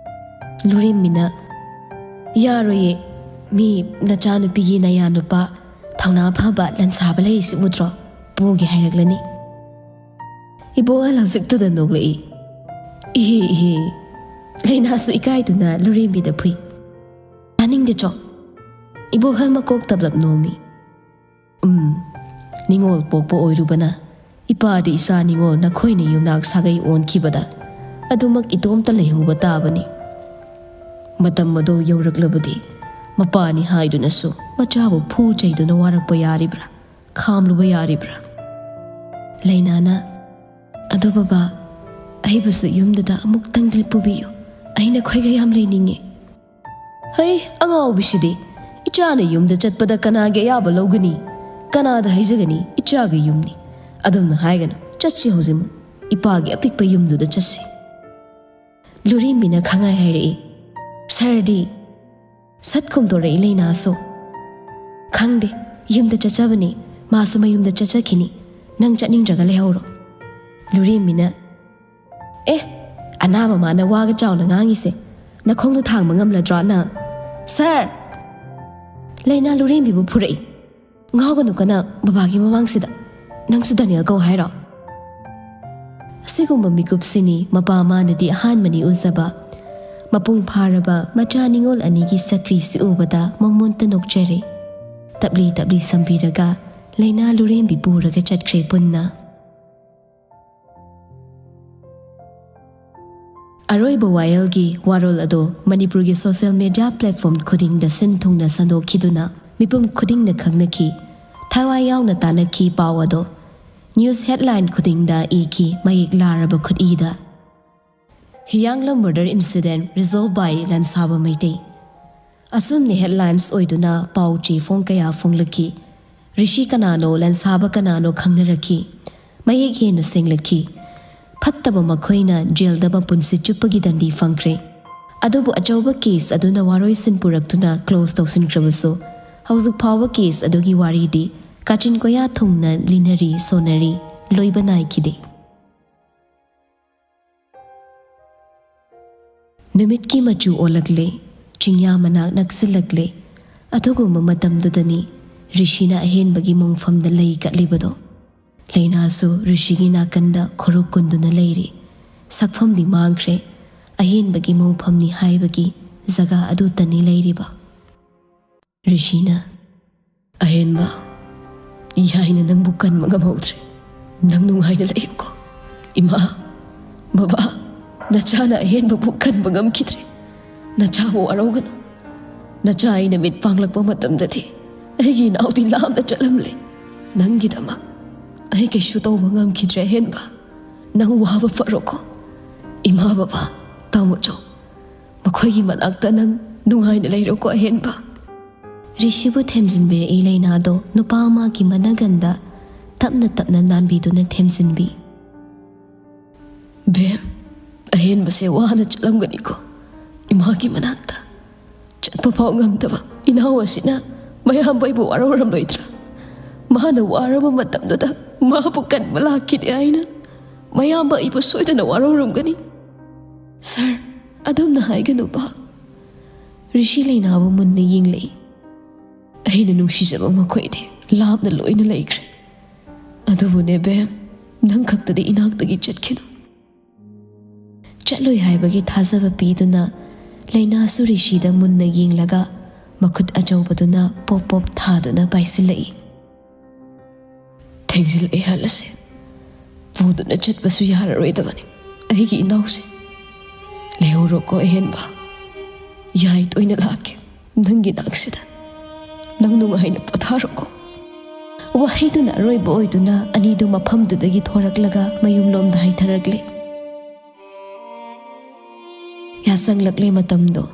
ꯂꯨꯔꯦꯝꯕꯤꯅ, "ꯌꯥꯔꯣꯏꯌꯦ꯫ ꯃꯤ ꯅꯆꯥꯅꯨꯄꯤꯒꯤ ꯅꯌꯥ ꯅꯨꯄꯥ ꯊꯧꯅꯥ ꯐꯕ ꯂꯟꯁꯥꯕ ꯂꯩꯔꯤꯁꯤ ꯎꯗ꯭ꯔꯣ? ꯄꯨꯒꯦ ꯍꯥꯏꯔꯛꯂꯅꯤ꯫" ꯏꯕꯣꯍꯜ ꯍꯧꯖꯤꯛꯇꯗ ꯅꯣꯛꯂꯛꯏ꯫ "ꯏꯍꯦ, ꯏꯍꯦ꯫" ꯂꯩꯅꯥꯁꯨ ꯏꯀꯥꯏꯗꯨꯅ ꯂꯨꯔꯦꯝꯕꯤꯗ ꯐꯨꯏ꯫ "ꯇꯥꯅꯤꯡꯗꯦ ꯆꯣ꯫" ꯏꯕꯣꯍꯜ ꯃꯀꯣꯛ ꯇꯞꯂꯞ ꯅꯣꯝꯃꯤ꯫ "ꯎꯝ, ꯅꯤꯉꯣꯜ ꯄꯣꯛꯄ ꯑꯣꯏꯔꯨꯕꯅ ꯏꯄꯥꯗꯤ ꯏꯆꯥ ꯅꯤꯉꯣꯜ ꯅꯈꯣꯏꯅ ꯌꯨꯝꯅꯥꯛ ꯁꯥꯒꯩ ꯑꯣꯟꯈꯤꯕꯗ ꯑꯗꯨꯃꯛ ꯏꯇꯣꯝꯇ ꯂꯩꯍꯧꯕ ꯇꯥꯕꯅꯤ꯫ ꯃꯇꯝ ꯑꯗꯨ ꯌꯧꯔꯛꯂꯕꯗꯤ ꯃꯄꯥꯅꯤ ꯍꯥꯏꯗꯨꯅꯁꯨ ꯃꯆꯥꯕꯨ ꯐꯨ ꯆꯩꯗꯨꯅ ꯋꯥꯔꯛꯄ ꯌꯥꯔꯤꯕ꯭ꯔꯥ? ꯈꯥꯝꯂꯨꯕ ꯌꯥꯔꯤꯕ꯭ꯔꯥ? ꯂꯩꯅꯥꯅ, "ꯑꯗꯣ ꯕꯕꯥ, ꯑꯩꯕꯨꯁꯨ ꯌꯨꯝꯗꯨꯗ ꯑꯃꯨꯛꯇꯪꯗꯤ ꯄꯨꯕꯤꯌꯨ꯫ ꯑꯩ ꯅꯈꯣꯏꯒ ꯌꯥꯝ ꯂꯩꯅꯤꯡꯉꯤ꯫" "ꯍꯩ, ꯑꯉꯥꯎꯕꯤꯁꯤꯗꯤ! ꯏꯆꯥꯅ ꯌꯨꯝꯗ ꯆꯠꯄꯗ ꯀꯅꯥꯒꯤ ꯑꯌꯥꯕ ꯂꯧꯒꯅꯤ? ꯀꯅꯥꯗ ꯍꯥꯏꯖꯒꯅꯤ? ꯏꯆꯥꯒꯤ ꯌꯨꯝꯅꯤ꯫ ꯑꯗꯨꯝꯅ ꯍꯥꯏꯒꯅꯨ꯫ ꯆꯠꯁꯤ ꯍꯧꯖꯤꯛꯃꯛ꯫ ꯏꯄꯥꯒꯤ ꯑꯄꯤꯛꯄ ꯌꯨꯝꯗꯨꯗ ꯆꯠꯁꯤ꯫" ꯂꯨꯔꯦꯝꯕꯤꯅ ꯈꯪꯍꯥꯏ ꯍꯥꯏꯔꯛꯏ, "ꯁꯥꯔꯗꯤ?" ꯁꯠ ꯈꯨꯝꯗꯣꯔꯛꯏ ꯂꯩꯅꯥꯁꯨ, "ꯈꯪꯗꯦ, ꯌꯨꯝꯗ ꯆꯠꯆꯕꯅꯤ, ꯃꯥꯁꯨ ꯃꯌꯨꯝꯗ ꯆꯠꯆꯈꯤꯅꯤ, ꯅꯪ ꯆꯠꯅꯤꯡꯗ꯭ꯔꯒ ꯂꯩꯍꯧꯔꯣ꯫" ꯂꯨꯔꯦꯝꯕꯤꯅ, "ꯑꯦ, ꯑꯅꯥꯕ ꯃꯥꯅ ꯋꯥꯒ ꯆꯥꯎꯅ ꯉꯥꯡꯉꯤꯁꯦ, ꯅꯈꯣꯡꯗꯣ ꯊꯥꯡꯕ ꯉꯝꯂꯗ꯭ꯔꯣ ꯅꯪ?" "ꯁꯥꯔ!" ꯂꯩꯅꯥ ꯂꯨꯔꯦꯝꯕꯤꯕꯨ ꯐꯨꯔꯛꯏ꯫ "ꯉꯥꯎꯒꯅꯨ ꯀꯅꯥ ꯕꯕꯥꯒꯤ ꯃꯃꯥꯡꯁꯤꯗ꯫ ꯅꯪꯁꯨ ꯗꯥꯅꯤꯌꯦꯜ ꯀꯧ ꯍꯥꯏꯔꯣ?" ꯑꯁꯤꯒꯨꯝꯕ ꯃꯤꯀꯨꯞꯁꯤꯅꯤ ꯃꯄꯥ ꯃꯥꯅꯗꯤ ꯑꯍꯥꯟꯕꯅꯤ ꯎꯖꯕ꯫ ꯃꯄꯨꯡ ꯐꯥꯔꯕ ꯃꯆꯥ ꯅꯤꯉꯣꯜ ꯑꯅꯤꯒꯤ ꯁꯛꯔꯤꯁꯤ ꯎꯕꯗ ꯃꯃꯣꯟꯇ ꯅꯣꯛꯆꯔꯦ꯫ ꯇꯞꯂꯤ ꯇꯞꯂꯤ ꯁꯝꯕꯤꯔꯒ ꯂꯩꯅꯥ ꯂꯨꯔꯦꯝꯕꯤ ꯄꯨꯔꯒ ꯆꯠꯈ꯭ꯔꯦ ꯄꯨꯟꯅ꯫ ꯑꯔꯣꯏꯕ ꯋꯥꯌꯦꯜꯒꯤ ꯋꯥꯔꯣꯜ ꯑꯗꯣ ꯃꯅꯤꯄꯨꯔꯒꯤ social media platform ꯈꯨꯗꯤꯡꯗ ꯁꯤꯟ ꯊꯨꯡꯅ ꯁꯟꯗꯣꯛꯈꯤꯗꯨꯅ ꯃꯤꯄꯨꯝ ꯈꯨꯗꯤꯡꯅ ꯈꯪꯅꯈꯤ꯫ ꯊꯋꯥꯏ ꯌꯥꯎꯅ ꯇꯥꯟꯅꯈꯤ ꯄꯥꯎ ꯑꯗꯣ꯫ News headline ꯈꯨꯗꯤꯡꯗ ꯏꯈꯤ ꯃꯌꯦꯛ ꯂꯥꯔꯕ ꯈꯨꯠꯏꯗ, "Hiyanglam murder incident resolved by ꯂꯥꯟꯁꯥꯕ Meitei." ꯑꯁꯨꯝꯅ headlines ꯑꯣꯏꯗꯨꯅ ꯄꯥꯎ ꯆꯦ ꯐꯣꯡ ꯀꯌꯥ ꯐꯣꯡꯂꯛꯈꯤ꯫ ꯔꯤꯁꯤ ꯀꯅꯥꯅꯣ, ꯂꯥꯟꯁꯥꯕ ꯀꯅꯥꯅꯣ ꯈꯪꯅꯔꯛꯈꯤ꯫ ꯃꯌꯦꯛ ꯍꯦꯟꯅ ꯁꯦꯡꯂꯛꯈꯤ꯫ ꯐꯠꯇꯕ ꯃꯈꯣꯏꯅ ꯖꯦꯜꯗ ꯃꯄꯨꯟꯁꯤ ꯆꯨꯞꯄꯒꯤ ꯗꯟꯗꯤ ꯐꯪꯈ꯭ꯔꯦ꯫ ꯑꯗꯨꯕꯨ ꯑꯆꯧꯕ case ꯑꯗꯨꯅ ꯋꯥꯔꯣꯏꯁꯤꯟ ꯄꯨꯔꯛꯇꯨꯅ close ꯇꯧꯁꯤꯟꯈ꯭ꯔꯕꯁꯨ, ꯍꯧꯖꯤꯛ ꯐꯥꯎꯕ case ꯑꯗꯨꯒꯤ ꯋꯥꯔꯤꯗꯤ ꯀꯥꯆꯤꯟ ꯀꯣꯌꯥ ꯊꯨꯡꯅ ꯂꯤꯅꯔꯤ, ꯁꯣꯟꯅꯔꯤ, ꯂꯣꯏꯕ ꯅꯥꯏꯈꯤꯗꯦ꯫ ꯅꯨꯃꯤꯠꯀꯤ ꯃꯆꯨ ꯑꯣꯜꯂꯛꯂꯦ, ꯆꯤꯡꯌꯥ ꯃꯅꯥꯛ ꯅꯛꯁꯤꯜꯂꯛꯂꯦ꯫ ꯑꯗꯨꯒꯨꯝꯕ ꯃꯇꯝꯗꯨꯗꯅꯤ ꯔꯤꯁꯤꯅ ꯑꯍꯦꯟꯕꯒꯤ ꯃꯣꯡꯐꯝꯗ ꯂꯩ ꯀꯠꯂꯤꯕꯗꯣ꯫ ꯂꯩꯅꯥꯁꯨ ꯔꯤꯁꯤꯒꯤ ꯅꯥꯀꯟꯗ ꯈꯣꯔꯨ ꯀꯨꯟꯗꯨꯅ ꯂꯩꯔꯤ꯫ ꯁꯛꯐꯝꯗꯤ ꯃꯥꯡꯈ꯭ꯔꯦ, ꯑꯍꯦꯟꯕꯒꯤ ꯃꯣꯡꯐꯝꯅꯤ ꯍꯥꯏꯕꯒꯤ ꯖꯒꯥ ꯑꯗꯨꯇꯅꯤ ꯂꯩꯔꯤꯕ꯫ ꯔꯤꯁꯤꯅ, "ꯑꯍꯦꯟꯕ, ꯌꯥꯏꯅ ꯅꯪꯕꯨ ꯀꯟꯕ ꯉꯝꯍꯧꯗ꯭ꯔꯦ꯫ ꯅꯪ ꯅꯨꯡꯉꯥꯏꯅ ꯂꯩꯌꯨꯀꯣ꯫ ꯏꯃꯥ, ꯕꯕꯥ, ꯅꯆꯥꯅ ꯑꯍꯦꯟꯕꯕꯨ ꯀꯟꯕ ꯉꯝꯈꯤꯗ꯭ꯔꯦ꯫ "ꯅꯆꯥꯕꯨ ꯋꯥꯔꯧꯒꯅꯨ꯫ ꯅꯆꯥ ꯑꯩꯅ ꯃꯤꯠ ꯄꯥꯡꯂꯛꯄ ꯃꯇꯝꯗꯗꯤ ꯑꯩꯒꯤ ꯏꯅꯥꯎꯗꯤ ꯂꯥꯞꯅ ꯆꯠꯂꯝꯂꯦ꯫ ꯅꯪꯒꯤꯗꯃꯛ ꯑꯩ ꯀꯩꯁꯨ ꯇꯧꯕ ꯉꯝꯈꯤꯗ꯭ꯔꯦ ꯑꯍꯦꯟꯕ꯫ ꯅꯪ ꯋꯥꯕ ꯐꯔꯣꯀꯣ꯫ ꯏꯃꯥ ꯕꯕꯥ, ꯇꯥꯃꯣꯆꯧ, ꯃꯈꯣꯏꯒꯤ ꯃꯅꯥꯛꯇ ꯅꯪ ꯅꯨꯡꯉꯥꯏꯅ ꯂꯩꯔꯣꯀꯣ ꯑꯍꯦꯟꯕ"꯫ ꯔꯤꯁꯤꯕꯨ ꯊꯦꯝꯖꯤꯟꯕꯤꯔꯛꯏ ꯂꯩꯅꯥꯗꯣ ꯅꯨꯄꯥ ꯑꯃꯒꯤ ꯃꯅꯒꯟꯗ ꯇꯞꯅ ꯇꯞꯅ ꯅꯥꯟꯕꯤꯗꯨꯅ ꯊꯦꯝꯖꯤꯟꯕꯤ꯫ "ꯕꯦꯝ, ꯑꯍꯦꯟꯕꯁꯦ ꯋꯥꯅ ꯆꯠꯂꯝꯒꯅꯤꯀꯣ ꯏꯃꯥꯒꯤ ꯃꯅꯥꯛꯇ꯫ ꯆꯠꯄ ꯐꯥꯎ ꯉꯝꯗꯕ ꯏꯅꯥꯎ ꯑꯁꯤꯅ ꯃꯌꯥꯝꯕ ꯑꯩꯕꯨ ꯋꯥꯔꯧꯔꯝꯂꯣꯏꯗ꯭ꯔꯥ? ꯃꯥꯅ ꯋꯥꯔꯕ ꯃꯇꯝꯗꯨꯗ ꯃꯥꯕꯨ ꯀꯟꯕ ꯂꯥꯛꯈꯤꯗꯦ ꯍꯥꯏꯅ ꯃꯌꯥꯝꯕ ꯑꯩꯕꯨ ꯁꯣꯏꯗꯅ ꯋꯥꯔꯧꯔꯝꯒꯅꯤ"꯫ "ꯁꯥꯔ, ꯑꯗꯨꯝꯅ ꯍꯥꯏꯒꯅꯨꯕ"꯫ ꯔꯤꯁꯤ ꯂꯩꯅꯥꯕꯨ ꯃꯨꯟꯅ ꯌꯦꯡꯂꯛꯏ꯫ "ꯑꯩꯅ ꯅꯨꯡꯁꯤꯖꯕ ꯃꯈꯣꯏꯗꯤ ꯂꯥꯞꯅ ꯂꯣꯏꯅ ꯂꯩꯈ꯭ꯔꯦ꯫ ꯑꯗꯨꯕꯨꯅꯦ ꯕꯦꯝ, ꯅꯪ ꯈꯛꯇꯗꯤ ꯏꯅꯥꯛꯇꯒꯤ ꯆꯠꯈꯤꯅꯨ"꯫ ꯆꯠꯂꯣꯏ ꯍꯥꯏꯕꯒꯤ ꯊꯥꯖꯕ ꯄꯤꯗꯨꯅ ꯂꯩꯅꯥꯁꯨ ꯔꯤꯁꯤꯗ ꯃꯨꯟꯅ ꯌꯦꯡꯂꯒ ꯃꯈꯨꯠ ꯑꯆꯧꯕꯗꯨꯅ ꯄꯣꯞ ꯄꯣꯞ ꯊꯥꯗꯨꯅ ꯄꯥꯏꯁꯤꯜꯂꯛꯏ꯫ "ꯊꯦꯡꯖꯤꯜꯂꯛꯑꯦ, ꯍꯜꯂꯁꯦ꯫ ꯄꯨꯗꯨꯅ ꯆꯠꯄꯁꯨ ꯌꯥꯔꯔꯣꯏꯗꯕꯅꯤ ꯑꯩꯒꯤ ꯏꯅꯥꯎꯁꯦ꯫ ꯂꯩꯍꯧꯔꯣꯀꯣ ꯑꯍꯦꯟꯕ꯫ ꯌꯥꯏ, ꯇꯣꯏꯅ ꯂꯥꯛꯀꯦ ꯅꯪꯒꯤ ꯅꯥꯛꯁꯤꯗ꯫ ꯅꯪ ꯅꯨꯡꯉꯥꯏꯅ ꯄꯣꯊꯥꯔꯣꯀꯣ"꯫ ꯋꯥꯍꯩꯗꯨꯅ ꯑꯔꯣꯏꯕ ꯑꯣꯏꯗꯨꯅ ꯑꯅꯤꯗꯨ ꯃꯐꯝꯗꯨꯗꯒꯤ ꯊꯣꯔꯛꯂꯒ ꯃꯌꯨꯝꯂꯣꯝꯗ ꯍꯥꯏꯊꯔꯛꯂꯦ꯫ ꯌꯥꯁꯪꯂꯛꯂꯦ ꯃꯇꯝꯗꯣ꯫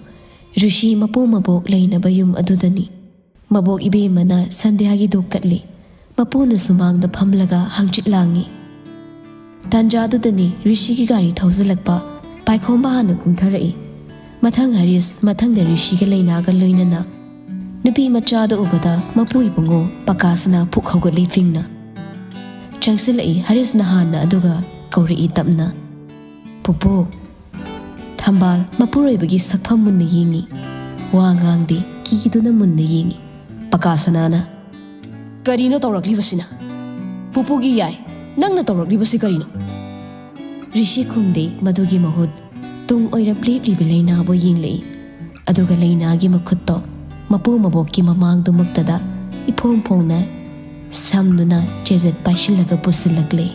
ꯔꯤꯁꯤ ꯃꯄꯨ ꯃꯕꯣꯛ ꯂꯩꯅꯕ ꯌꯨꯝ ꯑꯗꯨꯗꯅꯤ꯫ ꯃꯕꯣꯛ ꯏꯕꯦꯝꯃꯅ ꯁꯟꯙ꯭ꯌꯥꯒꯤ ꯙꯨꯞ ꯀꯠꯂꯤ꯫ ꯃꯄꯨꯅ ꯁꯨꯃꯥꯡꯗ ꯐꯝꯂꯒ ꯍꯪꯆꯤꯠ ꯂꯥꯡꯏ꯫ ꯇꯥꯟꯖꯥꯗꯨꯗꯅꯤ ꯔꯤꯁꯤꯒꯤ ꯒꯥꯔꯤ ꯊꯧꯖꯤꯜꯂꯛꯄ꯫ ꯄꯥꯏꯈꯣꯝꯕ ꯍꯥꯟꯅ ꯀꯨꯝꯊꯔꯛꯏ꯫ ꯃꯊꯪ ꯍꯔꯤꯁ, ꯃꯊꯪꯗ ꯔꯤꯁꯤꯒ ꯂꯩꯅꯥꯒ ꯂꯣꯏꯅꯅ꯫ ꯅꯨꯄꯤ ꯃꯆꯥꯗꯨ ꯎꯕꯗ ꯃꯄꯨ ꯏꯕꯨꯡꯉꯣ ꯄꯀꯥꯁꯅꯥ ꯄꯨꯛ ꯍꯧꯒꯠꯂꯤ ꯐꯤꯡꯅ꯫ ꯆꯪꯁꯤꯜꯂꯛꯏ ꯍꯔꯤꯁꯅ ꯍꯥꯟꯅ, ꯑꯗꯨꯒ ꯀꯧꯔꯛꯏ ꯇꯞꯅ, "ꯄꯨꯄꯨ"꯫ ꯊꯝꯕꯥꯜ ꯃꯄꯨꯔꯣꯏꯕꯒꯤ ꯁꯛꯐꯝ ꯃꯨꯟꯅ ꯌꯦꯡꯏ꯫ ꯋꯥ ꯉꯥꯡꯗꯦ, ꯀꯤꯗꯨꯅ ꯃꯨꯟꯅ ꯌꯦꯡꯏ꯫ ꯄꯀꯥꯁꯅꯥꯅ, "ꯀꯔꯤꯅꯣ ꯇꯧꯔꯛꯂꯤꯕꯁꯤꯅ? ꯄꯨꯄꯨꯒꯤ ꯌꯥꯏ, ꯅꯪꯅ ꯇꯧꯔꯛꯂꯤꯕꯁꯤ ꯀꯔꯤꯅꯣ?" ꯔꯤꯁꯤ ꯈꯨꯝꯗꯦ, ꯃꯗꯨꯒꯤ ꯃꯍꯨꯠ ꯇꯨꯡ ꯑꯣꯏꯔꯞ ꯂꯦꯞꯂꯤꯕ ꯂꯩꯅꯥꯕꯨ ꯌꯦꯡꯂꯛꯏ꯫ ꯑꯗꯨꯒ ꯂꯩꯅꯥꯒꯤ ꯃꯈꯨꯠꯇꯣ ꯃꯄꯨ ꯃꯕꯣꯛꯀꯤ ꯃꯃꯥꯡꯗꯨꯃꯛꯇꯗ ꯏꯐꯣꯡ ꯐꯣꯡꯅ ꯁꯝꯗꯨꯅ ꯆꯦꯖꯦꯠ ꯄꯥꯏꯁꯤꯜꯂꯒ ꯄꯨꯁꯤꯜꯂꯛꯂꯦ꯫